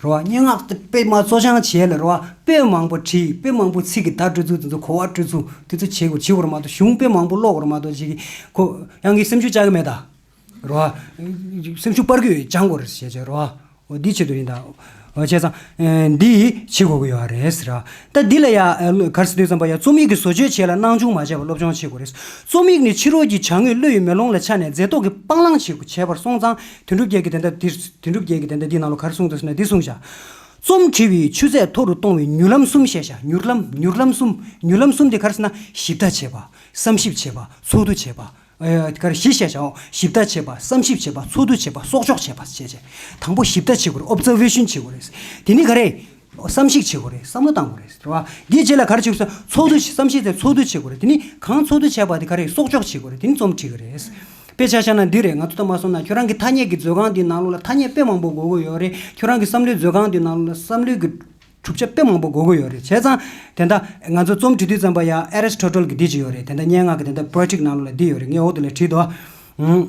རོ། སྙན་ངག་དེ་དཔེ་མ་བཙོ་སྦྱང་བྱས་ལ་རོ། དཔེ་མང་པོ་བྲིས། དཔེ་མང་པོ་ཚིག་གི་བརྡ་སྤྲོད་ཚུལ་དེ་ཚོ་གོ་བ་སྤྲོད་ཚུལ་དེ་ཚོ་བྱེད་དགོས་བྱེད་དགོས་རེད་མ་གཏོགས་གཞུང་དཔེ་མང་པོ་ཀློག་དགོས་རེད་མ་གཏོགས་ཅིག་གིས་ཁོ་ཡང་གི་སེམས་ཤུགས་བཅག་གི་མེད་ད། རོ། སེམས་ཤུགས་སྤར་གི་ཡོད། སྦྱང་དགོས་རེད་ཞེས་བྱས་རོ། འོ་འདི་བྱེད་དུ་ཡིན་ད། འོ་བྱས་ཙང་འདི་བྱེད་དགོས་ཀྱི་ཡོད་རེད་ཟེར། ད་འདི་ལ་ཡ་ག་རེ་ཟེར་དུས་ཙམ་པ་ཡ་རྩོམ་ཡིག་གི་བཟོ་བཅོས་བྱེད་ལ་སྣང་ཆུང་མ་བྱས་པར་སློབ་སྦྱོང་བྱེད་དགོས་རེད། རྩོམ་ཡིག་ནི་ཕྱི་རོལ་གྱི་བྱ་དངོས་བློ་ཡི་མེ་ལོང་ལ་ཆགས་ནས་མཛེས་རྟོག་གི་སྤང་བླང་བྱེད་དགོས། བྱས་པར་སོང་ཙང་དོན་གྲུབ་རྒྱལ་གྱིས་དེ་འདྲ་འདིར་དོན་གྲུབ་རྒྱལ་གྱིས་དེ་འདྲ་འདི་ནང་ལ་ག་རེ་གསུངས་འདུག་ཟེར་ན་འདི་གསུངས་བཞག་རྩོམ་བྲི་བའི་ཆུ་ཚད་མཐོ་རུ་གཏོང་བའི་མྱུར་ལམ་གསུམ་བཤད་བཞག་མྱུར་ལམ་མྱུར་ལམ་གསུམ། མྱུར་ལམ་གསུམ་དེ་ག་རེ་ཟེར་ན་ཞིབ་ལྟ་བྱེད་པ། བསམ་ཞིབ་བྱེད་པ། ཚོགས་འདུ་བྱེད་པ། ཨེ་ག་རེ་བཞི་བཤད་བྱའོ། ཞིབ་ལྟ་བྱེད་པ། བསམ་ཞིབ་བྱེད་པ། ཚོགས་འདུ་བྱེད་པ། གསོག་འཇོག་བྱེད་པ་བྱས་བྱས། དང་པོ་ཞིབ་ལྟ་བྱེད་དགོས་རེད། ཨོབ་ཛར་ཝེ་ཤན་བྱེད་དགོས་རེད། དེ་ནི་ག་རེ། བསམ་གཞིག་བྱེད་དགོས་རེད། བསམ་བློ་བཏང་དགོས་རེད། རེད་བ། དེའི་རྗེས་ལ་ག་རེ་བྱེད་དགོས་ཟེར་ཚོགས་འདུ་བྱེད། བསམ་ཤེས་ཚེ་ཚོགས་འདུ་བྱེད་དགོས་རེད། དེ་ནི་གང་ཚོགས་འདུ་བྱས་པ་དེ་ག་རེ་གསོག་འཇོག་བྱེད་དགོས་རེད། དེ་ནི་རྩོམ་བྲིས་དགོས་རེད། དཔེ་ཆ་བཞག་ན་འདི་རེད། ང་ཚོ་ད་མ་སོང་ན་ཁྱོད་རང་གི་ཐ་སྙད་ཀྱི་མཛོད་ཁང་འདི་ནང་ལོགས་ལ་ཐ་སྙད་དཔེ་མང་པོ་དགོས་ཀྱི་ཡོད་རེད། ཁྱོད་རང་གི་བསམ་བློའི་མཛོད་ཁང་འདི་ནང་ལོགས་ལ་བསམ་བློའི་གི་གྲུབ་ཆ་དཔེ་མང་པོ་དགོས་ཀྱི་ཡོད་རེད། བྱས་ཙང་དེ་འདྲ་ང་ཚོ་རྩོམ་བྲིས་དུས་ཙམ་པ་ཡ་ཨེ་རིས་ཊོ་ཊལ་གྱི་འདི་ཅིག་ཡོད་རེད། དེ་འདྲ་སྙན་ངག་གི་དེ་འདྲ་པོ་ཨེ་ཊིག་ནང་ལོགས་ལ་འདི་ཡོད་རེད། ངས་འོག་དེ་ལ་བྲིས་འདུག་ཨང་།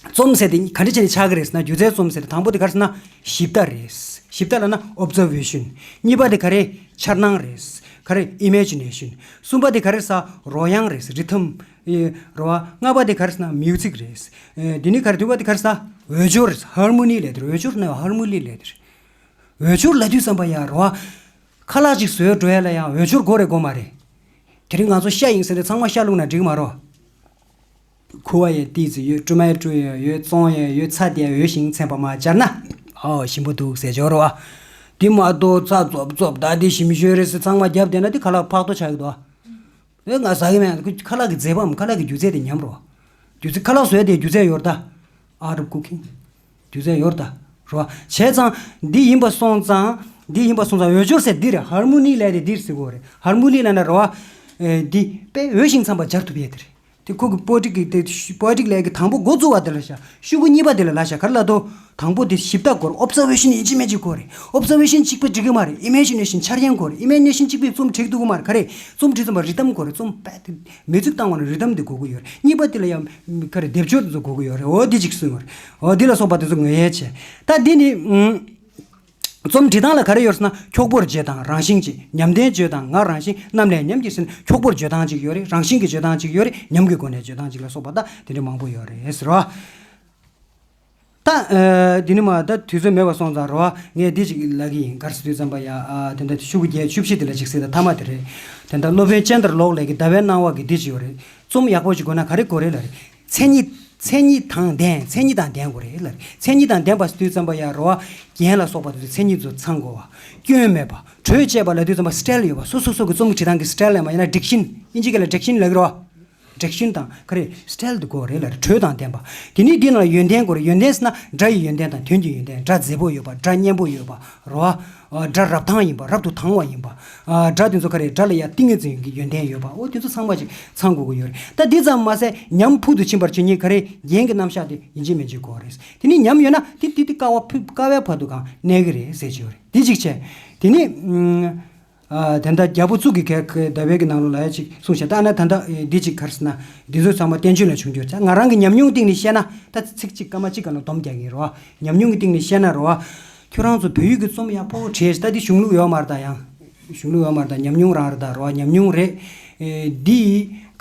རྩོམ་ཟེར་དེ་ག་འདྲ་བྱས་ནས་ཆགས་ཀྱི་རེད་ཟེར་ན། སྒྱུ་རྩལ་རྩོམ་ཟེར་དེ་དང་པོ་དེ་ག་རེ་ཟེར་ན་ཞིབ་ལྟ་རེད། ཞིབ་ལྟ་ལབ་ན་ཨོབ་ཛར་ཝེ་ཤན། གཉིས་པ་དེ་ག་རེ། འཆར་སྣང་རེད། ག་རེ། ཨི་མེ་ཇི་ནེ་ཤན། གསུམ་པ་དེ་ག་རེ་ཟེར། རོལ་དབྱངས་རེད། རི་ཐམ། ཨེ་རེད་བ། ལྔ་པ་དེ་ག་རེ་ཟེར་ན་མིའུ་ཛིག་རེད། ཨེ་དེ་ནས་ག་རེ། བདུན་པ་དེ་ག་རེ་ཟེར། འོས་སྦྱོར་རེད། ཧར་མོ་ནི་ལབ་དེ་རེད། འོས་སྦྱོར་ན་ཧར་མོ་ནི་ལབ་དེ་རེད། འོས་སྦྱོར་ལབ་དུས་ཙམ་པ་ཡ་རེད་བ། ཁ་ལག་ཅིག་བཟོས་འགྲོ་ཡ་ལ་ཡང་འོས་སྦྱོར་དགོས་རེད་དགོས་མ་རེད། དེ་རིང་ང་ཚོ་ཤ་ཡིན་ཟེར་ནས་ཚང་མ་ཤ་བླུགས་ན་འགྲིག་མ་རེད། ཁུ་བ་ཡས་ཏིས་ཡོད། ཀྲུ་མའི་ཀྲུ་ཡོད། ཡོད། བཙོང་ཡས་ཡོད། ཚྭ་དེ་ཡོད་ཞིང་ཚན་པ་མ་སྦྱར་ན། ཨོ་ཞིམ་པོ་འདུག་ཟེར་འཇོག་རོ་ཨ། དེ་མ་གཏོགས་ཚྭ་རྫོབ་རྫོབ་ད་དེ་ཞིམ་ཤོས་རེད་ཟེར་ཚང་མ་རྒྱབ་བསྡད་ན་དེ་ཁ་ལག་ཕག་ཏོ་ཆགས་ཀྱི་འདུག་ཨ། ཨེ་ང་ཟ་གི་མེད། ཁ་ལག་གི་མཛེས་པའམ་ཁ་ལག་གི་སྒྱུ་རྩལ་དེ་ཉམས་རོ། སྒྱུ་རྩལ་ཁ་ལག་བཟོས་དེ་སྒྱུ་རྩལ་ཡོད་ད། Art of cooking. སྒྱུ་རྩལ་ཡོད་ད། རོ། བྱས་ཙང་འདི་ཡིན་པ་སོང་ཙང་། འདི་ཡིན་པ་སོང་ཙང་འོས་སྦྱོར་ཟེར་འདི་རེད། ཧར་མོ་ནི་ལབ་དེ་འདིར་ཟེར་དགོས་རེད། ཧར་མོ་ནི་ལབ་ན་རོ། ཨེ་འདི་དཔེ་འོས་ཤིང་འཚམ་པ་སྦྱར་ཐུབ་ཡས་དེ་རེད། ཁོ་གི་པོ་ཊི་ཀི་དེ་པོ་ཊི་ཀི་ལབ་ཀྱི་དང་པོ་འགོ་བཙུགས་པ་དེ་ལ་བཞག་ཤོག་གུ་གཉིས་པ་དེ་ལ་ལ་བཞག་ག་རེ་ལབ་འདུག་དང་པོ་དེ་ཞིབ་ལྟ་དགོས་རེད། ཨོབ་ཛར་ཝེ་ཤན་ཡིན་གཅིག་མིན་གཅིག་དགོས་རེད། ཨོབ་ཛར་ཝེ་ཤན་གཅིག་པོས་འགྲིག་གི་མ་རེད། ཨི་མེ་ཇི་ནེ་ཤན་འཆར་ཡན་དགོས་རེད། ཨི་མེ་ཇི་ནེ་ཤན་གཅིག་པོས་རྩོམ་འབྲི་འདུག་གི་མ་རེད། ག་རེ་རྩོམ་འབྲི་ཙམ་པ་རི་དམ་དགོས་རེད། རྩོམ་པ་དེ་མི་ཚིག་བཏང་བ་ན་རི་དམ་དེ་དགོས་ཀྱི་ཡོད་རེད། གཉིས་པ་དེ་ལ་ཡང་ག་རེ་སྡེབ་སྦྱོར་དེ་ཚོ་དགོས་ཀྱི་ཡོད་རེད། འོ་དེ་གཅིག་གསུངས་ཡོད་རེད། འོ་དེ་ལ་སོགས་པ་དེ་ཚོ་ངོས་ཡལ་བྱས། ད་འདི་ནི་ཨུམ། རྩོམ་འབྲི་སྟངས་ལ་ག་རེ་ཡོད་ཟེར་ན། འཁྱོག་པོར་བརྗོད་སྟངས་རང་བཞིན་གྱིས། ཉམས་ལྡན་བརྗོད་སྟངས་ངག་རང་བཞིན། རྣམས་ལས་ཉམས་ཀྱིས་ཟེར་ནས་འཁྱོག་པོར་བརྗོད་སྟངས་གཅིག་ཡོད་རེད། རང་བཞིན་གྱིས་བརྗོད་སྟངས་གཅིག་ཡོད་རེད། ཉམས་ཀྱི་སྒོ་ནས་བརྗོད་སྟངས་གཅིག་ལ་སོགས་པ་ད་དེ་འདྲ་མང་པོ་ཡོད་རེད་ཟེར་བ། ད་ཨ་འདི་ནི་མ་ད་དུས་ཚོད་མེད་པ་སོང་ཙང་རེད་བ། ངས་འདི་གཅིག་ལབ་ཀྱི་ཡིན། ག་རེ་ཟེར་དུས་ཙམ་པ་ཡ་ཨ་དེ་འདྲ་ཤོག་གུ་བརྒྱད་ཅུ་བཞི་དེ་ལ་གཅིག་ཟེར། ད་མཐའ་མ་དེ་རེད། དེ་འདྲ་སློབ་དཔོན་ཅན་དར་ལོག་ལས་ཀྱི་ཟླ་བའི་སྣང་བ་གི་འདི་གཅིག་ཡོད་རེད། རྩོམ་ཡག་པོ་ཞིག་དགོས་ན་ག་རེ་དགོས་རེད་ལབ་རེད། མཚན་ཉིད། མཚན་ཉིད་དང་ལྡན། མཚན་ཉིད་དང་ལྡན་དགོས་རེད་ལབ་རེད། མཚན་ཉིད་དང་ལྡན་པ་ཟེར་དུས་ཙམ་པ་ཡ་རེད་བ། རྒྱན་ལ་སོགས་པ་དེ་ཚོ་མཚན་ཉིད་ཚོ་ཚང་དགོས་བ། སྐྱོན་མེད་པ། དྲོད་བཅས་པ་ལབ་དུས་ཙམ་པ་སི་ཊལ་ཡོད་པ། སོ་སོ་སོ་གི་རྩོམ་བྲིས་སྟངས་ཀྱི་སི་ཊལ་ལ་མ་ཡིན་ན་ཌིག་ཤན། ཨིན་ཇི་སྐད་ལ་ཌིག་ཤན་ལབ་ཀྱི་རེད་བ། ཌིག་ཤན་དང་ག་རེ་སི་ཊལ་དེ་དགོས་རེད་ལབ་རེད། དྲོད་དང་ལྡན་པ། དེ་ནས་འདི་ན་ཡོན་ཏན་དགོས་རེད། ཡོན་ཏན་ཟེར་ན་སྒྲ་ཡི་ཡོན་ཏན་དང་དོན་གྱི་ཡོན་ཏན། སྒྲ་མཛེས་པོ་ཡོད་པ། སྒྲ་སྙན་པོ་ཡོད་པ། རེད་བ། སྒྲ་རབ་དྭངས་ཡིན་པ། རབ་ཏུ་དྭངས་པ་ཡིན་པ། སྒྲ་དེ་ཚོ་ག་རེ་སྒྲ་ལ་ཡང་ཏིང་ངེ་འཛིན་གྱི་ཡོན་ཏན་ཡོད་པ། འོ་དེ་ཚོ་ཚང་མ་ཅིག་ཚང་དགོས་ཀྱི་ཡོད་རེད། ད་འདི་ཙམ་མ་ཟད་ཉམས་ཕུག་ཏུ་ཕྱིན་པར་བྱེད་མཁན་ག་རེ་རྒྱན་གྱི་རྣམ་གཞག་དེ་ཡིན་གཅིག་མིན་གཅིག་དགོས་རེད། དེ་ནས་ཉམས་ཡོད་ན་དེ་དེ་དེ་ཀ་བ་ཕུ་ཀ་བའི་བར་དུ་གང་གནས་ཀྱི་རེད་ཟེར་གྱི་ཡོད་རེད། དེ་གཅིག་བྱས། དེ་ནས་ཨ་དེ་འདྲ་རྒྱལ་པོ་གཙུག་གི་ག་ག་ཟླ་བའི་གི་ནང་ལོགས་ལ་ཡ་ཅིག་གསུངས་བྱས། ད་ན་ད་ལྟ་འདི་གཅིག་ག་རེ་ཟེར་ན་འདི་ཚོ་ཚང་མ་བསྟན་བཅོས་ལ་བྱུང་རྒྱུ་བྱས། ང་རང་གི་ཉམས་མྱོང་སྟེང་ནས་བཤད་ན་ད་ཚིག་གཅིག་སྐར་མ་གཅིག་ག་ལ་སྡོམ་རྒྱག་གི་ཡིན་རེད་བ། ཉམས་མྱོང་གི་སྟེང་ནས་བཤད་ན་རེད་བ། ཁྱོད་རང་ཚོ་བོད་ཡིག་གི་རྩོམ་ཡག་པོ་བྲིས་ད་འདི་གཞུང་ལུགས་ཡོད་མ་རེད། ད་ཡང་གཞུང་ལུགས་ཡོད་མ་རེད། ད་ཉམས་མྱོང་རང་རེད། ད་རེད་བ། ཉམས་མྱོང་རེད། ཨེ་འདི་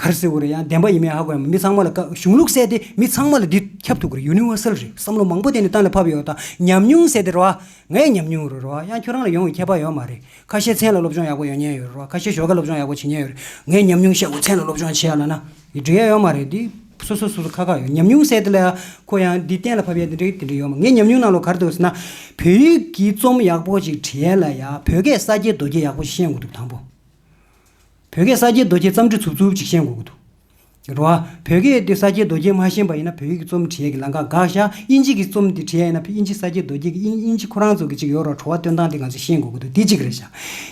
ག་རེ་ཟེར་དགོས་རེད། ཡང་བདེན་པ་ཡིན་མིན་ཧ་གོ་ཡ་མ། མི་ཚང་མ་ལ་ཀ་གཞུང་ལུགས་ཟེར་དེ་མི་ཚང་མ་ལ་འདི་ཁྱབ་ཐུབ་ཀྱི་རེད། ཡུ་ནི་ཝར་སལ་རེད། བསམ་བློ་མང་པོ་བཏང་ནས་གཏན་ལ་ཕབ་ཡོད། ད་ཉམས་མྱོང་ཟེར་དེ་རེད་བ། ངའི་ཉམས་མྱོང་རེད་རེད་བ། ཡང་ཁྱོད་རང་ལ་ཡོང་བའི་ཁྱད་པར་ཡོད་མ་རེད། ཁ་ཤས་མཚན་ལ་སློབ་སྦྱོང་ཡག་པོ་ཡོད་མཁན་ཡོད་རེད་བ། ཁ་ཤས་ཞོགས་ཀ་སློབ་སྦྱོང་ཡག་པོ་བྱེད་མཁན་ཡོད་རེད། ངའི་ཉམས་མྱོང་བཤད་དགོས། མཚན་ལ་སློབ་སྦྱོང་བྱེད་ཡ་ལབ་ན་ཡི་འགྲིག་ཡ་ཡོད་མ་རེད། འདི་སོ་སོ་སོ་སོ་ཁ་ཁ་ཡོད། ཉམས་མྱོང་ཟེར་དེ་ལ་ཡ་ཁོ་ཡང་འདི་གཏན་ལ་ཕབ་ཡ་དེ་འདྲ་དེ་འདྲ་ཡོད་མ། ངའི་ཉམས་མྱོང་ནང་ལོགས་ག་རེ་འདུག་ཟེར་ན། བོད་ཡིག་གི་རྩོམ་ཡག་པོ་ཅིག་བྲིས་ཡ་ལ་ཡ་བོད་སྐད་གསར་བརྗེ་རྡོ་རྗེ་ཡག་པོ་ཞིག་ཤེས་དགོས་འདུག་དང་པོ། བོད་སྐད་གསར་བརྗེ་རྡོ་རྗེ་རྩོམ་འབྲི་ཚུབ་ཚུབ་ཅིག་ཤེས་དགོས་ཀྱི་འདུག་རེད་བ། བོད་སྐད་དེ་གསར་བརྗེ་རྡོ་རྗེ་མ་ཤེས་པ་ཡིན་ན་བོད་ཡིག་གི་རྩོམ་བྲིས་ཡས་ཀྱི་ལམ་ཁ་འགག་ཤག་དབྱིན་ཇི་གི་རྩོམ་དེ་བྲིས་ཡས་ཡིན་ན་དབྱིན་ཇི་གསར་བརྗེ་རྡོ་རྗེ་གི་དབྱིན་དབྱིན་ཇི་ཁོ་རང་ཚོ་གི་ཅིག་ཡོད་རེད། བྲོ་བ་སྟོན་སྟངས་དེ་ང་ཚོ་ཤེས་དགོས་ཀྱི་འདུག་དེ་གཅིག་རེད་ཤག་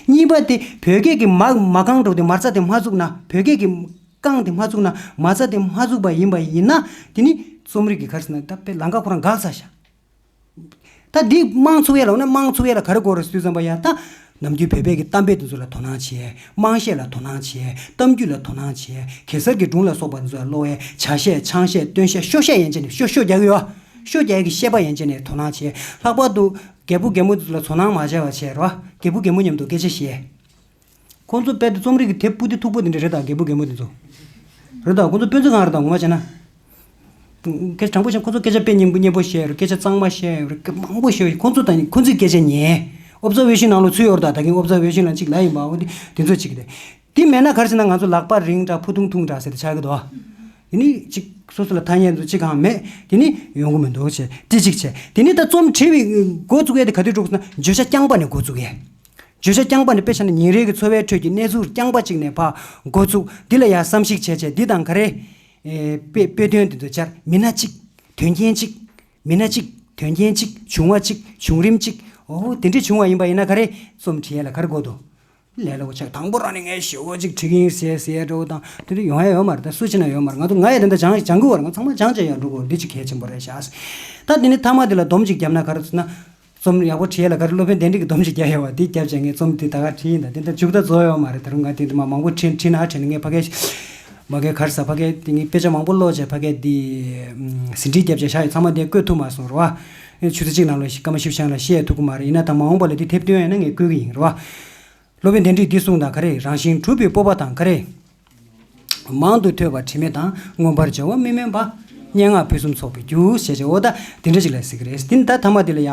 གཉིས་པ་དེ་བོད་སྐད་ཀྱི་མ་མ་རྐང་འགྲོ་དེ་མ་རྩ་དེ་མ་བཙུགས་ན། བོད་སྐད་ཀྱི་རྐང་དེ་མ་བཙུགས་ན། མ་རྩ་དེ་མ་བཙུགས་པ་ཡིན་པ་ཡིན་ན། དེ་ནི་རྩོམ་རིག་གི་ག་རེ་ཟེར་ན་ད་དཔེ་ལམ་ཁ་ཁོ་རང་འགག་ཚར་ཤག་ད་འདི་དམངས་ཚོགས་ཡས་ལ་འོ་ན་དམངས་ཚོགས་ཡས་ལ་ག་རེ་དགོས་རེད་ཟེར་དུས་ཙམ་པ་ཡ་ད། ནམ་རྒྱུན་བོད་པའི་གི་གཏམ་དཔེ་དེ་ཚོ་ལ་དོ་སྣང་བྱས། དམངས་གཞས་ལ་དོ་སྣང་བྱས། གཏམ་རྒྱུད་ལ་དོ་སྣང་བྱས། གེ་སར་གྱི་སྒྲུང་ལ་སོགས་པ་དེ་ཚོ་ལ་ཀློག་ཡས། བྱ་གཞས་ཆང་གཞས་སྟོན་གཞས་ཤོ་གཞས་ཡན་ཆད་ནས་ཤོ་ཤོ་རྒྱག་གི་ཡོད། ཤོ་རྒྱག་གི་བཤད་པ་ཡན་ཆད་ནས་དོ་སྣང་བྱས། ལྷག་པར་དུ་རྒད་པོ་རྒད་མོ་དེ་ཚོ་ལ་ཚོར་སྣང་མ་བྱས་པ་བྱས་རོ། རྒད་པོ་རྒད་མོ་མཉམ་དུ་སྐད་ཆ་བཤད། ཁོང་ཚོ་དཔེ་དེ་རྩོམ་རིག་གི་དེབ་སྤུ་ཏི་མཐུག་པོ་དེ་འདྲ་རེད། ད་རྒད་པོ་རྒད་མོ་དེ་ཚོ་རེད། ད་ཁོང་ཚོ་དཔེ་མཛོད་ཁང་རེད། ད་ངོ་མ་བྱས་ན། སྐད་ཆ་དྲང་པོ་བཤད་ན་ཁོང་ཚོ་སྐད་ཆ་དཔེ་སྙན་པོ་སྙན་པོ་བཤད་རེད། སྐད་ཆ་གཙང་མ་བཤད་རེད། སྐད་མང་པོ་བཤད། ཁོང་ཚོ་དང་ཁོང་ཚོའི་སྐད་ཆ་ཉན། ཨོབ་ཛར་ཝེ་ཤན་ནང་ལོགས་ཚུད་ཡོད་རེད། ད་ད་གིན་ཨོབ་ཛར་ཝེ་ཤན་ལ་གཅིག་ལབ་ཡིན་པ། འོ་དེ་དེ་ཚོ་གཅིག་རེད། དེ་མེད་ན་ག་རེ་ཟེར་ན་ང་ཚོ་ལག་པ་རིང་དྲགས་ཕུ་ཐུང་ཐུང་དྲགས་ཟེར་ཏེ་ཆགས་ཀྱི་འདུག་ཨ། དེ་ནི་གཅིག་སོ་སོ་ལ་ཐ་སྙད་ཚོ་གཅིག་གང་མེད། དེ་ནི་ཡོང་གི་མི་འདུག་ཅེས་དེ་གཅིག་བྱས། དེ་ནི་ད་རྩོམ་བྲིས་པའི་འགོ་བཙུགས་ཡས་དེ་ག་དུས་འགྲོ་དགོས་ཟེར་ན་བརྗོད་བྱ་རྐྱང་པ་ནས་འགོ་བཙུགས་ཡས། བརྗོད་བྱ་རྐྱང་པ་ནི་དཔེ་བཞག་ན་ཉིན་རེའི་གི་འཚོ་བའི་ཁྲོད་ཀྱི་གནས་ཚུལ་རྐྱང་པ་གཅིག་ནས་ཕར་འགོ་བཙུགས། འདི་ལ་ཡང་བསམ་གཞིག་བྱས་བྱས་འདི་དང་ག་རེ། ཨེ་དཔེ་དཔེ་དོན་འདི་ཚོ་སྦྱར། མི་སྣ་གཅིག་དོན་རྐྱེན་གཅིག་མི་སྣ་གཅིག་དོན་རྐྱེན་གཅིག་བྱུང་བ་གཅིག་བྱུང་རིམ་གཅིག་འོ་དེ་འདྲ་བྱུང་བ་ཡིན་པ་ཡིན་ན་ག་རེ། རྩོམ་བྲིས་ཡས་ལ་ག་རེ་དགོས་འདུག་ལས་སླ་པོ་ཆགས། དང་པོ་རང་ནས་ངས་ཞེ་པོ་ཅིག་བྲིས་ཀྱི་ཡིན་ཟེར་ཟེར་འགྲོ་དང་དེ་འདྲ་ཡོང་ཡ་ཡོད་མ་རེད། ད་སུ་བྱས་ན་ཡོད་མ་རེད། ང་ཚོ་ང་ཡི་དེ་འདྲ་སྦྱང་སྦྱང་གི་བར་ང་ཚང་མ་སྦྱང་བྱས་ཡོང་འགྲོ་དགོས། འདི་གཅིག་གལ་ཆེན་པོ་རེད་ཤག་ད་དེ་ནི་མཐའ་མ་དེ་ལ་སྡོམ་ཅིག་བརྒྱབ་ན་ག་རེ་ཟེར་ན། རྩོམ་ཡག་པོ་བྲིས་ཡས་ལ་ག་རེ་སློབ་དཔོན་གདན་འདྲེན་གྱི་སྡོམ་ཞིག་རྒྱག་ཡོད་པ་འདི་རྒྱབ་བྱས་ངས་རྩོམ་འདི་ད་ག་བྲིས་ཡིན། ད་འདི་ད་མཇུག་ད་རྫོགས་ཡོད་མ་རེད། ད་རུང་ང་འདི་འདི་མ་མང་པོ་བྲིས་བྲིས་ན་ཧ་བྲིས་ནས་ངས་ཕ་གི་མ་གི་ག་རེ་ཟ་ཕ་གི་འདི་ངས་དཔེ་ཆ་མང་པོ་ཀློག་བྱས་ཕ་གི་འདི་ཟིན་བྲིས་རྒྱབ་བྱས་བཞག་ཡོད། ཚང་མ་འདི་བཀོད་ཐུབ་མ་སོང་རེད་བ། ཆུ་ཚོད་གཅིག་ནང་ལ་སྐར་མ་བཞི་བཅུ་ཞིག་ལ་བཤད་ཐུབ་ཀྱི་མ་རེད། ཡིན་ན་ད་མ་འོངས་པ་ལ་འདི་དེབ་སྟོན་ཡས་ན་ངས་བཀོད་ཀྱི་ཡིན་རེད་བ། སློབ་དཔོན་གདན་འདྲེན་འདི་གསུངས་དང་ག་རེ། རང་བཞིན་གྲུབ་པའི་སྤོབས་པ་དང་ག་རེ། མང་དུ་ཐོས་པ་དྲི་མེད་དང་། མངོན་པར་བྱ་བ་མི་དམན་པ། སྙན་ངག་ཕུན་སུམ་ཚོགས་པའི་རྒྱུ། ཞེས་བྱ་བ་ད་དེ་འདྲ་ཞིག་ལ་ཟེར་གི་རེད། དེ་ནི་ད་ཐ་མ་དེ་ལ་ཡ།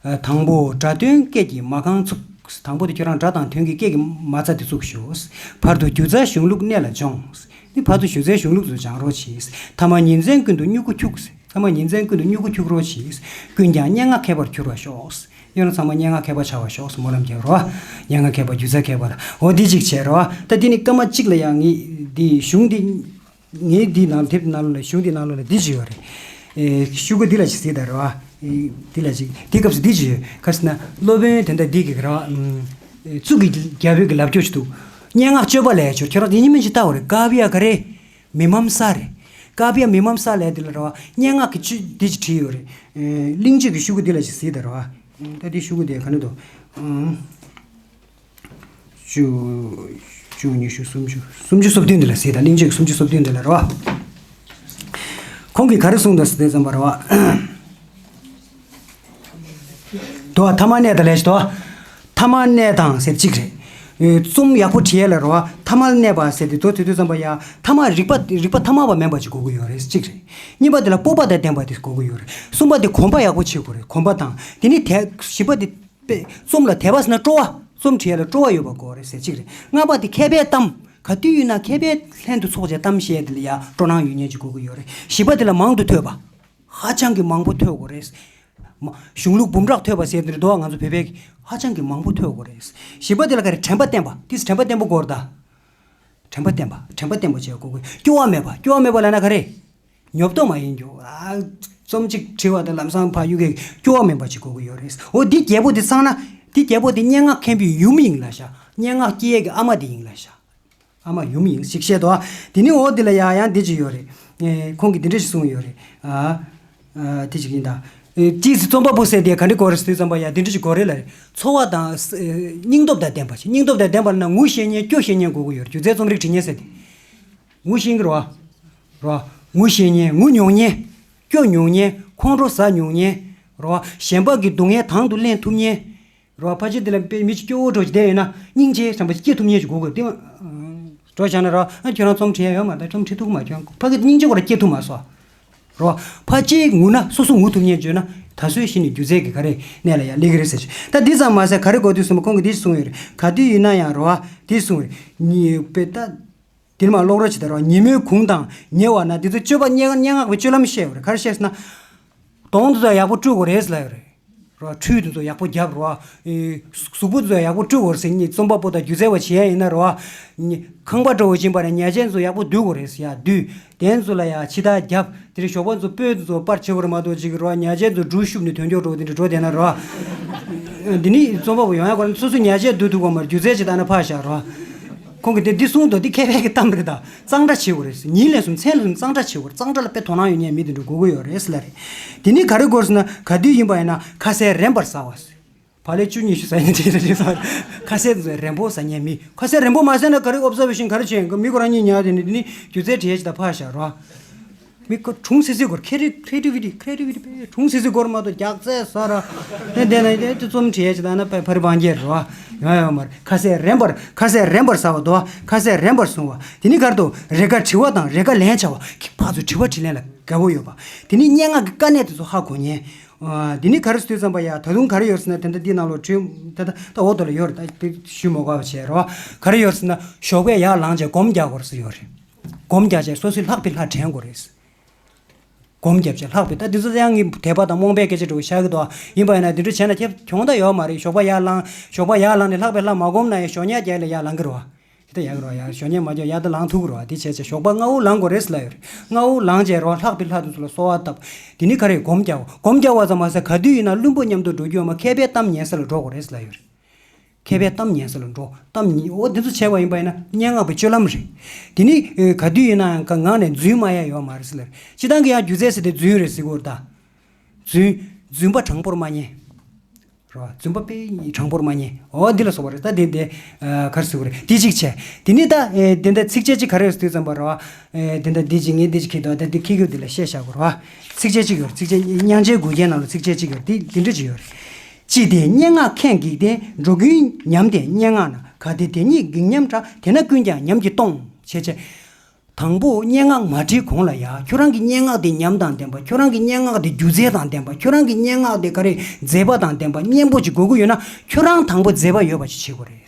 དང་པོ་སྒྲ་དོན་སྐད་ཀྱི་མ་རྐང་ཚུགས། དང་པོ་དེ་ཁྱོད་རང་སྒྲ་དང་དོན་གྱི་སྐད་ཀྱི་མ་རྩ་དེ་ཚུགས་ཤོག་བར་དུ་སྒྱུ་རྩལ་གཞུང་ལུགས་གནད་ལ་སྦྱོངས། ནི་བར་དུ་སྒྱུ་རྩལ་གཞུང་ལུགས་སུ་སྦྱང་རོགས་གྱིས། ཐ་མ་ཉིན་མཚན་ཀུན་ཏུ་མྱུ་གུ་འཁྱུག་ཐ་མ་ཉིན་མཚན་ཀུན་ཏུ་མྱུ་གུ་འཁྱུག་རོགས་གྱིས། ཀུན་ཀྱང་སྙན་ངག་མཁས་པར་གྱུར་པར་ཤོག་ཡང་ན་ཚང་མ་སྙན་ངག་མཁས་པ་ཆགས་པར་ཤོག་སྨོན་ལམ་རྒྱག་རོགས། སྙན་ངག་མཁས་པ་སྒྱུ་རྩལ་མཁས་པ་ལ་འོ་འདི་གཅིག་བྱས་རོགས། ད་འདི་ནི་སྐར་མ་གཅིག་ལ་ཡང་ངས་འདི་གཞུང་འདི། ངས་འདི་ནང་དེབ་ནང་ལ་གཞུང་འདི་ནང་ལ་འདི་བྱས་ཡོད་རེད། ཨེ་ཤོག་གུ་འདི་ལ་ཞིག་གཟིགས་དང་རོགས། འདི་ལ་ཞིག་འདི་སྐབས་སུ་འདི་བྱས་ཡོད། ག་རེ་ཟེར་ན་སློབ་དཔོན་དེ་འདྲ་འདི་གི་རོགས། གཙུག་གི་རྒྱལ་པོའི་གི་ལབ་སྐྱོར་ཞིག་འདུག་སྙན་ངག་སྤྱོད་པ་ལས་སྐྱོར་ཁྱོད་རང་འདི་ཉིན་མིན་ཞིག་ལྟ་བ་རེད། དཀར་པོ་ཡ་ག་རེ། མི་མམ་ས་རེད། ཀ་བྱ་མི་མམ་ས་ལབ་དེ་ལ་རེད་བ། སྙན་ངག་གི་ཆོས་འདི་ཅིག་བྲིས་ཡོད་རེད། ཨེ། གླིང་རྗེ་གི་ཤོག་གུ་འདི་ལ་ཅིག་གཟིགས་དང་རེད་བ། ད་འདི་ཤོག་གུ་འདི་ག་ནས་འདུག་ཨང་། བཅུ། བཅུ། ཉི་ཤུ། སུམ་ཅུ། སུམ་ཅུ་སོ་བདུན་འདི་ལ་གཟིགས་དང་། གླིང་རྗེ་གི་སུམ་ཅུ་སོ་བདུན་འདི་ལ་རེད་བ། ཁོང་གིས་ག་རེ་གསུངས་འདུག་ཟེར་དུས་ཙམ་པ་རེད་བ། དོ། ཐ་མ་གནས་དང་ལས་ཞེས་དོ། ཐ་མ་གནས་དང་ཟེར་གཅིག་རེད། ཨེ། རྩོམ་ཡག་པོ་བྲིས་ཡས་ལ་རེད་བ། ཐ་མ་གནས་པ་ཟེར་དེ་དོ་དེ་དུས་ཙམ་པ་ཡ། ཐ་མ་རིག་པ། རིག་པ་ཐ་མལ་པ་མིན་པ་ཅིག་དགོས་ཀྱི་ཡོད་རེད། གཅིག་རེད། གཉིས་པ་དེ་ལ་སྤོབས་པ་དང་ལྡན་པ་དེ་དགོས་ཀྱི་ཡོད་རེད། གསུམ་པ་དེ་གོམས་པ་ཡག་པོ་བྱེད་དགོས་རེད། གོམས་པ་དང་། དེ་ནི་དད། བཞི་པ་དེ། པའི་རྩོམ་ལ་དད་པ་ཟེར་ན་སྤྲོ་བ། རྩོམ་བྲིས་ཡས་ལ་སྤྲོ་བ་ཡོད་པ་དགོས་རེད་ཟེར་གཅིག་རེད། ལྔ་པ་དེ་མཁས་པའི་གཏམ། ག་དུས་ཡིན་ན་མཁས་པའི་ལྷན་དུ་ཚོགས་བྱས་གཏམ་བཤད་དེ་ལ་ཡ་སྤྲོ་སྣང་ཡོད་མཁན་ཅིག་དགོས་ཀྱི་ཡོད་རེད། བཞི་པ་དེ་ལ་མང་དུ་ཐོས་པ། ཧ་ཅང་གི་མང་པོ་ཐོས་དགོས་རེད། མ། གཞུང་ལུགས་འབུམ་ཕྲག་ཐོས་པ་ཟེར་དེ་རེད་དོ། ང་ཚོ་བོད་པའི་གི། ཧ་ཅང་གི་མང་པོ་ཐོས་དགོས་རེད། བཞི་པ་དེ་ལ་ག་རེ། དྲན་པ་བརྟན་པ། དེས་དྲན་པ་བརྟན་པོ་དགོས་རེད་ད། དྲན་པ་བརྟན་པ། དྲན་པ་བརྟན་པོ་བྱེད་དགོས་ཀྱི། སྐྱོ་བ་མེད་པ། སྐྱོ་བ་མེད་པ་ལབ་ན་ག་རེ། ཉོབ་ཏོ་མ་ཡིན་རྒྱུ། ཨ། རྩོམ་གཅིག་བྲིས་པ་དང་ལམ་སང་ཕར་གཡུག་གི་སྐྱོ་བ་མེད་པ་ཅིག་དགོས་ཀྱི་ཡོད་རེད། འོ་འདི་བརྒྱད་པོ་འདི་ཚང་ན། འདི་བརྒྱད་པོ་འདི་སྙན་ངག་མཁན་པོའི་ཡུམ་ཡིན་ལ་ཤག་སྙན་ངག་སྐྱེ་ཡས་ཀྱི་ཨ་མ་འདི་ཡིན་ལ་ཤག་ཨ་མ་ཡུམ་ཡིན་ཞིག་བཤད་དོ། དེ་ནི་འོ་འདི་ལ་ཡ་ཡང་འདི་ཅིག་ཡོད་རེད། ཨེ། ཁོང་གིས་འདི་འདྲ་ཞིག་གསུངས་ཡོད་རེད། ཨ། ཨ། དེ་ཅིག་ཡིན་ད། ཨེ། ཅིའི་ཕྱིར་རྩོམ་པ་པོ་ཟེར་དེ་ག་འདྲ་དགོས་རེད་ཟེར་དུས་ཙམ་པ་ཡ་འདི་འདྲ་ཞིག་དགོས་རེད་ལ་རེད། འཚོ་བ་དང་། ཨེ། སྙིང་སྟོབས་དང་ལྡན་པ་ཞིག་སྙིང་སྟོབས་དང་ལྡན་པ་ལ་ན་ངུ་ཤེས་མཁན། སྐྱོ་ཤེས་མཁན་དགོས་ཀྱི་ཡོད་རེད། སྒྱུ་རྩལ་རྩོམ་རིག་བྲིས་མཁན་ཟེར་དེ། ངུ་ཤེས་ཀྱི་རེད་བ། རེད་བ། ངུ་ཤེས་མཁན། ངུ་མྱོང་མཁན། སྐྱོ་མྱོང་མཁན། ཁོང་ཁྲོ་ཟ་མྱོང་མཁན། རེད་བ། གཞན་པ་གི་སྡུག་བསྔལ་དང་དུ་ལེན་ཐུབ་མཁན། རེད་བ། ཕལ་ཆེར་དེ་ལ་དཔེ་མི་གཅིག་སྐྱོ་བོ་འདྲ་ཞིག་བསྡད་ཡོད་ན་སྙིང་རྗེ་དྲན་པ་ཞིག་སྐྱེ་ཐུབ་མཁན་ཞིག་དགོས་དགོས་དེ། འགྲོ་བྱས་ན་རེད་བ། ཨ། ཁྱོད་རང་རྩོམ་བྲིས་ཡ་ཡོད་མ་རེད། རྩོམ་བྲིས་ཐུབ་ཀྱི་མ། ཁྱོད་ཕ་གི་སྙིང་རྗེ་ཁོ་རང་སྐྱེ་ཐུབ་མ་སོང་། རེད་བ། ཕལ་ཆེར་ངུ་ན་སོ་སོ་ངུ་ཐུབ་མཁན་བརྗོད་ན་ད་གཟོད་གཞི་ནས་སྒྱུ་རྩལ་གྱི་ག་རེ་གནས་ལ་ཡ་སླེབས་ཀྱི་རེད་ཟེར་ཞིག་ད་འདི་ཙམ་མ་ཟད་ག་རེ་དགོས་དུས་ཙམ་པ་ཁོང་གིས་འདི་གསུངས་ཡོད་རེད། ག་དུས་ཡིན་ན་ཡང་རེད་བ། འདི་གསུངས་རེད། ཉི་དཔེ་ད། དེར་མ་ཀློག་རོགས་བྱེད་དང་རོགས། ཉི་མའི་གུང་དང་ཉེ་བ་ན། འདི་ཚོ་སྤྱོད་པ་སྙན་སྙན་ངག་པའི་སྤྱོད་ལམ་བཤད་ཡོད་རེད། ག་རེ་བཤད་ཟེར་ན། གདོང་དེ་ཚོ་ཡག་པོ་བཀྲུ་དགོས་རེད་ལབ་ཡོད་རེད། རོ། ཁྲུས་དེ་ཚོ་ཡག་པོ་རྒྱབ་རོ། ཨེ། གཟུགས་པོ་དེ་ཚོ་ཡག་པོ་བཀྲུ་དགོས་རེད་ཟེར། ངས་རྩོམ་པ་པོ་དང་སྒྱུ་རྩལ་བ་བྱེད་ཡ་ཡིན་ན་རོ། ཁང་པ་འདྲ་བོ་ཅིག་ཡིན་པ་ན་ཉལ་ཆས་ཚོ་ཡག་པོ་བསྡུ་དགོས་རེད་ཟེར་ཡ། བསྡུས། དེ་ཚོ་ལ་ཡ་ཕྱི་ཐག་རྒྱབ། དེ་རིང་ཞོགས་པ་ཚོ་སྤོས་དེ་ཚོ་པར་བྱེད་དགོས་རེད་མ་གཏོགས་ཅིག་རོ། ཉལ་ཆས་ཚོ་འབྲུ་ཤུབས་ནས་ཐོན་འཁྱོག་འགྲོ་དེ་འདྲ་འགྲོ་བསྡད་ན་རོ། འདི་ནི་རྩོམ་པ་པོ་ཡོང་ཡ་གོ་ར། སོ་སོ་ཉལ་ཆས་བསྡུ་ཐུབ་གོ་མ་རེད། སྒྱུ་རྩལ་ཅིག་བཏང་ན་ཕར་བཞག་རོ། ཁོང་གིས་དེ་འདི་གསུངས་འདུག་འདི་མཁས་པའི་གི་གཏམ་རེད་ད། གཙང་སྦྲ་བྱེད་དགོས་རེད། ཉིན་ལས་སུ་མཚན་ལས་སུ་གཙང་སྦྲ་བྱེད་དགོས་རེད། གཙང་སྦྲ་ལ་དཔེ་དོ་སྣང་ཡོད་མཁན་མི་དེ་འདྲ་དགོས་ཀྱི་ཡོད་རེད་ཟེར་ལབ་རེད། དེ་ནི་ག་རེ་དགོས་ཟེར་ན། ག་དུས་ཡིན་པ་ཡིན་ན་ཁ་ཟས་རན་པར་ཟ་བ་ཟེར། བག་ལེབ་བཅུ་ཉི་ཤུ་ཟ་མཁན་དེ་འདྲ་ཞིག་ཟ། ཁ་ཟས་དེ་ཚོ་རན་པོ་ཟ་མཁན་མི། ཁ་ཟས་རན་པོ་མ་ཟས་ན་ག་རེ། ཨོབ་ཟ་བེ་ཤིན་ག་རེ་བྱེད། མི་ཁོ་རང་གཉིས་ཉལ་དེ་ནི་དེ་ནི་སྒྱུ་རྩལ་བྲིས་ཡས་ཅིག་ད་ཕར་བཞག་རོ། མི་ཁོ་གྲུང་སི་སི་སྐོར། ཁེ་རི་ཁེ་ཊི་བི་ཊི་ཁེ་རི་ཊི་བི་ཊི་དཔེ་གྲུང་སི་སི་སྐོར་མ་གཏོགས་རྒྱགས་ཚད་ཟ་ར། དེ་དེ་ན་དེ་དེ་རྩོམ་བྲིས་ཡས་ཅིག་ད་ན་ཕ་ཕ་རི་བང་རྒྱལ་རོ། ཡོང་ཡོང་མར་ཁ་ཟས་རན་པར། ཁ་ཟས་རན་པར་ཟ་བ་དོ། ཁ་ཟས་རན་པར་བཟུང་བ། དེ་ནི་གར་དུ་རེ་ཁ་བྲི་བ་དང་རེ་ཁ་ལན་བྱ་བ། ཁྱེད་ཕར་ཚུར་དྲི་བ་དྲིས་ལན་ལ་དགའ་བོ་ཡོད་པ། དེ་ནི་སྙན་ངག་གི་དཀའ་གནད་དེ་ཚོ་ཧ་གོ་མཁན། ཨ། དེ་ནི་ག་རེ་ཟེར་དུས་ཙམ་པ་ཡ། ད་དུང་ག་རེ་ཡོད་ཟེར་ན། དེ་འདྲ་འདི་ནང་ལོགས་བྲིས། ད་ད་ད་འོག་ཏུ་ལ་ཡོད་རེད། ད་དེ་ཞུ་མ་དགོས་པ་བྱས་རོ། ག་རེ་ཡོད་ཟེར་ན། ཞོགས་པའི་ཡར་ལངས་བྱས་སྒོམ་རྒྱག་དགོས་ཟེར་ཡོད་རེད། སྒོམ་རྒྱག་བྱས་སོ་སོའི་ལྷག་པའི་ལྷ་དྲན་དགོས་རེད། སྒོམ་རྒྱབ་བྱས་ལྷག་པའི། ད་འདི་ཚོ་ཡང་ངས་དད་པ་དང་རྨོངས་པའི་སྐད་ཆ་འདྲ་བོ་ཤར་གི་འདུག་ཡིན་པ་ཡིན་ན་འདི་འདྲ་བྱས་ན་ཁྱེད་གྱོང་ད་ཡོད་མ་རེད། ཞོགས་པ་ཡར་ལངས། ཞོགས་པ་ཡར་ལངས་ནས་ལྷག་པའི་ལྷ་མ་སྒོམ་ན་ཡང་ཞོགས་ཉལ་རྒྱག་ལ་ཡར་ལངས་གི་རེད་བ། དེ་ལྟ་ཡག་རོ། ཡར་ཞོགས་ཉལ་མ་རྒྱག་ཡར་ད་ལངས་ཐུབ་ཀྱི་རོ། དེ་བྱས་བྱས་ཞོགས་པ་སྔ་བོ་ལངས་དགོས་རེད་ཟེར་ལབ་ཡོད་རེད། སྔ་བོ་ལངས་བྱས་རོ། ལྷག་པའི་ལྷ་དེ་ཚོ་ལ་གསོལ་བ་བཏབ། དེ་ནི་ག་རེ། སྒོམ་རྒྱག་དགོས། སྒོམ་རྒྱག་པ་ཙམ་མ་ཟད་ག་དུས་ཡིན་ན་བླུན་པོ་མཉམ་དུ་འགྲོ་རྒྱུ་ཡོད་མ། མཁས་པའི་གཏམ་ཉན་ས་ལ་འགྲོ་དགོས་རེད་ཟེར་ལབ་ཡོད་རེད། མཁས་པའི་གཏམ་ཉན་ས་ལ་འགྲོ། གཏམ་ཉན། འོ་དེ་ཚོ་བྱས་པ་ཡིན་པ་ཡིན་ན་སྙན་ངག་པའི་སྤྱོད་ལམ་རེད། དེ་ནི་ཨེ་ག་དུས་ཡིན་ན་ཡང་ངག་ནས་རྫུན་སྨྲ་ཡ་ཡོད་མ་རེད་ཟེར་ལབ་རེད། སྤྱིར་བཏང་གི་ཡང་སྒྱུ་རྩལ་ཟེར་དེ་རྫུན་རེད་ཟེར་གི་ཡོད་རེད་ད། རྫུན། རྫུན་པ་དྲང་པོར་སྨྲ་མཁན། རོ། རྫུན་པ་དཔེ་དྲང་པོར་སྨྲ་མཁན། འོ་འདི་ལ་སོགས་པ་རེད། ད་དེ་དེ་ཨ་ག་རེ་ཟེར་དགོས་རེད། དེ་གཅིག་བྱས། དེ་ནི་ད་ཨེ་དེ་འདྲ་ཚིགས་བཅད་གཅིག་ག་རེ་ཟེར་དུས་ཙམ་པ་རོ། ཨེ་དེ་འདྲ་འདི་གཅིག་ངས་འདི་གཅིག་ཁྱེར་འདུག་ད་དེ་ཁྱེར་གྱི་འདི་ལ་བཤད་བཞག་དགོས་རོ། ཚིགས་བཅད་གཅིག་ཡོད་རེད། ཚིགས་བཅད། མཉམ་བརྗེའི་མགུལ་རྒྱན་ནང་ལ་ཚིགས་བཅད་གཅིག་ཡོད་རེད། དེ་འདི་འདྲ་ཅིག་ཡོད་རེད། ཅི་སྟེ་སྙན་ངག་མཁན་བགེགས་ལྡན། འགྲོ་ཀུན་ཉམས་ཏེ་སྙན་ངག་ན། གལ་ཏེ་དེ་ཉིད་བགེགས་ཉམས་འདྲ། དེས་ན་ཀུན་ཀྱང་ཉམས་ཀྱིས་སྟོངས། བྱས་བྱས། དང་པོ་སྙན་ངག་མ་བྲིས་གོང་ལ་ཡ། ཁྱོད་རང་གི་སྙན་ངག་དེ་ཉམས་དང་ལྡན་པ། ཁྱོད་རང་གི་སྙན་ངག་དེ་སྒྱུ་རྩལ་དང་ལྡན་པ། ཁྱོད་རང་གི་སྙན་ངག་དེ་ག་རེ་མཛེས་པ་དང་ལྡན་པ་སྙན་པོ་ཅིག་དགོས་ཀྱི་ཡོད་ན། ཁྱོད་རང་དང་པོ་མཛེས་པ་ཡོད་པ་ཅིག་བྱེད་དགོས་རེད།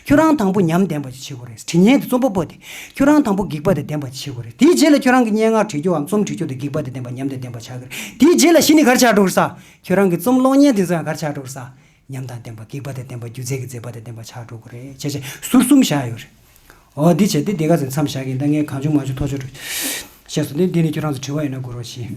ཁྱོད་རང་དང་པོ་ཉམས་ལྡན་པ་ཅིག་བྱེད་དགོས་རེད། བྲིས་མཁན་དེ་རྩོམ་པ་པོ་དེ་ཁྱོད་རང་དང་པོ་སྒེག་པ་དང་ལྡན་པ་ཅིག་བྱེད་དགོས་རེད། དེའི་རྗེས་ལ་ཁྱོད་རང་གི་སྙན་ངག་བྲིས་རྒྱུའམ་རྩོམ་བྲིས་རྒྱུ་དེ་སྒེག་པ་དང་ལྡན་པ་ཉམས་དང་ལྡན་པ་ཆགས་ཀྱི་རེད། དེའི་རྗེས་ལ་གཞི་ནས་ག་རེ་ཆགས་འགྲོ་གི་རེད་ཟེར། ཁྱོད་རང་གི་རྩོམ་གློག་བརྙན་དེ་ཚོ་ཡང་ག་རེ་ཆགས་འགྲོ་གི་རེད་ཟེར། ཉམས་དང་ལྡན་པ། སྒེག་པ་དང་ལྡན་པ། སྒྱུ་རྩལ་གྱི་མཛེས་པ་དང་ལྡན་པ་ཆགས་འགྲོ་གི་རེད། བྱས་བྱས་ཟུར་གསུམ་བཞག་ཡོད་རེད། འོ་འདི་བྱས་ཏེ་འདི་ག་ཚོད་མཚམས་བཞག་གི་ཡིན། ད་ངས་གང་བྱུང་མང་བྱུང་ཐོ་ཅོ་འགྲོ་བཤད་སོང་། འདི་འདི་ནས་ཁྱོད་རང་ཚོ་དྲི་བ་ཡོད་ན་སྒུག་རོགས་གྱིས།